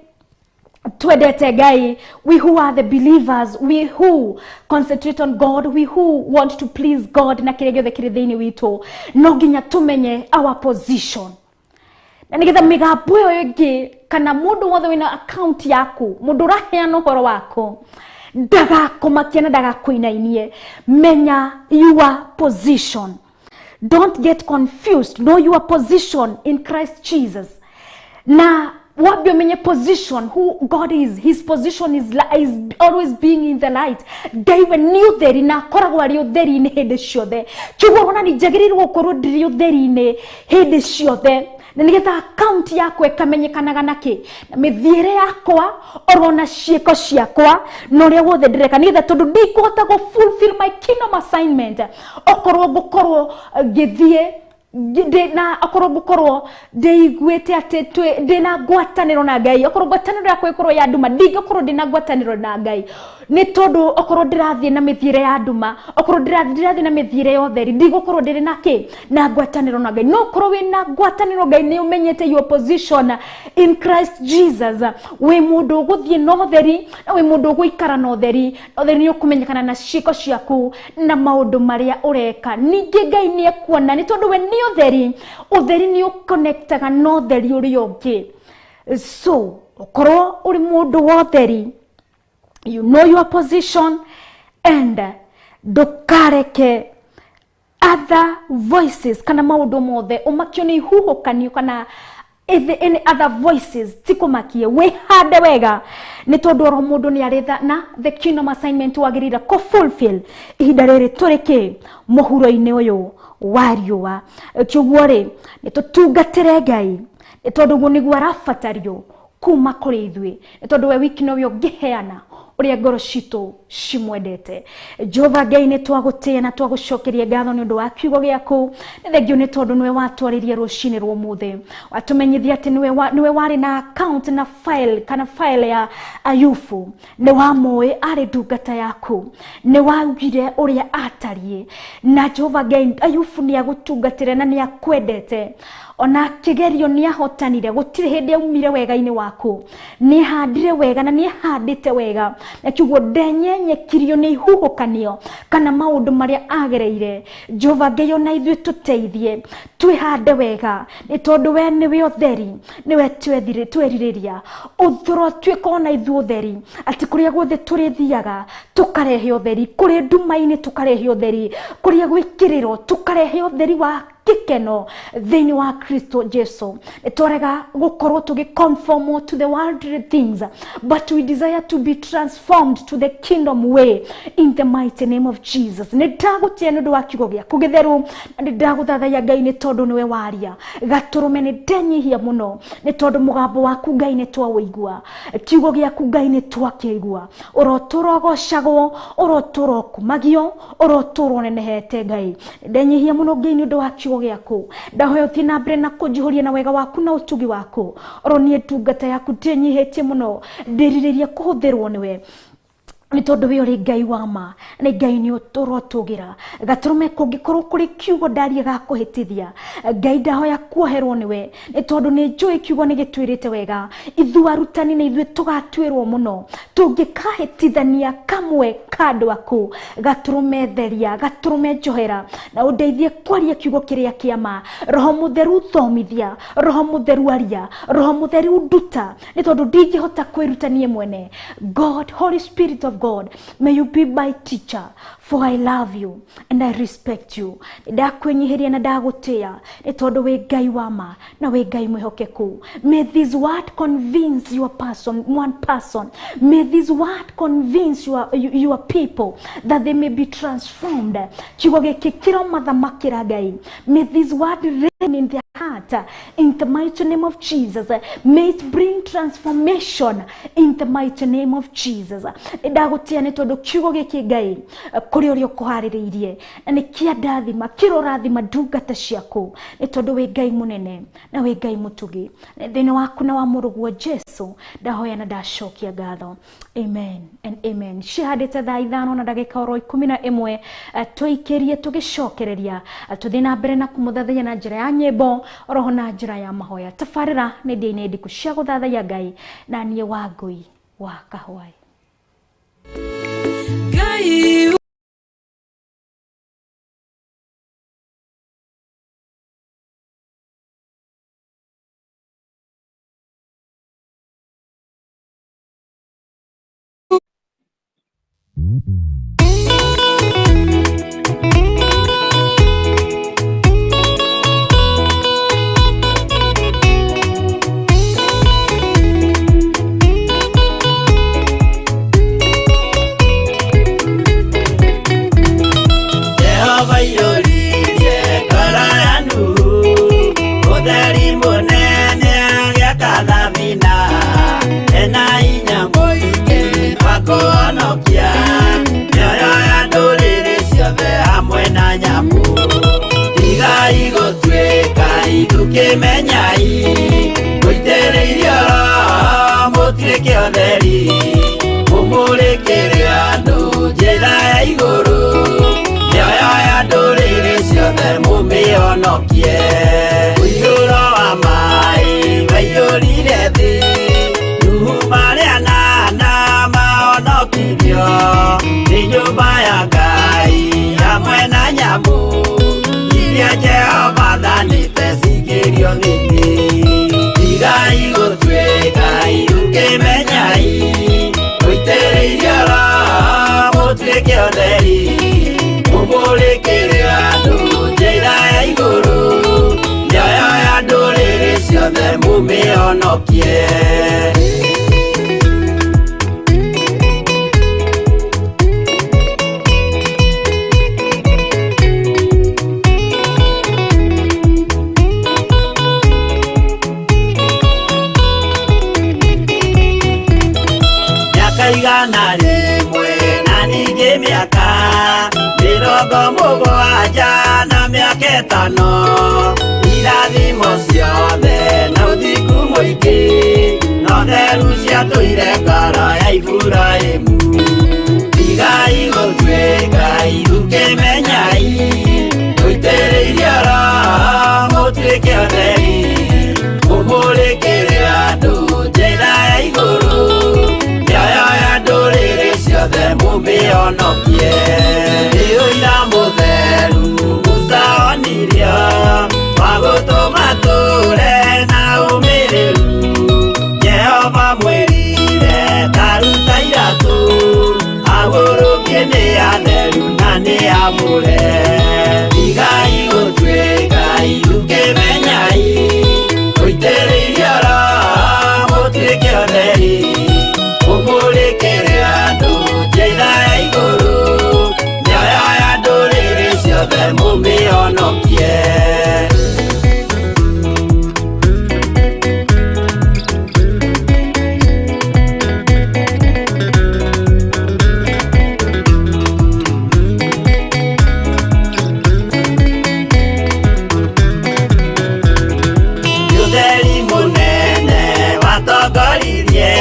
twendete Ngai, we who are the believers, we who concentrate on God, we who want to please God na kĩrĩa gĩothe kĩrĩ thĩinĩ witũ, no nginya tũmenye our position. Na nĩgetha mĩgambo ĩyo ĩngĩ kana mũndũ wothe wĩna account yaku, mũndũ ũraheana ũhoro waku, ndagakũmakie na ndagakũinainie. Menya your position. Don't get confused. Know your position in Christ Jesus. Na Wambe ũmenye position, who God is. His position is always being in the light. Ngai we nĩ ũtheri na akoragwo arĩ ũtheri-inĩ hĩndĩ ciothe. Kiugo ona nĩ njagĩrĩirwo gũkorwo ndĩrĩ ũtheri-inĩ hĩndĩ ciothe, na nĩgetha akaunti yakwa ĩkamenyekanaga na kĩ, na mĩthiĩre yakwa oro na ciĩko ciakwa na ũrĩa wothe ndĩreka, nĩgetha tondũ ndikũhota gũ fulfill my kingdom assignment okorwo ngũkorwo ngĩthiĩ na okorwo ngũkorwo ndĩiguĩte atĩ ndĩna ngwatanĩro na Ngai, okorwo ngwatanĩro yakwa ĩkorwo ya nduma, ndingĩkorwo ndĩna ngwatanĩro na Ngai, nĩ tondũ okorwo ndĩrathiĩ na mĩthiĩre ya nduma, okorwo ndĩrathiĩ na mĩthiĩre ya ũtheri, ndigũkorwo ndĩrĩ na kĩ, na ngwatanĩro na Ngai. No okorwo wĩna ngwatanĩro Ngai, nĩ ũmenyete your position in Christ Jesus, wĩ mũndũ ũgũthiĩ na ũtheri na wĩ mũndũ ũgũikara na ũtheri, na ũtheri nĩ ũkũmenyekana na ciĩko ciaku na maũndũ marĩa ũreka. Ningĩ Ngai nĩ ekuona, nĩ tondũ we nĩ ũtheri, ũtheri nĩ ũconnectaga na ũtheri ũrĩa ũngĩ. So okorwo ũrĩ mũndũ wa ũtheri, you know your position, and ndũkareke other voices kana maũndũ mothe ũmakio nĩ ihuhũkanio kana any other voices tikũmakie. Wĩhande wega, nĩ tondũ oro mũndũ nĩ arĩ na the kingdom assignment wagĩrĩire kũ fulfill ihinda rĩrĩ tũrĩ kĩ mũhuro-inĩ ũyũ wa riũa. Kĩoguo rĩ, nĩ tũtungatĩre Ngai, nĩ tondũ ũguo nĩguo arabatario kuma kũrĩ ithuĩ, nĩ tondũ we wiki nowe ũngĩheana ũrĩa ngoro citũ cimwendete. Jehova Ngai, nĩ twagũtĩĩa na twagũcokeria ngatho nĩ ũndũ wa kiugo gĩaku. Nĩ thengio nĩ tondũ nĩwe watwarĩrie rũcinĩ rwa ũmũthĩ, watũmenyithia atĩ nĩwe warĩ na account na file kana file ya Ayubu, nĩ wamũĩ arĩ ndungata yaku, nĩ waugire ũrĩa atariĩ. Na Jehova Ngai, Ayubu nĩ agũtungatĩre na nĩ akwendete, ona kĩgerio nĩ ahotanire, gũtirĩ hĩndĩ aumire wega-inĩ waku, nĩ ahandire wega na nĩ ahandĩte wega, na kiugo ndenyenyekirio nĩ ihuhũkanio kana maũndũ marĩa agereire. Jehova Ngai, ona ithuĩ tũteithie twĩhande wega, nĩ tondũ we nĩwe ũtheri, nĩwe twerirĩria ũtũrotuĩka ona ithuĩ ũtheri, atĩ kũrĩa guothe tũrĩthiaga tũkarehe ũtheri, kũrĩ nduma-inĩ tũkarehe ũtheri, kũrĩa gwĩkĩrĩrwo tũkarehe ũtheri wa gĩkeno thĩinĩ wa Kristo Jesu. Nĩtwarega gũkorwo tũgĩ conform to the worldly things, but we desire to be transformed to the kingdom way in the mighty name of Jesus. Nĩ ndagũtĩa nĩ ũndũ wa kiugo gĩaku gĩtheru, na nĩ ndagũthathaiya Ngai nĩ tondũ nĩwe waria. Gatũrũme nĩ ndenyihia mũno nĩ tondũ mũgambo waku Ngai nĩ twaũigua, kiugo gĩaku Ngai nĩ twakĩigua. Ũrotũra ũgocagwo, ũrotũra ũkumagio, ũrotũra ũnenehete Ngai. Ndenyihia mũno Ngai nĩ ũndũ wa kiugo gĩaku. Ndahoya ũthiĩ na mbere na kũnjihũria na wega waku na ũtugi waku. Oro niĩ ndungata yaku ndĩnyihĩtie mũno, ndĩrirĩria kũhũthĩrwo nĩwe, nĩ tondũ we ũrĩ Ngai wa ma, nĩ Ngai nĩ ũtũrotũgĩra. Gatũrũme kũngĩkorwo kũrĩ kiugo ndaria gakũhĩtithia, Ngai ndahoya kuoherwo nĩwe, nĩ tondũ nĩ njũĩ kiugo nĩ gĩtwĩrĩte wega. Ithuĩ arutani nĩ ithuĩ tũgatuĩrwo mũno tũngĩkahĩtithania kamwe ka andũ aku. Gatũrũme theria, gatũrũme njohera, na ũndeithie kwaria kiugo kĩrĩa kĩa ma. Roho Mũtheru thomithia, Roho Mũtheru aria, Roho Mũtheru nduta, nĩ tondũ ndingĩhota kwĩruta niĩ mwene. God, Holy Spirit of God, may you be my teacher, for I love you and I respect you. Ndakwĩnyihĩria na ndagũtĩĩa, nĩ tondũ wĩ Ngai wa ma na wĩ Ngai mwĩhokeku. May this word convince your person, one person. May this word convince your people that they may be transformed. Kiugo gĩkĩ kĩromathamakĩra Ngai. May this word reign in their heart in the mighty name of Jesus. May it bring transformation in the mighty name of Jesus. Ndagũtĩĩa nĩ tondũ kiugo gĩkĩ Ngai kũrĩ ũrĩa ũkũharĩrĩirie na nĩ kĩandathima, kĩrorathima ndungata ciaku, nĩ tondũ wĩ Ngai mũnene na wĩ Ngai mũtugi. Thĩinĩ waku na wa mũrũguo Jesu ndahoya na ndacokia ngatho. Amen and amen. Cihandĩte thaa 5 na ndagĩka oro 11, tũikĩrie tũgĩcokereria, tũthiĩ na mbere na kũmũthathaiya na njĩra ya nyĩmbo oroho na njĩra ya mahoya. Tabarĩra nĩ ndĩ-inĩ ndiku cia gũthathaiya Ngai, na niĩ Wangũi wa Kahũai. Ngai. Ũkĩmenyai Mũitĩrĩirio Roho mũtuĩke ũtheri Mũmũrĩkĩre andũ njĩra ya igũrũ Mĩoyo ya ndũrĩrĩ ciothe mũmĩhonokie Ũiyũro wa maĩ waiyũrire thĩ Nuhu marĩ anana mahonokirio Nĩ nyũmba ya Ngai hamwe na nyamũ Iria Jehova athanĩte cingĩrio thĩinĩ Tigai gũtuĩka ũkĩmenyai Mũitĩrĩirio Roho mũtuĩke ũtheri Mũmũrĩkĩre andũ njĩra ya igũrũ Mĩoyo ya ndũrĩrĩ ciothe mũmĩhonokie Mĩaka 100 na ningĩ mĩaka 70 na mĩaka 5 Irathimo ciothe na ũthingu mũingĩ No theru ciatũire ngoro ya Iburahĩmu Tigai gũtuĩka ũkĩmenyai Mũitĩrĩirio Roho mũtuĩke ũtheri Mũmũrĩkĩre andũ njĩra ya igũrũ Mĩoyo ya ndũrĩrĩ ciothe mũmĩhonokie Nĩ ũira mũtheru Musa onirio Wa gũtũma tũre na ũmĩrĩru Jehova mwĩrire taruta iratũ Agũrũkie nĩ atheru na nĩ amũre Tigai gũtuĩka ũkĩmenyai Mũitĩrĩirio Roho mũtuĩke ũtheri Mũmũrĩkĩre andũ njĩra ya igũrũ Mĩoyo ya ndũrĩrĩ ciothe mũmĩhonokie Ũtheri mũnene watongoririe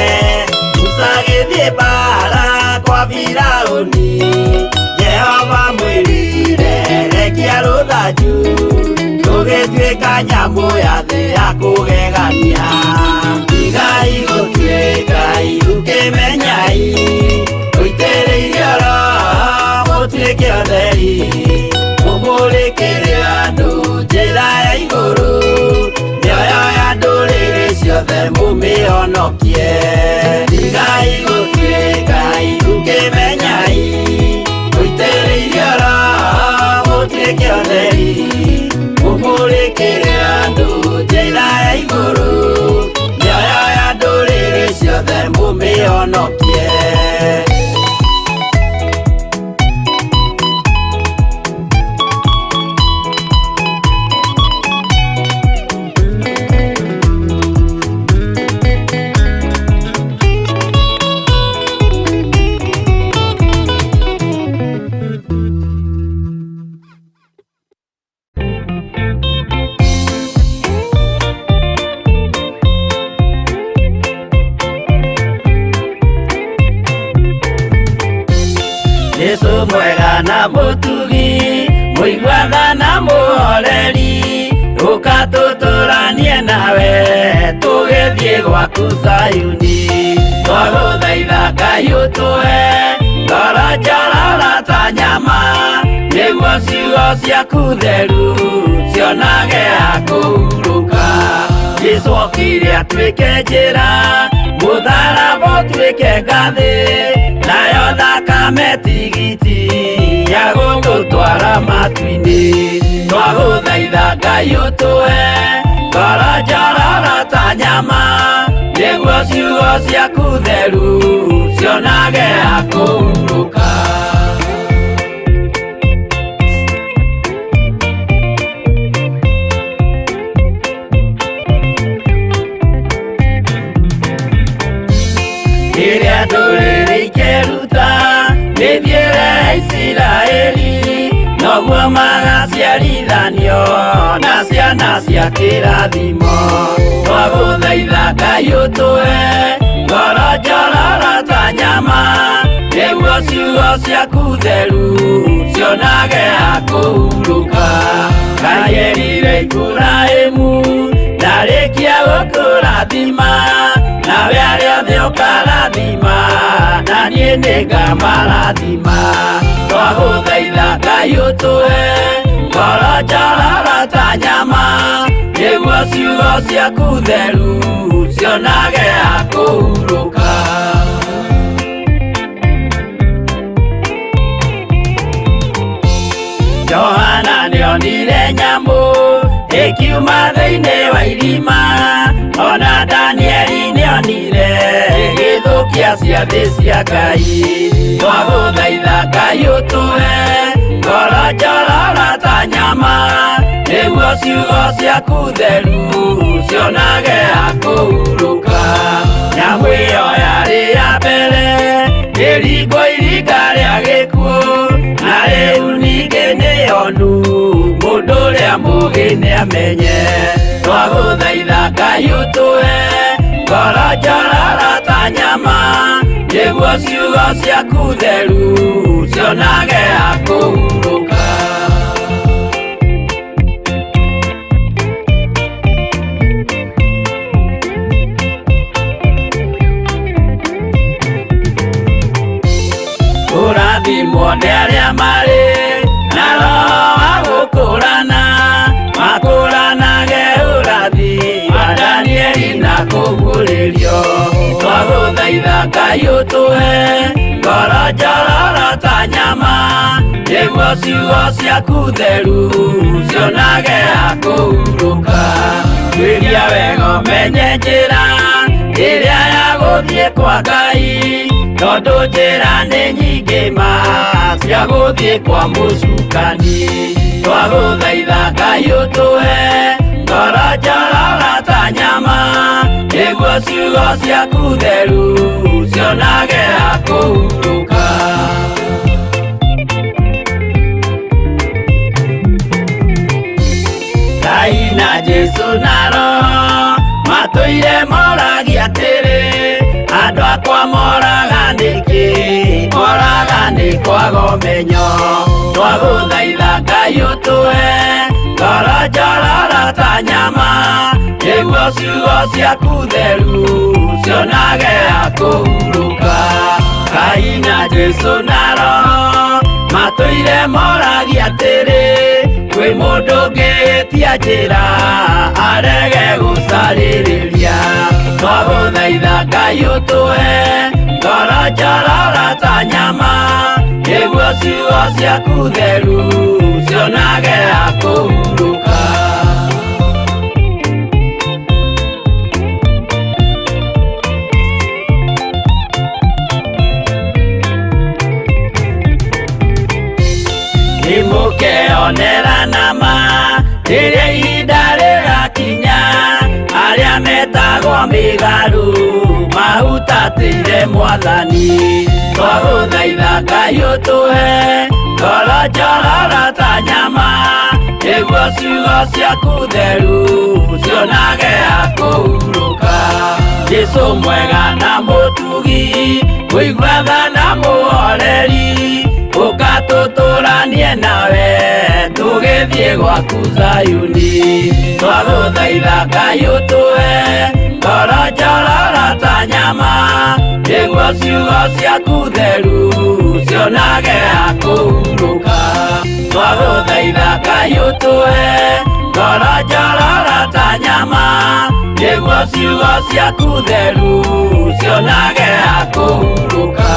Musa agĩthiĩ mbara kwa Firaũni Jehova mwĩrire rekia rũthanju Rũgĩtuĩka nyamũ ya thĩ ya kũgegania Tigai gũtuĩka ũkĩmenyai Mũitĩrĩirio Roho mũtuĩke ũtheri Mũmũrĩkĩre andũ njĩra ya igũrũ Mĩoyo ya ndũrĩrĩ ciothe mũmĩhonokie Tigai gũtuĩka ũkĩmenyai Mũitĩrĩirio Roho mũtuĩke ũtheri Mũmũrĩkĩre andũ njĩra ya igũrũ Mĩoyo ya ndũrĩrĩ ciothe mũmĩhonokie Jesu mwega na mũtugi mũiguana na mũhoreri ũka tũtũranie nawe tũgĩthiĩ gwaku Zayuni twagũthaitha Ngai ũtũhe ngoro njororo ta nyama nĩguo ciugo ciaku theru cionage ha kũhurũka Jesu okire atuĩke njĩra mũtharaba ũtuĩke ngathĩ nayo thakame tigiti ya gũgũtwara matu-inĩ twagũthaitha Ngai ũtũhe ngoro njororo ta nyama nĩguo ciugo ciaku theru cionage ha kũhurũka Rĩrĩa ndũrĩrĩ ikeruta mĩthiĩre ya Isiraeli noguo Nĩguo magaciarithanio na ciana cia kĩrathimo. Twagũthaitha Ngai ũtũhe ngoro njororo ta nyama, nĩguo ciugo ciaku theru cionage ha kũhurũka. Ngai erire Iburahĩmu ndarĩkia gũkũrathima, nawe arĩa othe ũkarathima, na niĩ nĩngamarathima. Twagũthaitha Ngai ũtũhe ngoro njororo ta nyama, nĩguo ciugo ciaku theru cionage ha kũhurũka. Johana nĩonire nyamũ ĩkiuma thĩinĩ wa irima, ona Danieli nĩonire ĩgĩthũkia ciathĩ cia Ngai. Twagũthaitha Ngai ũtũhe ngoro njororo ta nyama, nĩguo ciugo ciaku theru cionage ha kũhurũka. Nyamũ ĩyo yarĩ ya mbere ĩringwo iringa rĩa gĩkuũ, na rĩu ningĩ nĩyonu mũndũ ũrĩa mũũgĩ nĩamenye. Twagũthaitha Ngai ũtũhe ngoro njororo ta nyama, nĩguo ciugo ciaku theru cionage ha kũhurũka. Kũrathimwo nĩ arĩa marĩ na roho wa gũkũrana, makũranage ũrathi wa Danieli na kũguũrĩrio. Twagũthaitha Ngai ũtũhe ngoro njororo ta nyama, nĩguo ciugo ciaku theru cionage ha kũhurũka. Tuĩria wega ũmenye njĩra ĩrĩa ya gũthiĩ kwa Ngai, tondũ njĩra nĩ nyingĩ ma cia gũthiĩ kwa mũcukani. Twagũthaitha Ngai ũtũhe ngoro njororo ta nyama, nĩguo ciugo ciaku theru cionage ha kũhurũka. Ngai na Jesũ na Roho matũire moragia atĩrĩ, andũ akwa moraga nĩkĩ? Moraga nĩ kwaga ũmenyo. Twagũthaitha Ngai ũtũhe ngoro njororo ta nyama, nĩguo ciugo ciaku theru cionage ha kũhurũka. Ngai na Jesũ na Roho matũire moragia atĩrĩ, kwĩ mũndũ ũngĩtia njĩra arege gũcarĩrĩria. Twagũthaitha Ngai ũtũhe ngoro njororo ta nyama, nĩguo ciugo ciaku theru cionage ha kũhurũka. Nĩmũkeonera nama rĩrĩa ihinda rĩgakinya, arĩa metagwo mĩgarũ mahutatĩire Mwathani. Twagũthaitha Ngai ũtũhe ngoro njororo ta nyama, nĩguo ciugo ciaku theru cionage ha kũhurũka. Jesũ mwega na mũtugi, mũigua tha na mũhoreri, ũka tũtũranie nawe tũgĩthiĩ gwaku Zayuni. Twagũthaitha Ngai ũtũhe ngoro njororo ta nyama, nĩguo ciugo ciaku theru cionage ha kũhurũka. Twagũthaitha Ngai ũtũhe ngoro njororo ta nyama, nĩguo ciugo ciaku theru cionage ha kũhurũka.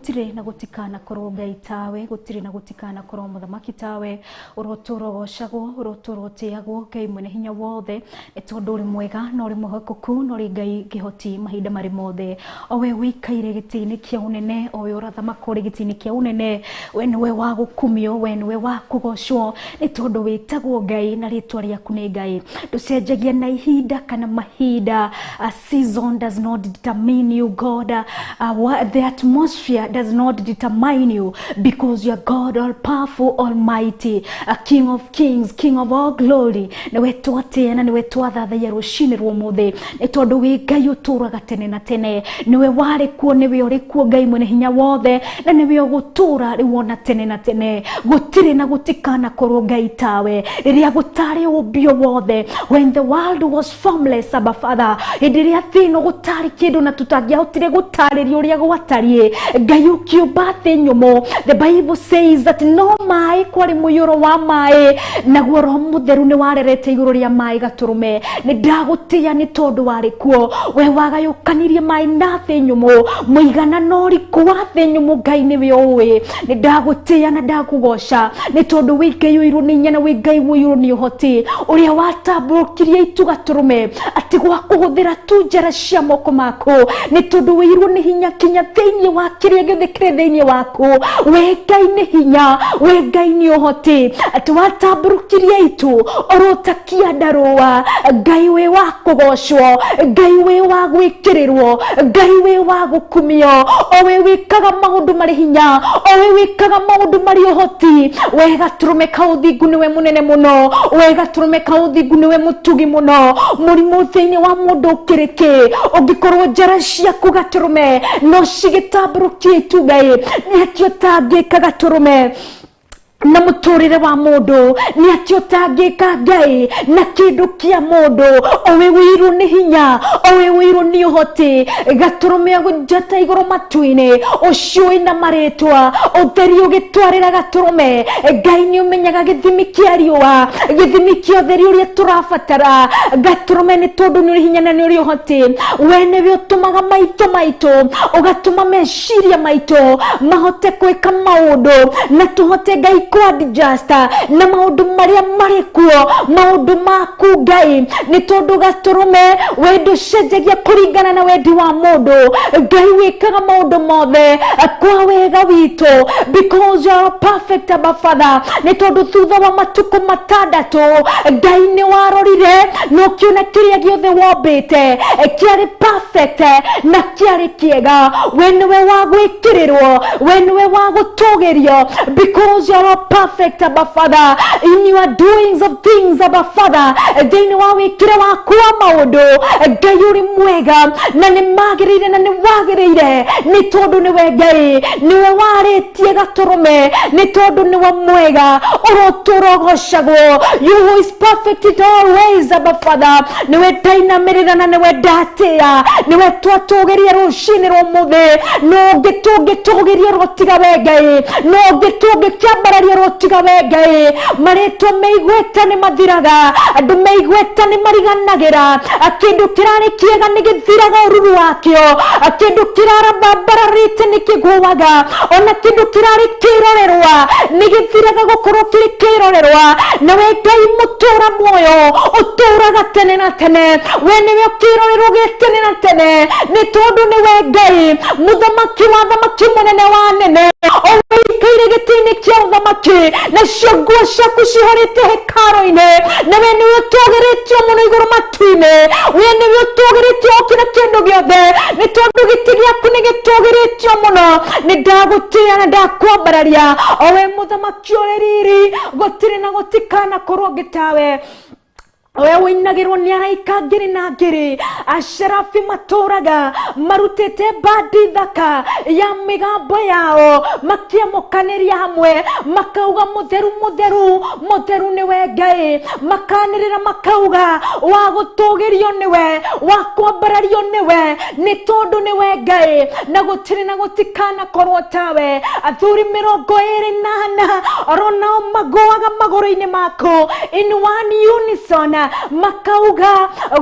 Gũtirĩ na gũtikanakorwo Ngai tawe, gũtirĩ na gũtikanakorwo mũthamaki tawe, ũrotũũra ũgocagwo, ũrotũũra ũtĩagwo, Ngai mwene hinya wothe, nĩ tondũ ũrĩ mwega na ũrĩ mwĩhokeku na ũrĩ Ngai kĩhoti mahinda marĩ mothe. O we wĩikaire gĩtĩ-inĩ kĩa ũnene, o we ũrathamaka ũrĩ gĩtĩ-inĩ kĩa ũnene, we nĩwe wa gũkumio, we nĩwe wa kũgocwo, nĩ tondũ wĩtagwo Ngai na rĩtwa rĩaku nĩ Ngai. Ndũcenjagia na ihinda kana mahinda. A season does not determine you, God. The atmosphere does not determine you, because you are God all powerful, almighty, a King of kings, King of all glory. Nĩwe twatĩĩa na nĩwe twathathaiya rũcinĩ rwa ũmũthĩ, nĩ tondũ wĩ Ngai ũtũũraga tene na tene. Nĩwe warĩ kuo, nĩwe ũrĩ kuo, Ngai mwene hinya wothe, na nĩwe ũgũtũũra rĩu ona tene na tene. Gũtirĩ na gũtikanakorwo Ngai tawe. Rĩrĩa gũtarĩ ũmbio wothe, when the world was formless, Abba Father, hĩndĩ ĩrĩa thĩ ĩno gũtarĩ kĩndũ na tũtangĩahotire gũtarĩria ũrĩa gwatariĩ, Ngai ũkĩũmba thĩ nyũmũ. The Bible says that no maĩ, kwarĩ mũiyũro wa maĩ, naguo Roho Mũtheru nĩ warerete igũrũ rĩa maĩ gatũrũme. Nĩ ndagũtĩĩa nĩ tondũ warĩ kuo. We wagayũkanirie maĩ na thĩ nyũmũ, mũigana na ũriku wa thĩ nyũmũ, Ngai nĩwe ũĩ. Nĩ ndagũtĩĩa na ndakũgoca nĩ tondũ wĩ Ngai ũirwo nĩ hinya na wĩ Ngai ũirwo nĩ ũhoti, ũrĩa watambũrũkirie itu gatũrũme atĩ gwa kũhũthĩra tu njara cia moko maku, nĩ tondũ wĩirwo nĩ hinya kinya thĩinĩ wa kĩrĩa gĩothe kĩrĩ thĩinĩ waku. We Ngai nĩ hinya, we Ngai nĩ ũhoti, atĩ watambũrũkirie itu oro ta kĩandarũa. Ngai wĩ wa kũgocwo, Ngai wĩ wa gwĩkĩrĩrwo, Ngai wĩ wa gũkumio, o we wĩkaga maũndũ marĩ hinya, o we wĩkaga maũndũ marĩ ũhoti. We gatũrũme ka ũthingu nĩwe mũnene mũno, we gatũrũme ka ũthingu nĩwe mũtugi mũno. Mũrimũ thĩinĩ wa mũndũ ũkĩrĩ kĩ? Ũngĩkorwo njara ciaku gatũrũme no cigĩtambũrũkie itu, Ngai nĩ atĩ ũtangĩka gatũrũme na mũtũrĩre wa mũndũ? Nĩ atĩ ũtangĩka Ngai na kĩndũ kĩa mũndũ? O we wĩirwo nĩ hinya, o we wĩirwo nĩ ũhoti, gatũrũme njata igũrũ matu-inĩ, ũcio wĩna marĩtwa, ũtheri ũgĩtwarĩra gatũrũme. Ngai nĩ ũmenyaga gĩthimi kĩa riũa, gĩthimi kĩa ũtheri ũrĩa tũrabatara gatũrũme, nĩ tondũ nĩ ũrĩ hinya na nĩ ũrĩ ũhoti. We nĩwe ũtũmaga maitho maitũ, ũgatũma meciria maitũ mahote gwĩka maũndũ na tũhote Ngai kũ-adjust na maũndũ marĩa marĩ kuo, maũndũ maku Ngai, nĩ tondũ gatũrũme we ndũcenjagia kũringana na wendi wa mũndũ. Ngai wĩkaga maũndũ mothe kwa wega witũ, because you are perfect, Abba Father. Nĩ tondũ thutha wa matukũ 6 Ngai nĩ warorire na ũkĩona kĩrĩa gĩothe wombĩte kĩarĩ perfect na kĩarĩ kĩega. We nĩwe wa gwĩkĩrĩrwo, we nĩwe wa gũtũgĩrio, because you are perfect, Abba Father, in your doings of things, Abba Father. Thĩinĩ wa wĩkĩre waku wa maũndũ, Ngai ũrĩ mwega na nĩ magĩrĩire na nĩ wagĩrĩire, nĩ tondũ nĩwe Ngai, nĩwe warĩtie gatũrũme, nĩ tondũ nĩwe mwega, ũrotũũra ũgocagwo. You who is perfect in all ways, Abba Father, nĩwe ndainamĩrĩra na nĩwe ndatĩĩa, nĩwe twatũgĩria rũcinĩ rwa ũmũthĩ. No ũngĩ tũngĩtũgĩria rũtiga we Ngai, no ũngĩ tũngĩkĩambararia rũtiga we Ngai. Marĩtwa meigweta nĩ mathiraga, andũ meigweta nĩ mariganagĩra, kĩndũ kĩrarĩ kĩega nĩ gĩthiraga ũruru wakĩo, kĩndũ kĩrarabambararĩte nĩ kĩgũaga, ona kĩndũ kĩrarĩ kĩrorerwa nĩ gĩthiraga gũkorwo kĩrĩ kĩrorerwa. Na we Ngai mũtũra muoyo ũtũraga tene na tene, we nĩwe kĩrorerwo gĩa tene na tene, nĩ tondũ nĩwe Ngai mũthamaki wa thamaki, mũnene wa nene, o wĩikaire gĩtĩ-inĩ kĩa ũthamaki, nacio nguo ciaku cihũrĩte hekaro-inĩ, na we nĩwe ũtũgĩrĩtio mũno igũrũ matu-inĩ. We nĩwe ũtũgĩrĩtio gũkĩra kĩndũ gĩothe, nĩ tondũ gĩtĩ gĩaku nĩ gĩtũgĩrĩtio mũno. Nĩ ndagũtĩĩa na ndakwambararia, o we mũthamaki ũrĩ riri, gũtirĩ na gũtikanakorwo ũngĩ tawe. We ũinagĩrwo nĩ araika ngiri na ngiri, acerabi matũraga marutĩte mbandi thaka ya mĩgambo yao, makĩamũkanĩria hamwe makauga, mũtheru, mũtheru, mũtheru nĩwe Ngai. Makanĩrĩra makauga, wa gũtũgĩrio nĩwe, wa kwambarario nĩwe, nĩ tondũ nĩwe Ngai na gũtirĩ na gũtikanakorwo tawe. Athuri 24 Oro nao magoaga magũrũ-inĩ maku in one unison, makauga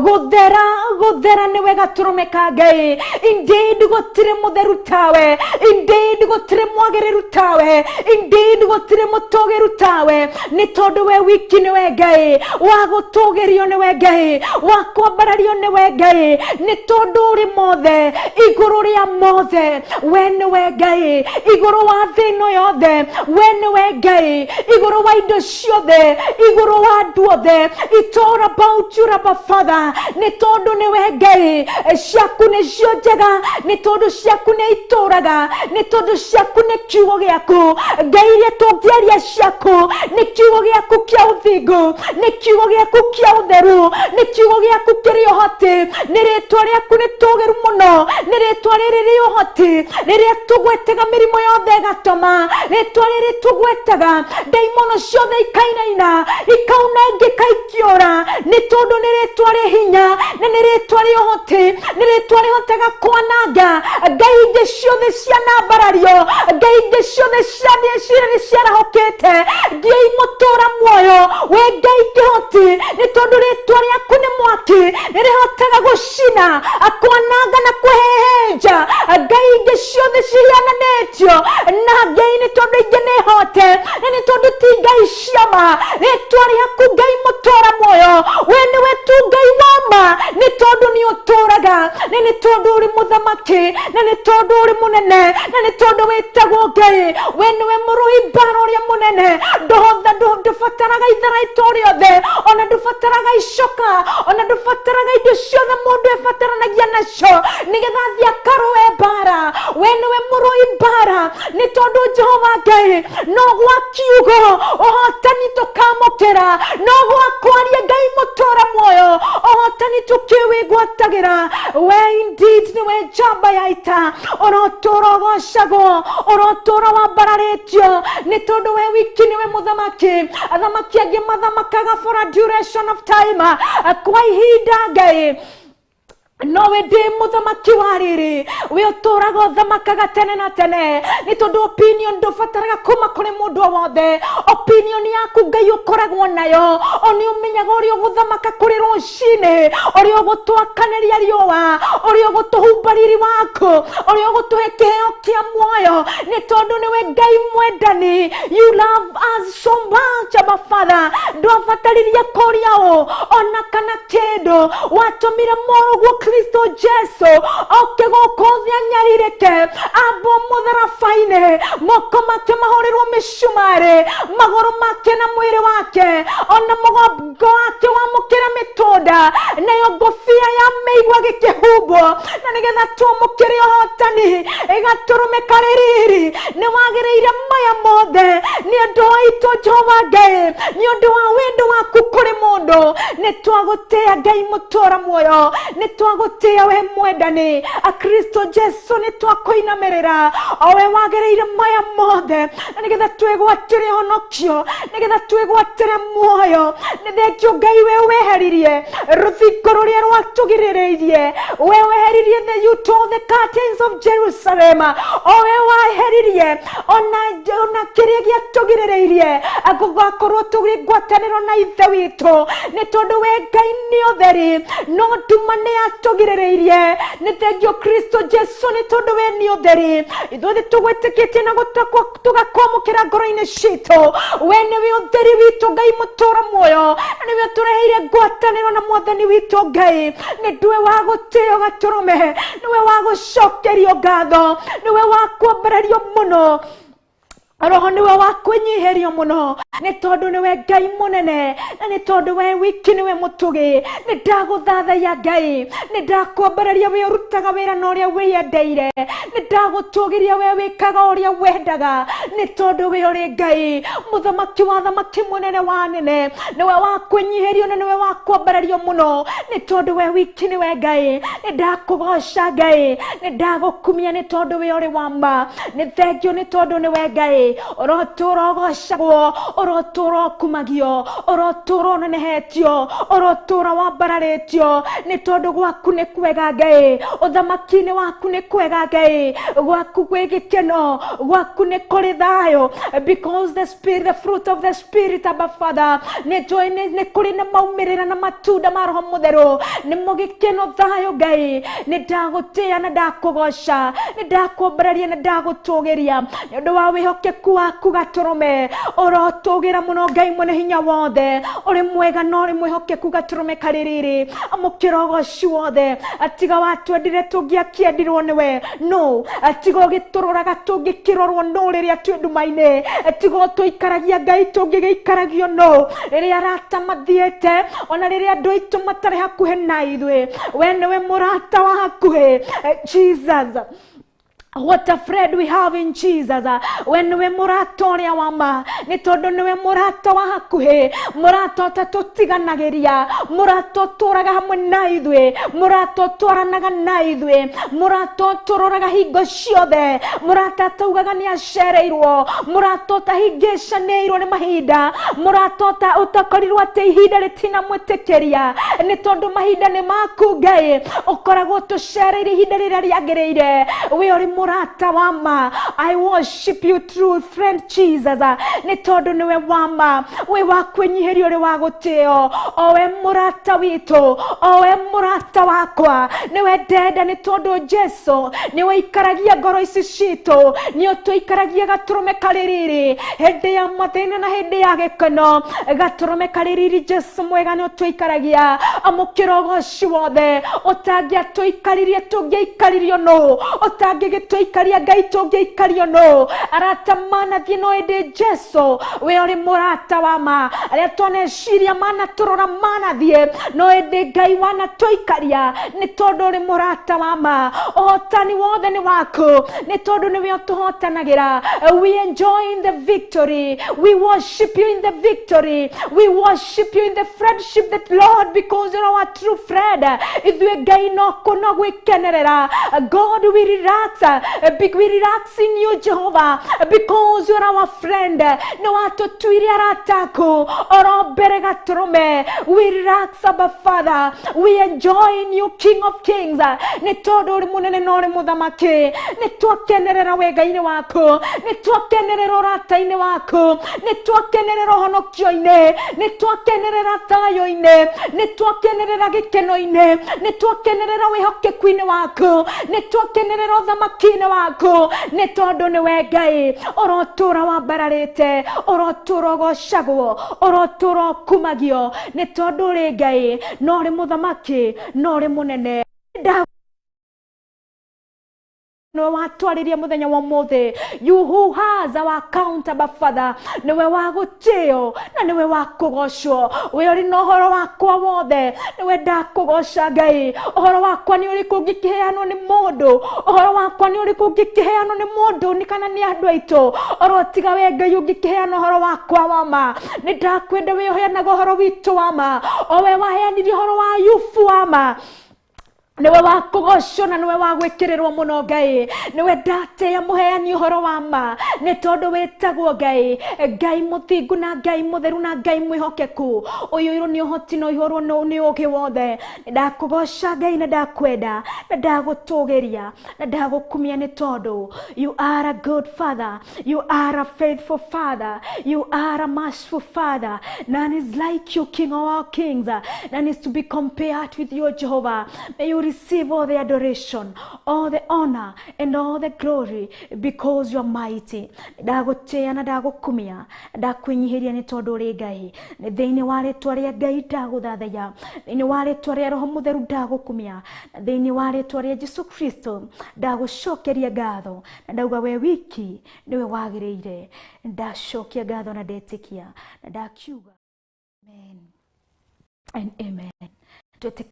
gũthera gũthera nĩwe gatũrũme ka Ngai. Indeed gũtirĩ mũtheru tawe, indeed gũtirĩ mwagĩrĩru tawe, indeed gũtirĩ mũtũgĩru tawe, nĩ tondũ we wiki nĩwe Ngai wa gũtũgĩrio, nĩwe Ngai wa kwambarario, nĩwe Ngai, nĩ tondũ ũrĩ mothe igũrũ rĩa mothe. We nĩwe Ngai igũrũ wa thĩ ĩno yothe, we nĩwe Ngai igũrũ wa indo ciothe, igũrũ wa andũ othe. It's all about you, Abba Father, nĩ tondũ nĩwe Ngai. Ciaku nĩcio njega, nĩ tondũ ciaku nĩ itũraga, nĩ tondũ ciaku nĩ kiugo gĩaku. Ngai iria tũngĩaria ciaku nĩ kiugo gĩaku kĩa ũthingu, nĩ kiugo gĩaku kĩa ũtheru, nĩ kiugo gĩaku kĩrĩ ũhoti, nĩ rĩtwa rĩaku nĩ tũgĩru mũno, nĩ rĩtwa rĩrĩ rĩ ũhoti, rĩrĩa tũgwetaga mĩrimũ yothe ĩgatoma, rĩtwa rĩrĩ tũgwetaga ndaimono ciothe ikainaina, ikauna ingĩ ikaikiũra, nĩ tondũ nĩ rĩtwa rĩ hinya na nĩ rĩtwa rĩ ũhoti, nĩ rĩtwa rĩhotaga kwananga ngai ingĩ ciothe cianambarario, ngai ingĩ ciothe ciarahũkĩte. Ngai mũtũra muoyo, we Ngai kĩhoti, nĩ tondũ rĩtwa rĩaku nĩ mwaki, nĩ rĩhotaga gũcina, kwananga na kũhehenja ngai ingĩ ciothe cihiananĩtio na Ngai, nĩ tondũ ingĩ nĩ hote na nĩ tondũ ti ngai ciama. Rĩtwa rĩaku Ngai mũtũra muoyo, we nĩwe tu Ngai wa ma, nĩ tondũ nĩ ũtũraga, na nĩ tondũ ũrĩ mũthamaki, na nĩ tondũ ũrĩ mũnene, na nĩ tondũ wĩtagwo Ngai. We nĩwe mũrũi mbara ũrĩa mũnene, ndũhotha ndũbataraga itharaita rĩothe, ona ndũbataraga icoka, ona ndũbataraga indo ciothe mũndũ ebataranagia nacio nĩgetha athiĩ akarũe mbara. We nĩwe mũrũi mbara, nĩ tondũ Jehova Ngai no gwa kiugo ũhotani tũkamũkĩra, no gwa kwaria Ngai mũtũra muoyo ũhotani tũkĩwĩgwatagĩra. We indeed nĩwe njamba ya ita, ũrotũra ũgocagwo, ũrotũra wambararĩtio, nĩ tondũ we wiki nĩwe mũthamaki. Athamaki angĩ mathamakaga for a duration of time, kwa ihinda Ngai, no we ndĩ mũthamaki wa rĩrĩ, we ũtũraga ũthamakaga tene na tene, nĩ tondũ opinion ndũbataraga kuma kũrĩ mũndũ o wothe. Opinion yaku Ngai ũkoragwo nayo, o nĩ ũmenyaga ũrĩa ũgũthamaka kũrĩ rũcinĩ, ũrĩa ũgũtwakanĩria riũa, ũrĩa ũgũtũhumba riri waku, ũrĩa ũgũtũhe kĩheo kĩa muoyo, nĩ tondũ nĩwe Ngai mwendani. You love us so much, Abba Father. Ndwabataririe kũria ũ ona kana kĩndũ, watũmire mũrũguo Kristo Jesu oke gũkũ thĩ anyarirĩke, ambwo mũtharaba-inĩ, moko make mahũrĩrwo mĩcumarĩ, magũrũ make na mwĩrĩ wake, ona mũgongo wake wamũkĩra mĩtũnda, nayo ngũbia ya mĩigua gĩkĩhumbwo, na nĩgetha twamũkĩre ũhotani ĩgatũrũme karĩ riri. Nĩ wagĩrĩire maya mothe nĩ ũndũ wa itũ Jehova Ngai, nĩ ũndũ wa wendo waku kũrĩ mũndũ. Nĩ twagũtĩĩa Ngai mũtũra muoyo, nĩ twagũtĩĩa we mwendani Akristo Jesu, nĩ twakũinamĩrĩra o we wagĩrĩire maya mothe, na nĩgetha twĩgwatĩre honokio, nĩgetha twĩgwatĩre muoyo. Nĩ thengio Ngai we weheririe rũthingo rũrĩa rwatũgirĩrĩirie, we weheririe the you tore the curtains of Jerusalem, o we weheririe ona kĩrĩa gĩatũgirĩrĩirie gũgakorwo tũrĩ ngwatanĩro na Ithe witũ, nĩ tondũ we Ngai nĩ ũtheri, no nduma nĩ yatũgirĩrĩirie. Nĩ thengio Kristo Jesu, nĩ tondũ we nĩ ũtheri, ithuothe tũgwĩtĩkĩtie na tũgakwamũkĩra ngoro-inĩ citũ. We nĩwe ũtheri witũ Ngai mũtũra muoyo, na nĩwe ũtũreheire ngwatanĩro na mwathani witũ Ngai. Nĩ ndũwe wa gũtĩo gatũrũme, nĩwe wa gũcokerio ngatho, nĩwe wa kwambarario mũno, roho niwe wa kwĩnyihĩrio mũno, nĩ tondũ nĩwe Ngai mũnene, na nĩ tondũ we wiki nĩwe mũtũgĩ. Nĩ ndagũthathaiya Ngai, nĩ ndakwambararia we ũrutaga wĩra na ũrĩa wĩyendeire, nĩ ndagũtũgĩria we wĩkaga ũrĩa wendaga, nĩ tondũ we ũrĩ Ngai mũthamaki wa thamaki, mũnene wa nene, nĩwe wa kwĩnyihĩrio na nĩwe wa kwambarario mũno, nĩ tondũ we wiki nĩwe Ngai. Nĩ ndakũgoca Ngai, nĩ ndagũkumia nĩ tondũ we ũrĩ wa ma. Nĩ thengio nĩ tondũ nĩwe Ngai. Ngai ũrotũra ũgocagwo, ũrotũra ũkumagio, ũrotũra ũnenehetio, ũrotũra wambararĩtio, nĩ tondũ gwaku nĩ kwega Ngai, ũthamaki-inĩ waku nĩ kwega Ngai, gwaku gwĩ gĩkeno, gwaku nĩ kũrĩ thayũ, because the spirit, the fruit of the spirit, Abba Father, nĩ njũĩ nĩ kũrĩ na maumĩrĩra na matunda ma Roho Mũtheru, nĩmo gĩkeno, thayũ Ngai. Nĩ ndagũtĩĩa na ndakũgoca, nĩ ndakwambararia na ndagũtũgĩria nĩ ũndũ wa wĩhokeku waku gatũrũme. Ũrotũgĩra mũno Ngai mwene hinya wothe, ũrĩ mwega na ũrĩ mwĩhokeku gatũrũme karĩ rĩrĩ, amũkĩra ũgoci wothe. Tiga watwendire tũngĩakĩendirwo nĩwe no, tiga ũgĩtũroraga tũngĩkĩrorwo no rĩrĩa twĩ nduma-inĩ, tiga ũtũikaragia Ngai tũngĩgĩikaragio no rĩrĩa arata mathiĩte, ona rĩrĩa andũ aitũ matarĩ hakuhĩ na ithuĩ, we nĩwe mũrata wa hakuhĩ. Jesus, what a friend we have in Jesus. We nĩwe mũrata ũrĩa wa ma, nĩ tondũ nĩwe mũrata wa hakuhĩ, mũrata ũtatũtiganagĩria, mũrata ũtũraga hamwe na ithuĩ, mũrata ũtwaranaga na ithuĩ, mũrata ũtũroraga hingo ciothe, mũrata ataugaga nĩ acereirwo, mũrata ũtahĩngĩcanĩirwo nĩ mahinda, mũrata ũtakorirwo atĩ ihinda rĩtinamwĩtĩkĩria, nĩ tondũ mahinda nĩ maku Ngai, ũkoragwo ũtũcereire ihinda rĩrĩa rĩagĩrĩire. We ũrĩ mũrata wa ma. I worship you, true friend Jesus, nĩ tondũ nĩwe wa ma, wĩ wa kwĩnyihĩrio, ũrĩ wa gũtĩo, o we mũrata witũ, o we mũrata wakwa, nĩwe ndenda, nĩ tondũ Jesu nĩwe ikaragia ngoro ici citũ, nĩ ũtũikaragia gatũrũme karĩ riri hĩndĩ ya mathĩna na hĩndĩ ya gĩkeno, gatũrũme karĩ riri Jesu mwega nĩ ũtũikaragia. Amũkĩra ũgoci wothe. Ũtangĩatũikaririe tũngĩaikaririo nũ? Ũtangĩgĩtũikaria Ngai tũngĩikario nũ? Arata manathiĩ no ĩndĩ Jesu we ũrĩ mũrata wa ma, arĩa twaneciria manatũrora manathiĩ no ĩndĩ Ngai wanatũikaria, nĩ tondũ ũrĩ mũrata wa ma. Ũhotani wothe nĩ waku, nĩ tondũ nĩwe ũtũhotanagĩra. We enjoy in the victory, we worship you in the victory, we worship you in the friendship that Lord, because you're our true friend. Ithuĩ Ngai no kũno gwĩkenerera. God, we relax, we relax in you Jehovah, because you're our friend. Nĩ watũtuire arata aku oro mbere gatũrũme. We relax, Abba Father, we enjoy in you, King of Kings, nĩ tondũ ũrĩ mũnene na ũrĩ mũthamaki. Nĩ twakenerera wega-inĩ waku, nĩ twakenerera ũrata-inĩ waku, nĩ twakenerera ũhonokio-inĩ, nĩ twakenerera thayũ-inĩ, nĩ twakenerera gĩkeno-inĩ, nĩ twakenerera wĩhokeku-inĩ waku, nĩ twakenerera ũthamaki-inĩ waku, nĩ tondũ nĩwe Ngai ũrotũra wambararĩte, ũrotũra ũgocagwo, ũrotũra ũkumagio, nĩ tondũ ũrĩ Ngai na ũrĩ mũthamaki na ũrĩ mũnene. Nĩwe watwarĩria mũthenya wa ũmũthĩ. You who has our account, Abba Father, nĩwe wa gũtĩo na nĩwe wa kũgocwo. We ũrĩ na ũhoro wakwa wothe, nĩwe ndakũgoca Ngai. Ũhoro wakwa nĩ ũrĩkũ ũngĩkĩheanwo nĩ mũndũ? Ũhoro wakwa nĩ ũrĩkũ ũngĩkĩheanwo nĩ mũndũ nĩ kana nĩ andũ aitũ? Oro tiga we Ngai ũngĩkĩheana ũhoro wakwa wa ma. Nĩ ndakwenda we ũheanaga ũhoro witũ wa ma, o we waheanire ũhoro wa Ayubu wa ma, nĩwe wa kũgocwo na nĩwe wa gwĩkĩrĩrwo mũno Ngai. Nĩwe ndatĩĩa mũheani ũhoro wa ma, nĩ tondũ wĩtagwo Ngai, Ngai mũthingu na Ngai mũtheru na Ngai mwĩhokeku, ũiyũirwo nĩ ũhoti na ũiyũirwo nĩ ũũgĩ wothe. Nĩ ndakũgoca Ngai na ndakwenda na ndagũtũgĩria na ndagũkumia, nĩ tondũ you are a good father, you are a faithful father, you are a merciful father. None is like you, King of all kings. None is to be compared with you, Jehovah. May you receive all the adoration, all the honor, and all the glory, because you are mighty. Ndagũtĩĩa na ndagũkumia, ndakwĩnyihĩria nĩ tondũ ũrĩ Ngai. Nĩ thĩinĩ wa rĩtwa rĩa Ngai ndagũthathaiya, thĩinĩ wa rĩtwa rĩa Roho Mũtheru ndagũkumia, na thĩinĩ wa rĩtwa rĩa Jesu Kristo ndagũcokeria ngatho, na ndauga we wiki nĩwe wagĩrĩire. Ndacokia ngatho na ndetĩkia na ndakiuga amen and amen. Twĩtĩkia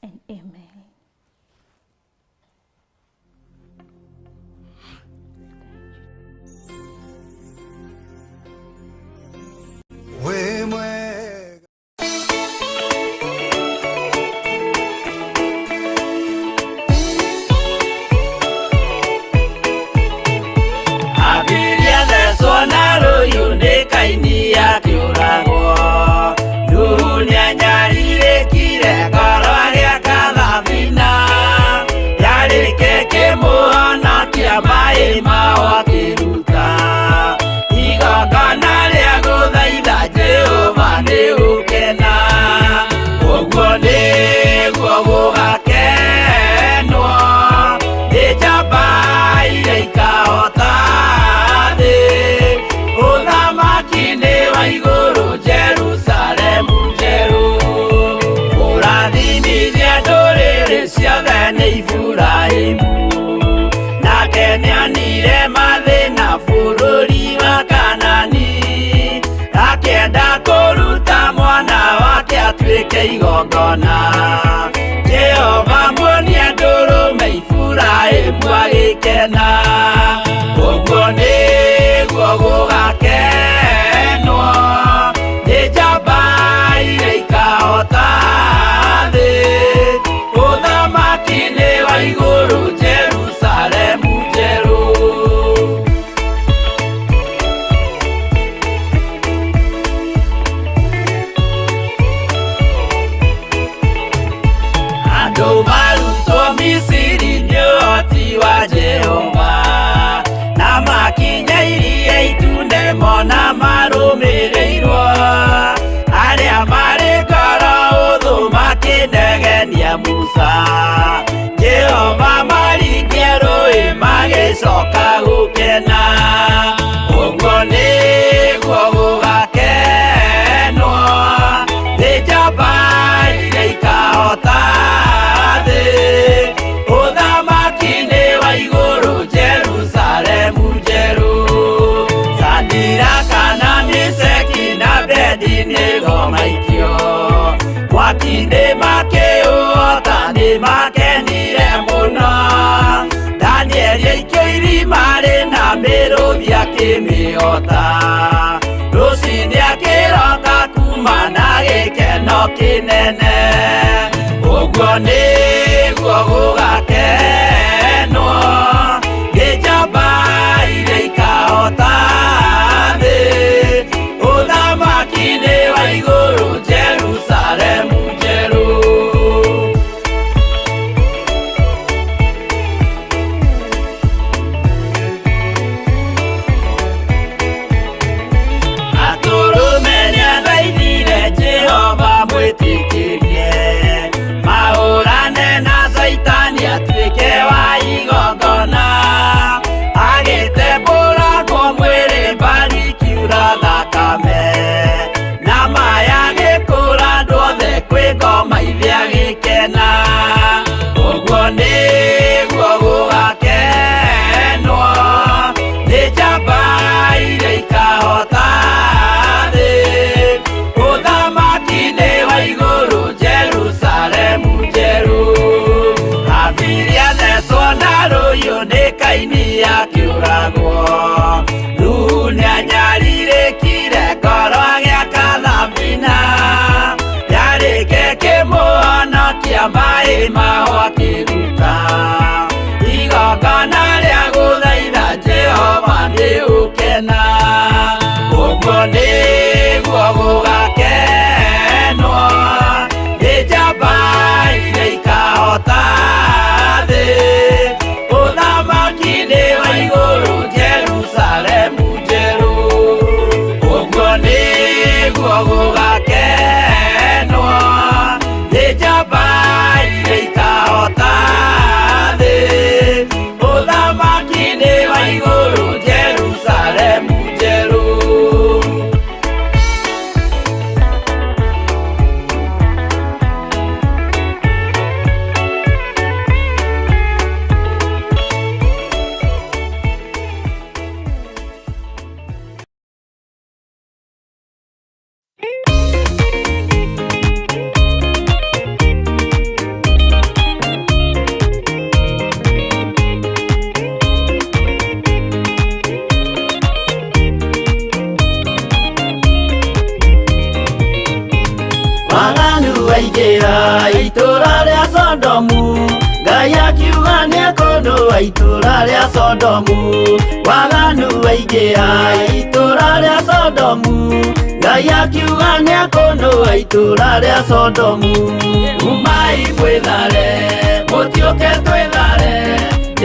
and amen. Wĩ mwega. igongona. Jehova muonia ndũrũme Iburahĩmu agĩkena. Ũguo nĩguo gũgakenwo nĩ njamba iria ikahota thĩ. Ũthamaki-inĩ wa igũrũ Jerusalemu njerũ. Andũ marutwo Misiri nĩ ũhoti wa Jehova, na makinya iria itune mona marũmĩrĩirwo. Arĩa marĩ ngoro ũthũ makĩnegenia Musa, Jehova maringia rũĩ magĩcoka gũkena. Ũguo nĩguo gũgakenwo nĩ njamba iria ikahota thĩ. Ũthamaki-inĩ wa igũrũ Jerusalemu njerũ. Sadiraka na Meshaki na Abednego maikio mwaki-inĩ makĩũhota nĩmakenire mũno. Danieli aikio irima rĩna mĩrũthi akĩmĩhota. Rũciinĩ akĩroka kuma na gĩkeno kĩnene. Ũguo nĩguo gũgakenwo nĩ njamba iria ikahota thĩ. Ũthamaki-inĩ wa igũrũ Jerusalemu njerũ. Atũrũme nĩathaithire Jehova mwĩtĩkĩrie, mahũrane na Caitani atuĩke wa igongona. Agĩtembũrangwo mwĩrĩ mbari ikiura thakame, na maya agĩkũra andũ othe kwĩ ngoma ithe agĩkena. Ũguo nĩguo gũgakenwo nĩ njamba iria ikahota thĩ. Ũthamaki-inĩ wa igũrũ Jerusalemu njerũ. Habili athecwo na rũhiũ nĩ Kaini akĩũragwo. Nuhu nĩanyarirĩkire ngoro agĩaka thabina, yarĩke kĩmũhonokia maĩ maho akĩruta. Igongona rĩa gũthaitha Jehova nĩ ũkena. Ũguo nĩguo gũgakenwo nĩ njamba iria ikahota thĩ. Ũthamaki-inĩ wa igũrũ Jerusalemu njerũ. Ũguo nĩguo gũgakenwo nĩ njamba iria ikahota thĩ. Ũthamaki-inĩ wa igũrũ Jerusalemu njerũ. Waganu waingĩra itũũra rĩa Sodomu, Ngai akiuga nĩekũnũa itũũra rĩa Sodomu. Waganu waingĩra itũũra rĩa Sodomu, Ngai akiuga nĩekũnũa itũũra rĩa Sodomu. Umai mwĩthare, mũtiũke twĩthare,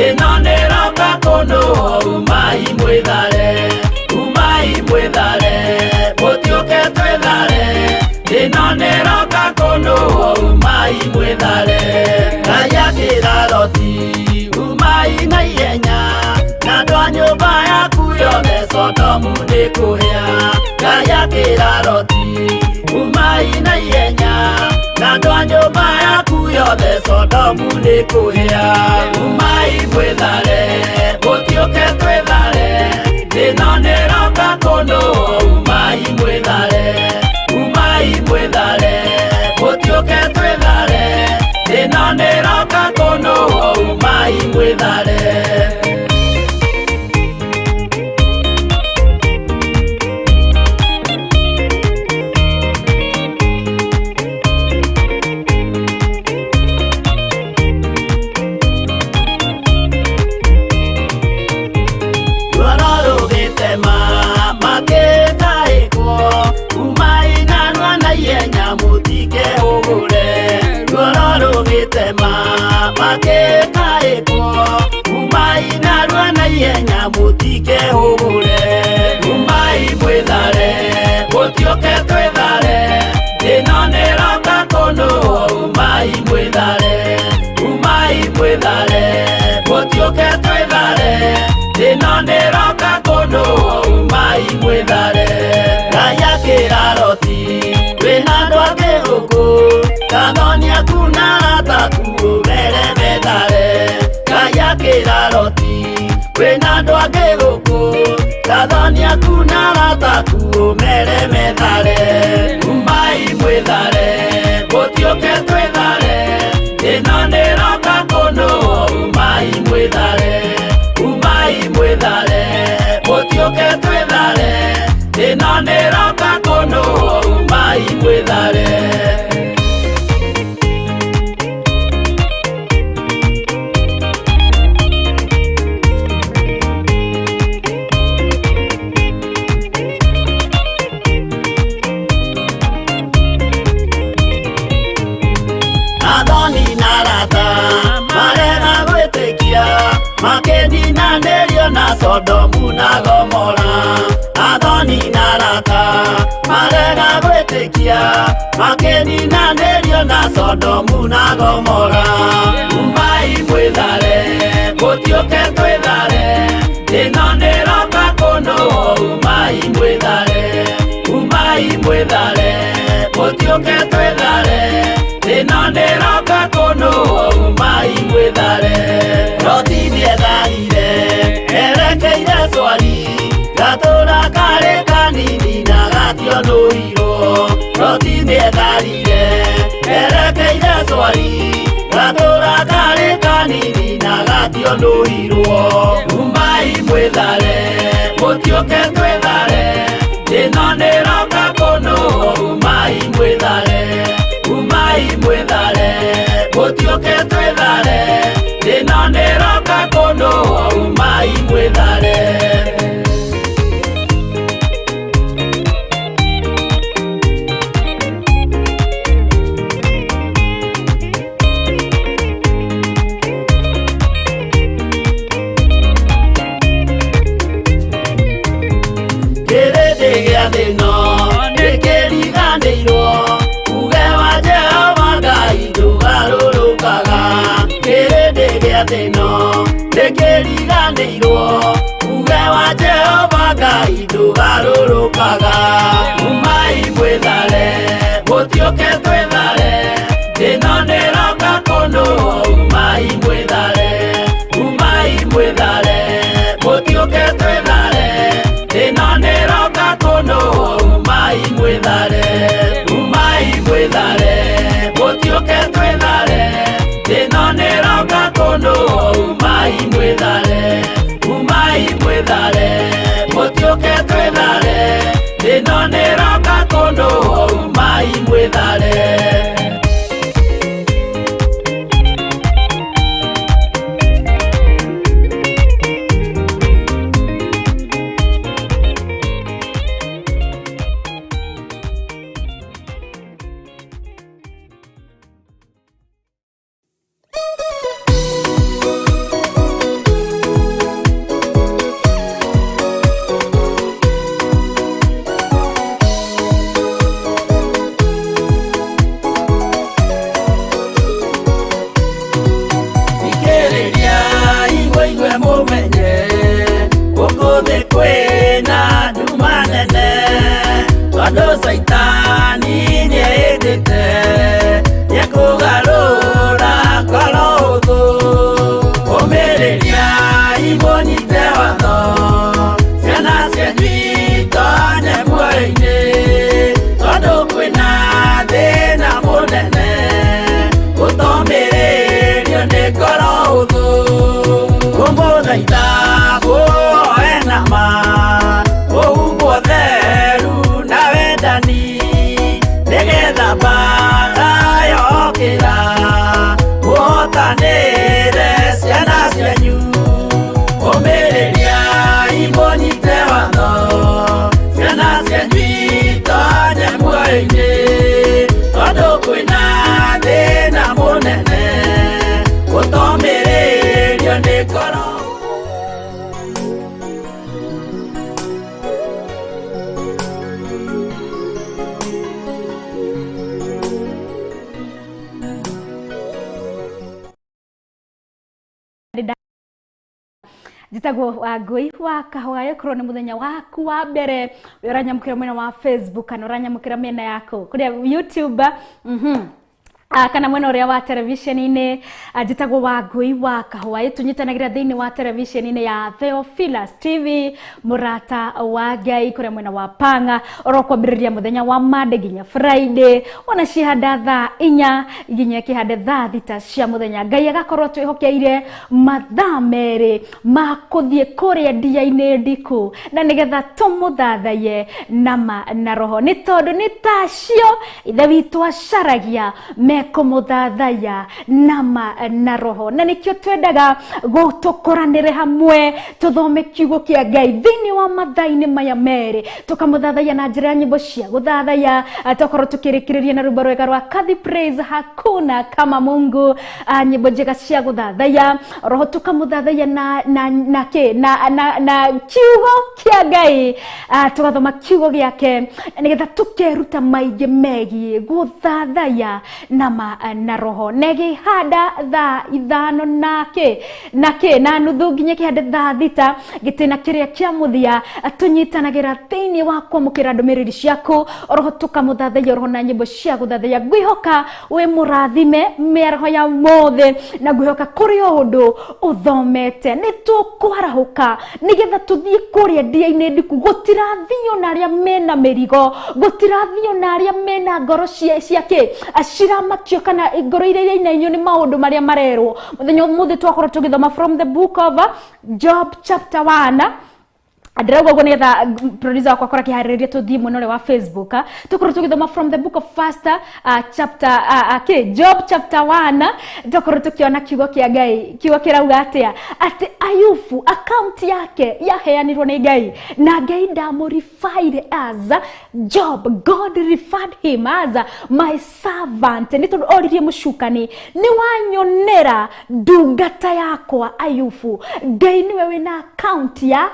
ĩno nĩroka kũnũo. Umai mwĩthare, umai mwĩthare, mũtiũke twĩthare, ĩno nĩroka kũnũo. Umai mwĩthare. Ngai akĩra Loti, umai na ihenya, na andũ a nyũmba yaku yothe Sodomu nĩkũhĩa. Ngai akĩra Loti, umai na ihenya, na andũ a nyũmba yaku yothe Sodomu nĩkũhĩa. Umai mwĩthare, mũtiũke twĩthare, ĩno nĩroka kũnũo. Umai mwĩthare, umai mwĩthare, mũtiũke twĩthare. mwĩthare. Ruoro rũgĩtema makĩtaĩkwo kuma inanwa na ihenya mũtikehũgũre. Ruoro rũgĩtema makĩtaĩkwo kuma inarua na ihenya mũtikehũgũre. Umai mwĩthare mũtiũke twĩthare ĩno nĩroka kũnũhwo. Umai mwĩthare, umai mwĩthare mũtiũke twĩthare ĩno nĩroka kũnũhwo. Umai mwĩthare. Ngai akĩra Loti wĩna andũ angĩ gũkũ kathoni aku na arata aku ũmere methare. Ngai akĩra Loti wĩna andũ angĩ gũkũ kathoni aku na arata aku ũmere methare. Umai mwĩthare mũtiũke twĩthare ĩno nĩroka kũnũhwo. Umai mwĩthare, umai mwĩthare mũtiũke twĩthare ĩno nĩroka kũnũhwo. Umai mwĩthare. Athoni na arata marega gwĩtĩkia makĩninanĩrio na Sodomu na Gomora. Athoni na arata marega gwĩtĩkia makĩninanĩrio na Sodomu na Gomora. Umai mwĩthare mũtiũke twĩthare ĩno nĩroka kũnũhwo. Umai mwĩthare, umai mwĩthare mũtiũke twĩthare ĩno nĩroka kũnũhwo. Umai mwĩthare. Loti nĩetharire erekeire Swari gatũra karĩ kanini na gationũirwo. Loti nĩetharire erekeire Swari gatũra karĩ kanini na gationũirwo. Umai mwĩthare mũtiũke twĩthare ĩno nĩroka kũnũhwo. Umai mwĩthare, umai mwĩthare mũtiũke twĩthare ĩno nĩroka kũnũhwo. Umai mwĩthare. Kĩrĩndĩ gĩa thĩ-ĩno nĩkĩriganĩirwo uge wa Jehova Ngai ndũgarũrũkaga. Kĩrĩndĩ gĩa thĩ-ĩno nĩkĩriganĩirwo uge wa Jehova Ngai ndũgarũrũkaga. Umai mwĩthare mũtiũke twĩthare ĩno nĩroka kũnũhwo. Umai mwĩthare, umai mwĩthare mũtiũke twĩthare ĩno nĩroka kũnũhwo. Umai mwĩthare, umai mwĩthare mũtiũke twĩthare ĩno nĩroka kũnũhwo. Umai mwĩthare, umai mwĩthare mũtiũke twĩthare ĩno nĩroka kũnũhwo. Umai mwĩthare. Thikĩrĩria igwe mũmenye gũkũ thĩ kwĩna nduma nene tondũ Caitani nĩehĩtĩte nĩekũgarũra ngoro hũthũ. Ũmĩrĩria imũnyite watho ciana cianyu itonye muoyo-inĩ tondũ kwĩna thĩna mũnene gũtomĩrĩrio nĩ ngoro hũthũ. Njĩtagwo Wangũi wa Kahũa. Ĩkorwo nĩ mũthenya waku wa mbere ũranyamũkĩra mwena wa Facebook kana ũranyamũkĩra mĩena yaku kũrĩa YouTube, kana mwena ũrĩa wa televisheni-inĩ, njĩtagwo Wangũi wa Kahũa. Tũnyitanagĩra thĩinĩ wa televisheni-inĩ ya Theophilus TV, mũrata wa Ngai, kũrĩa mwena wa Panga, oro kwambĩrĩria mũthenya wa Monday nginya Friday, ona cihanda thaa 4 nginya kĩhande thaa 6 cia mũthenya. Ngai agakorwo twĩhokeire mathaa 2 ma kũthiĩ kũrĩa ndia-inĩ ndiku, na nĩgetha tũmũthathaiye nama na roho, nĩ tondũ nĩ tacio Ithe witũ acaragia mekũmũthathaiya nama na roho. Na nĩkĩo twendaga tũkoranĩre hamwe tũthome kiugo kĩa Ngai thĩinĩ wa mathaa-inĩ maya 2, tũkamũthathaiya na njĩra ya nyĩmbo cia gũthathaiya, tũkorwo tũkĩrĩkĩrĩria na rwĩmbo rwega rwa Kadhi Praise, hakuna kama Mungu, nyĩmbo njega cia gũthathaiya roho, tũkamũthathaiya na na na kĩ na na na kiugo kĩa Ngai, tũgathoma kiugo gĩake nĩgetha tũkeruta maingĩ megiĩ gũthathaiya nama na roho. Negĩhanda thaa 5 na kĩ na kĩ na nuthu nginya kĩhande thaa 6, gĩtĩna kĩrĩa kĩa mũthia tũnyitanagĩra thĩinĩ wa kwamũkĩra ndũmĩrĩri ciaku, roho tũkamũthathaiya roho na nyĩmbo cia gũthathaiya. Ngwĩhoka wĩ mũrathime mĩaraho ya ũmũthĩ, na ngwĩhoka kũrĩ o ũndũ ũthomete. Nĩ tũkwarahũka nĩgetha tũthiĩ kũrĩa ndia-inĩ ndiku. Gũtirathio na arĩa mena mĩrigo, gũtirathio na arĩa mena ngoro cia kĩ ciramakio, kana ngoro iria irainainio nĩ maũndũ marĩa marerwo. Mũthenya ũmũthĩ twakorwo tũgĩthoma from the book of Job chapter 1. Ndĩrauga ũguo nĩgetha producer wakwa akorwo akĩharĩrĩria tũthiĩ mwena ũrĩa wa Facebook. Tũkorwo tũgĩthoma from the book of first chapter Job chapter 1. Tũkorwo tũkĩona kiugo kĩa Ngai, kiugo kĩrauga atĩa, atĩ Ayubu account yake yaheanirwo nĩ Ngai, na Ngai ndamũrifaire as Job. God referred him as my servant, nĩ tondũ oririe mũcukani, nĩ wanyonera ndungata yakwa Ayubu. Ngai nĩwe wĩna account ya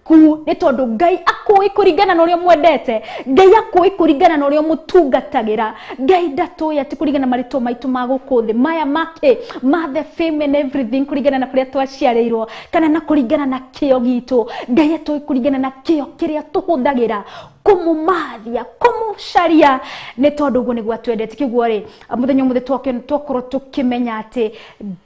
ku, nĩ tondũ Ngai akũĩ kũringana na ũrĩa mwendete, Ngai akũĩ kũringana na ũrĩa mũtungatagĩra. Ngai ndatũĩ atĩ kũringana na marĩtwa maitũ ma gũkũ thĩ maya make ma the fame and everything, kũringana na kũrĩa twaciarĩirwo kana na kũringana na kĩo gitũ. Ngai atũĩ kũringana na kĩo kĩrĩa tũhũthagĩra kũmũmathia, kũmũcaria, nĩ tondũ ũguo nĩguo atwendete. Kĩguo rĩ, mũthenya ũmũthĩ twakorwo tũkĩmenya atĩ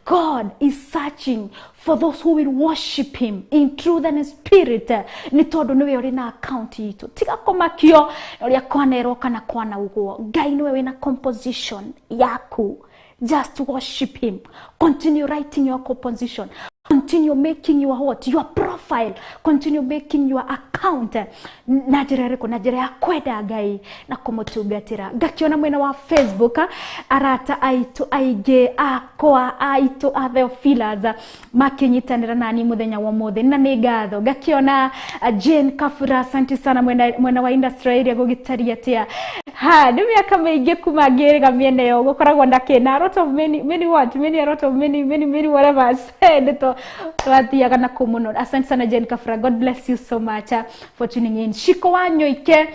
God is searching for those who will worship him in truth and in spirit, nĩ tondũ nĩwe ũrĩ na account itũ. Tiga kũmakio ũrĩa kwanerwo kana kwanaugwo, Ngai nĩwe wĩna composition yaku. Just worship him. Continue writing your composition. Continue making your what? Your profile. Continue making your account. Na njĩra ĩrĩkũ? Na njĩra ya kwenda Ngai na kũmũtungatĩra. Ngakiona mwena wa Facebook arata aitũ aingĩ akwa aitũ a Theophilus makĩnyitanĩra nani mũthenya wa ũmũthĩ, na nĩ ngatho. Ngakiona Jane Kafura, asante sana, mwena wa industry ĩrĩa gũgĩtaria atĩa. Ha, nĩ mĩaka mĩingĩ kuma ngĩrĩga mĩena ĩyo, gũkoragwo na kĩna a lot of many many what many a lot of many many many whatever nĩto twathiaga na kũu mũno. Asante sana Jane Kafura, God bless you so much for tuning in. Shiko wa Nyoike,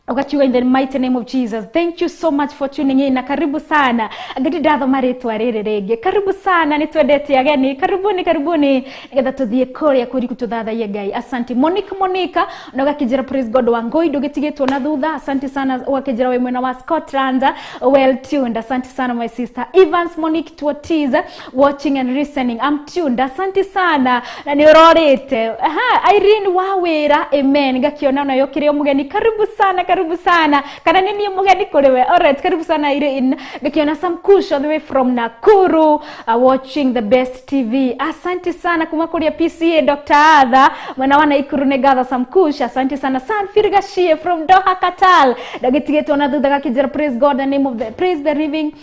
ugakiuga in the mighty name of Jesus, thank you so much for tuning in, na karibu sana. Ngati ndathoma rĩtwa rĩrĩ rĩngĩ, karibu sana, nĩ twendete ageni, karibuni karibuni, nĩgetha tũthiĩ kũrĩa kũriku tũthathaiye Ngai. Asante Monique Monica, na ũgakĩnjĩra praise God Wangũi, ndũgĩtigĩtwo na thutha. Asante sana, ũgakĩnjĩra wĩ mwena wa Scotland, well tuned. Asante sana my sister Evans Monique Tuotiz, watching and listening, I'm tuned. Asante sana, na nĩ ũrorĩte. Aha, Irene Wawĩra, amen. Ngakiona ona yokire mũgeni, karibu sana, karibu sana, kana nĩ niĩ mũgeni kũrĩ we. Alright, karibu sana Irene. Ngakiona Sam Kush all the way from Nakuru, watching the best TV. Asante sana kuma kũrĩa PCA Dr. Adha mwena wa Nakuru, nĩ ngatho Sam Kush. Asante sana San Firgashie from Doha Qatar, ndagĩtigĩtwo na thutha, gakĩnjĩra praise God, the name of the praise the living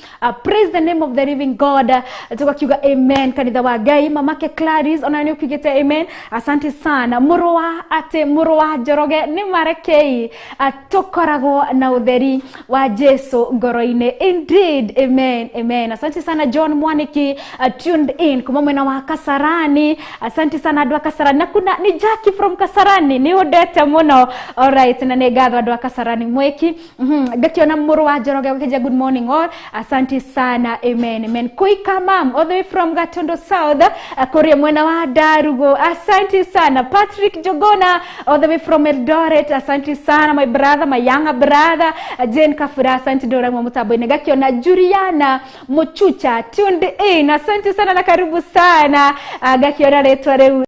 praise the name of the living God. Tugakiuga amen kanitha wa Ngai. Mamake Clarice ona nĩ ũkiugĩte amen, asante sana. Mũrũ wa atĩ mũrũ wa Njoroge nĩ marekei Tukoragwo na utheri wa Jesu ngoro-inĩ. Indeed, amen, amen. Asante sana John Mwaniki, tuned in kuma mwena wa Kasarani. Asante sana andũ a Kasarani, na kuna ni Jackie from Kasarani, ni ũndete mũno. Alright, na nĩ ngatho andũ a Kasarani mweki. Ngakiona mũrũ wa Njoroge gũkĩnjia good morning all. Asante sana, amen, amen. Kuika mam all the way from Gatondo South, kũrĩa mwena wa Ndarugo. Asante sana. Patrick Jogona all the way from Eldoret. Asante sana my brother, my younger brother. Jane Kafura, asante ndora mwa mutambo-inĩ. Ngakiona Juliana Muchucha tuned in. Asante sana na karibu sana. Ngakiona rĩtwa rĩu,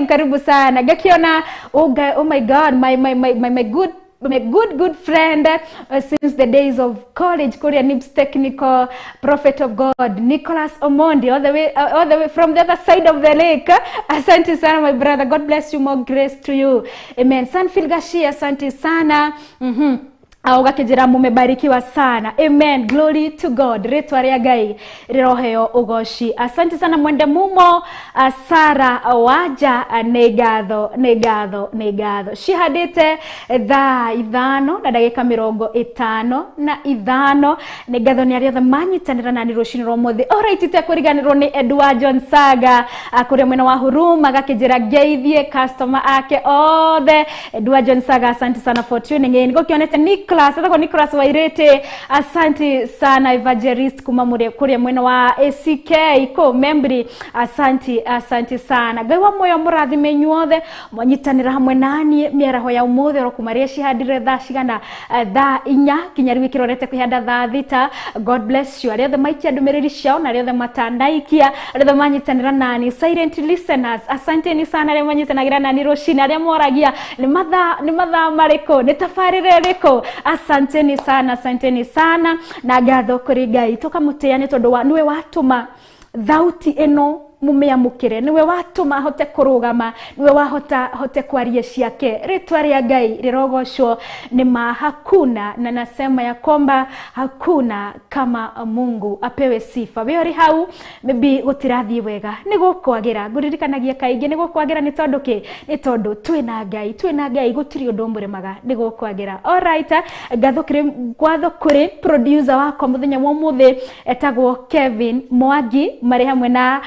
karibu sana. Ngakiona oh, oh my God, my good my good good friend, since the days of college, Korea Nibs Technical, Prophet of God Nicholas Omondi, all the way from the other side of the lake. Asante sana my brother, God bless you, more grace to you, amen. Sanfil Gashia, asante sana. Ũgakĩnjĩra mumebarikiwa sana, amen, glory to God, rĩtwa rĩa Ngai rĩroheo ũgoci. Asante sana mwende mumo, Sara Waja, nĩ ngatho, nĩ ngatho, nĩ ngatho. Cihandĩte thaa 5 na ndagĩka 55. Nĩ ngatho nĩ arĩa othe manyitanĩra nani rũcinĩ rwa ũmũthĩ. Alright, itekũriganĩrwo nĩ Edward John Saga, kũrĩa mwena wa Huruma, agakĩnjĩra ngeithie customer ake othe. Edward John Saga, asante sana for tuning in. Ngũkĩonete Nicholas, etagwo Nicholas Wairete, asante sana evangelist kuma kũrĩa mwena wa ACK ko Membri, asante, asante sana. Ngai wa muoyo mũrathime inyuothe mwanyitanĩra hamwe naniĩ mĩaraho ya ũmũthĩ, oro kuma rĩrĩa cihandire thaa cigana, thaa 4 kinya rĩu ĩkĩrorete kwĩhanda thaa 6. God bless you arĩa othe maikia ndũmĩrĩri ciao na arĩa othe matanaikia, arĩa othe manyitanĩra nani, silent listeners, asanteni sana arĩa manyitanagĩra nani rũcinĩ, arĩa moragia nĩ mathaa marĩkũ, nĩ tabarĩra ĩrĩkũ. Asanteni sana, asanteni sana, na ngatho kũrĩ Ngai tũkamũtĩĩa nĩ tondũ wa nĩwe watũma thauti ĩno mũmĩamũkĩre, nĩwe watũma ahote kũrũgama, nĩwe wahota hote kwaria ciake. Rĩtwa rĩa Ngai rĩrogocwo. Nĩ ma hakuna, na nasema ya kwamba hakuna kama Mungu, apewe sifa. We ũrĩ hau maybe gũtirathiĩ wega, nĩ gũkwagĩra. Ngũririkanagia kaingĩ nĩ gũkwagĩra. Nĩ tondũ kĩ? Nĩ tondũ twĩna Ngai, twĩna Ngai, gũtirĩ ũndũ ũmũremaga, nĩ gũkwagĩra. Alright, ngatho kũrĩ, ngatho kũrĩ producer wakwa mũthenya wa ũmũthĩ etagwo Kevin Mwangi, marĩ hamwe na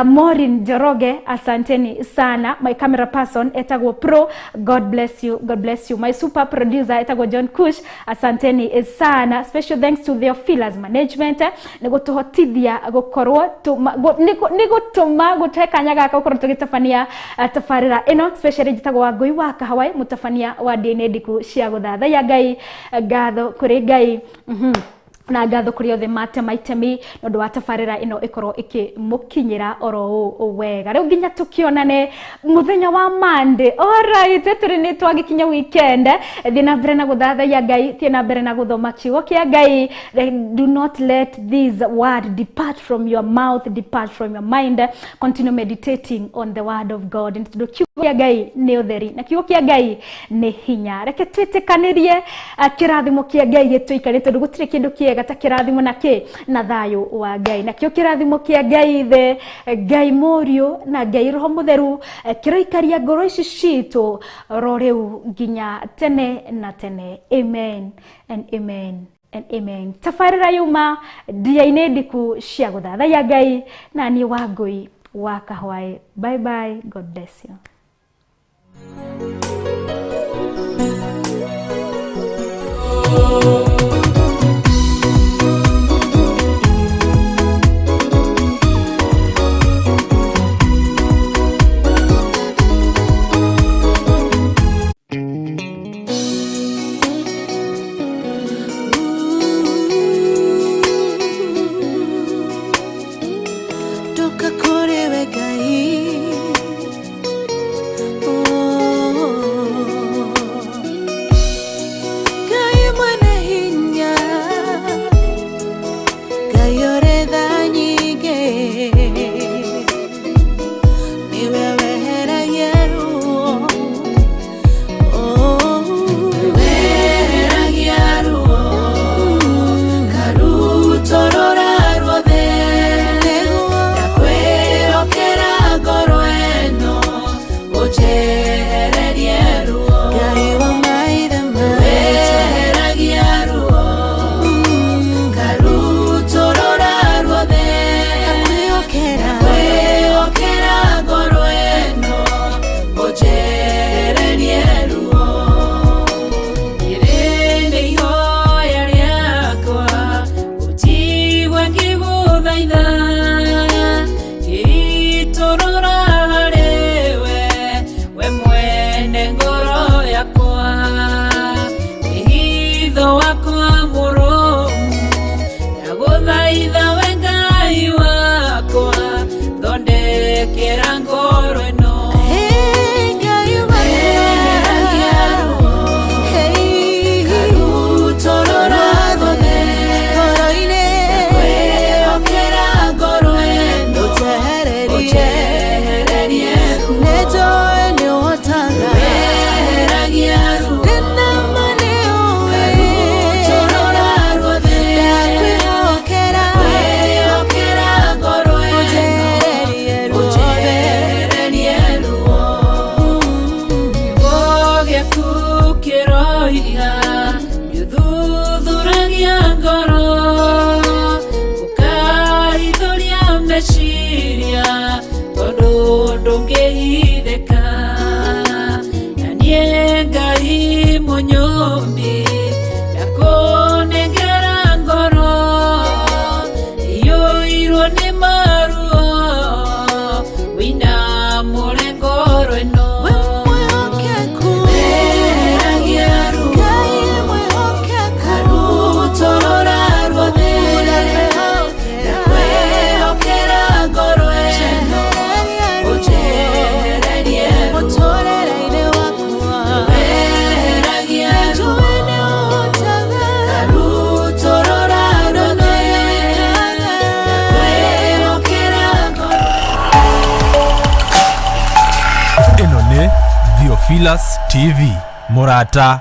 Maureen Njoroge, asanteni sana. My camera person etagwo Pro, God bless you, God bless you. My super producer etagwo John Kush, asanteni sana. Special thanks to Theophilus Management, nĩ gũtũhotithia gũkorwo nĩ gũtũma gũtũhe kanya gaka gũkorwo tũgĩtabania tabarĩra ĩno. Especially njĩtagwo Wangũi wa Kahawai, mũtabania wa ndini ndiku cia gũthathaiya Ngai. Ngatho kũrĩ Ngai. Na ngatho kũrĩ othe matema itemi nĩ ũndũ wa tabarĩra ĩno ĩkorwo ĩkĩmũkinyĩra oro ũũ wega. Rĩu nginya tũkĩonane mũthenya wa Monday. Alright, tũrĩ nĩ twagĩkinya weekend. Thiĩ na mbere na gũthathaiya Ngai, thiĩ na mbere na gũthoma kiugo kĩa Ngai. Do not let this word depart from your mouth, depart from your mind. Continue meditating on the word of God, nĩ tondũ kiugo kĩa Ngai nĩ ũtheri na kiugo kĩa Ngai nĩ hinya. Reke twĩtĩkanĩrie kĩrathimo kĩa Ngai gĩtũikare, tondũ gũtirĩ kĩndũ kĩega ta kĩrathimo na kĩ na thayũ wa Ngai. Nakĩo kĩrathimo kĩa Ngai Ithe, Ngai Mũriũ na Ngai Roho Mũtheru, kĩroikaria ngoro ici citũ ro rĩu nginya tene na tene. Amen and amen and amen. Tabarĩra yuma ndia-inĩ ndiku cia gũthathaiya Ngai, na niĩ Wangũi wa Kahwaĩ. Bye bye, God bless you. Ndoka kũrĩ we Ngai. gĩaku kĩroiga nĩũthuthuragia ngoro ũkahithũria meciria tondũ ndũngĩhithĩka na niĩ Ngai mũnyũmbi ndakũnengera ngoro iyũirwo nĩ maruo wĩinamũre ngoro ĩno Weheragia ruo karutũrũra ruothe ndakwĩhokera ngoro ĩno ũnjehererie ruo weheragia ruo karutũrũra ruothe ndakwĩhokera ngoro Ĩno nĩ Theophilus TV, mũrata.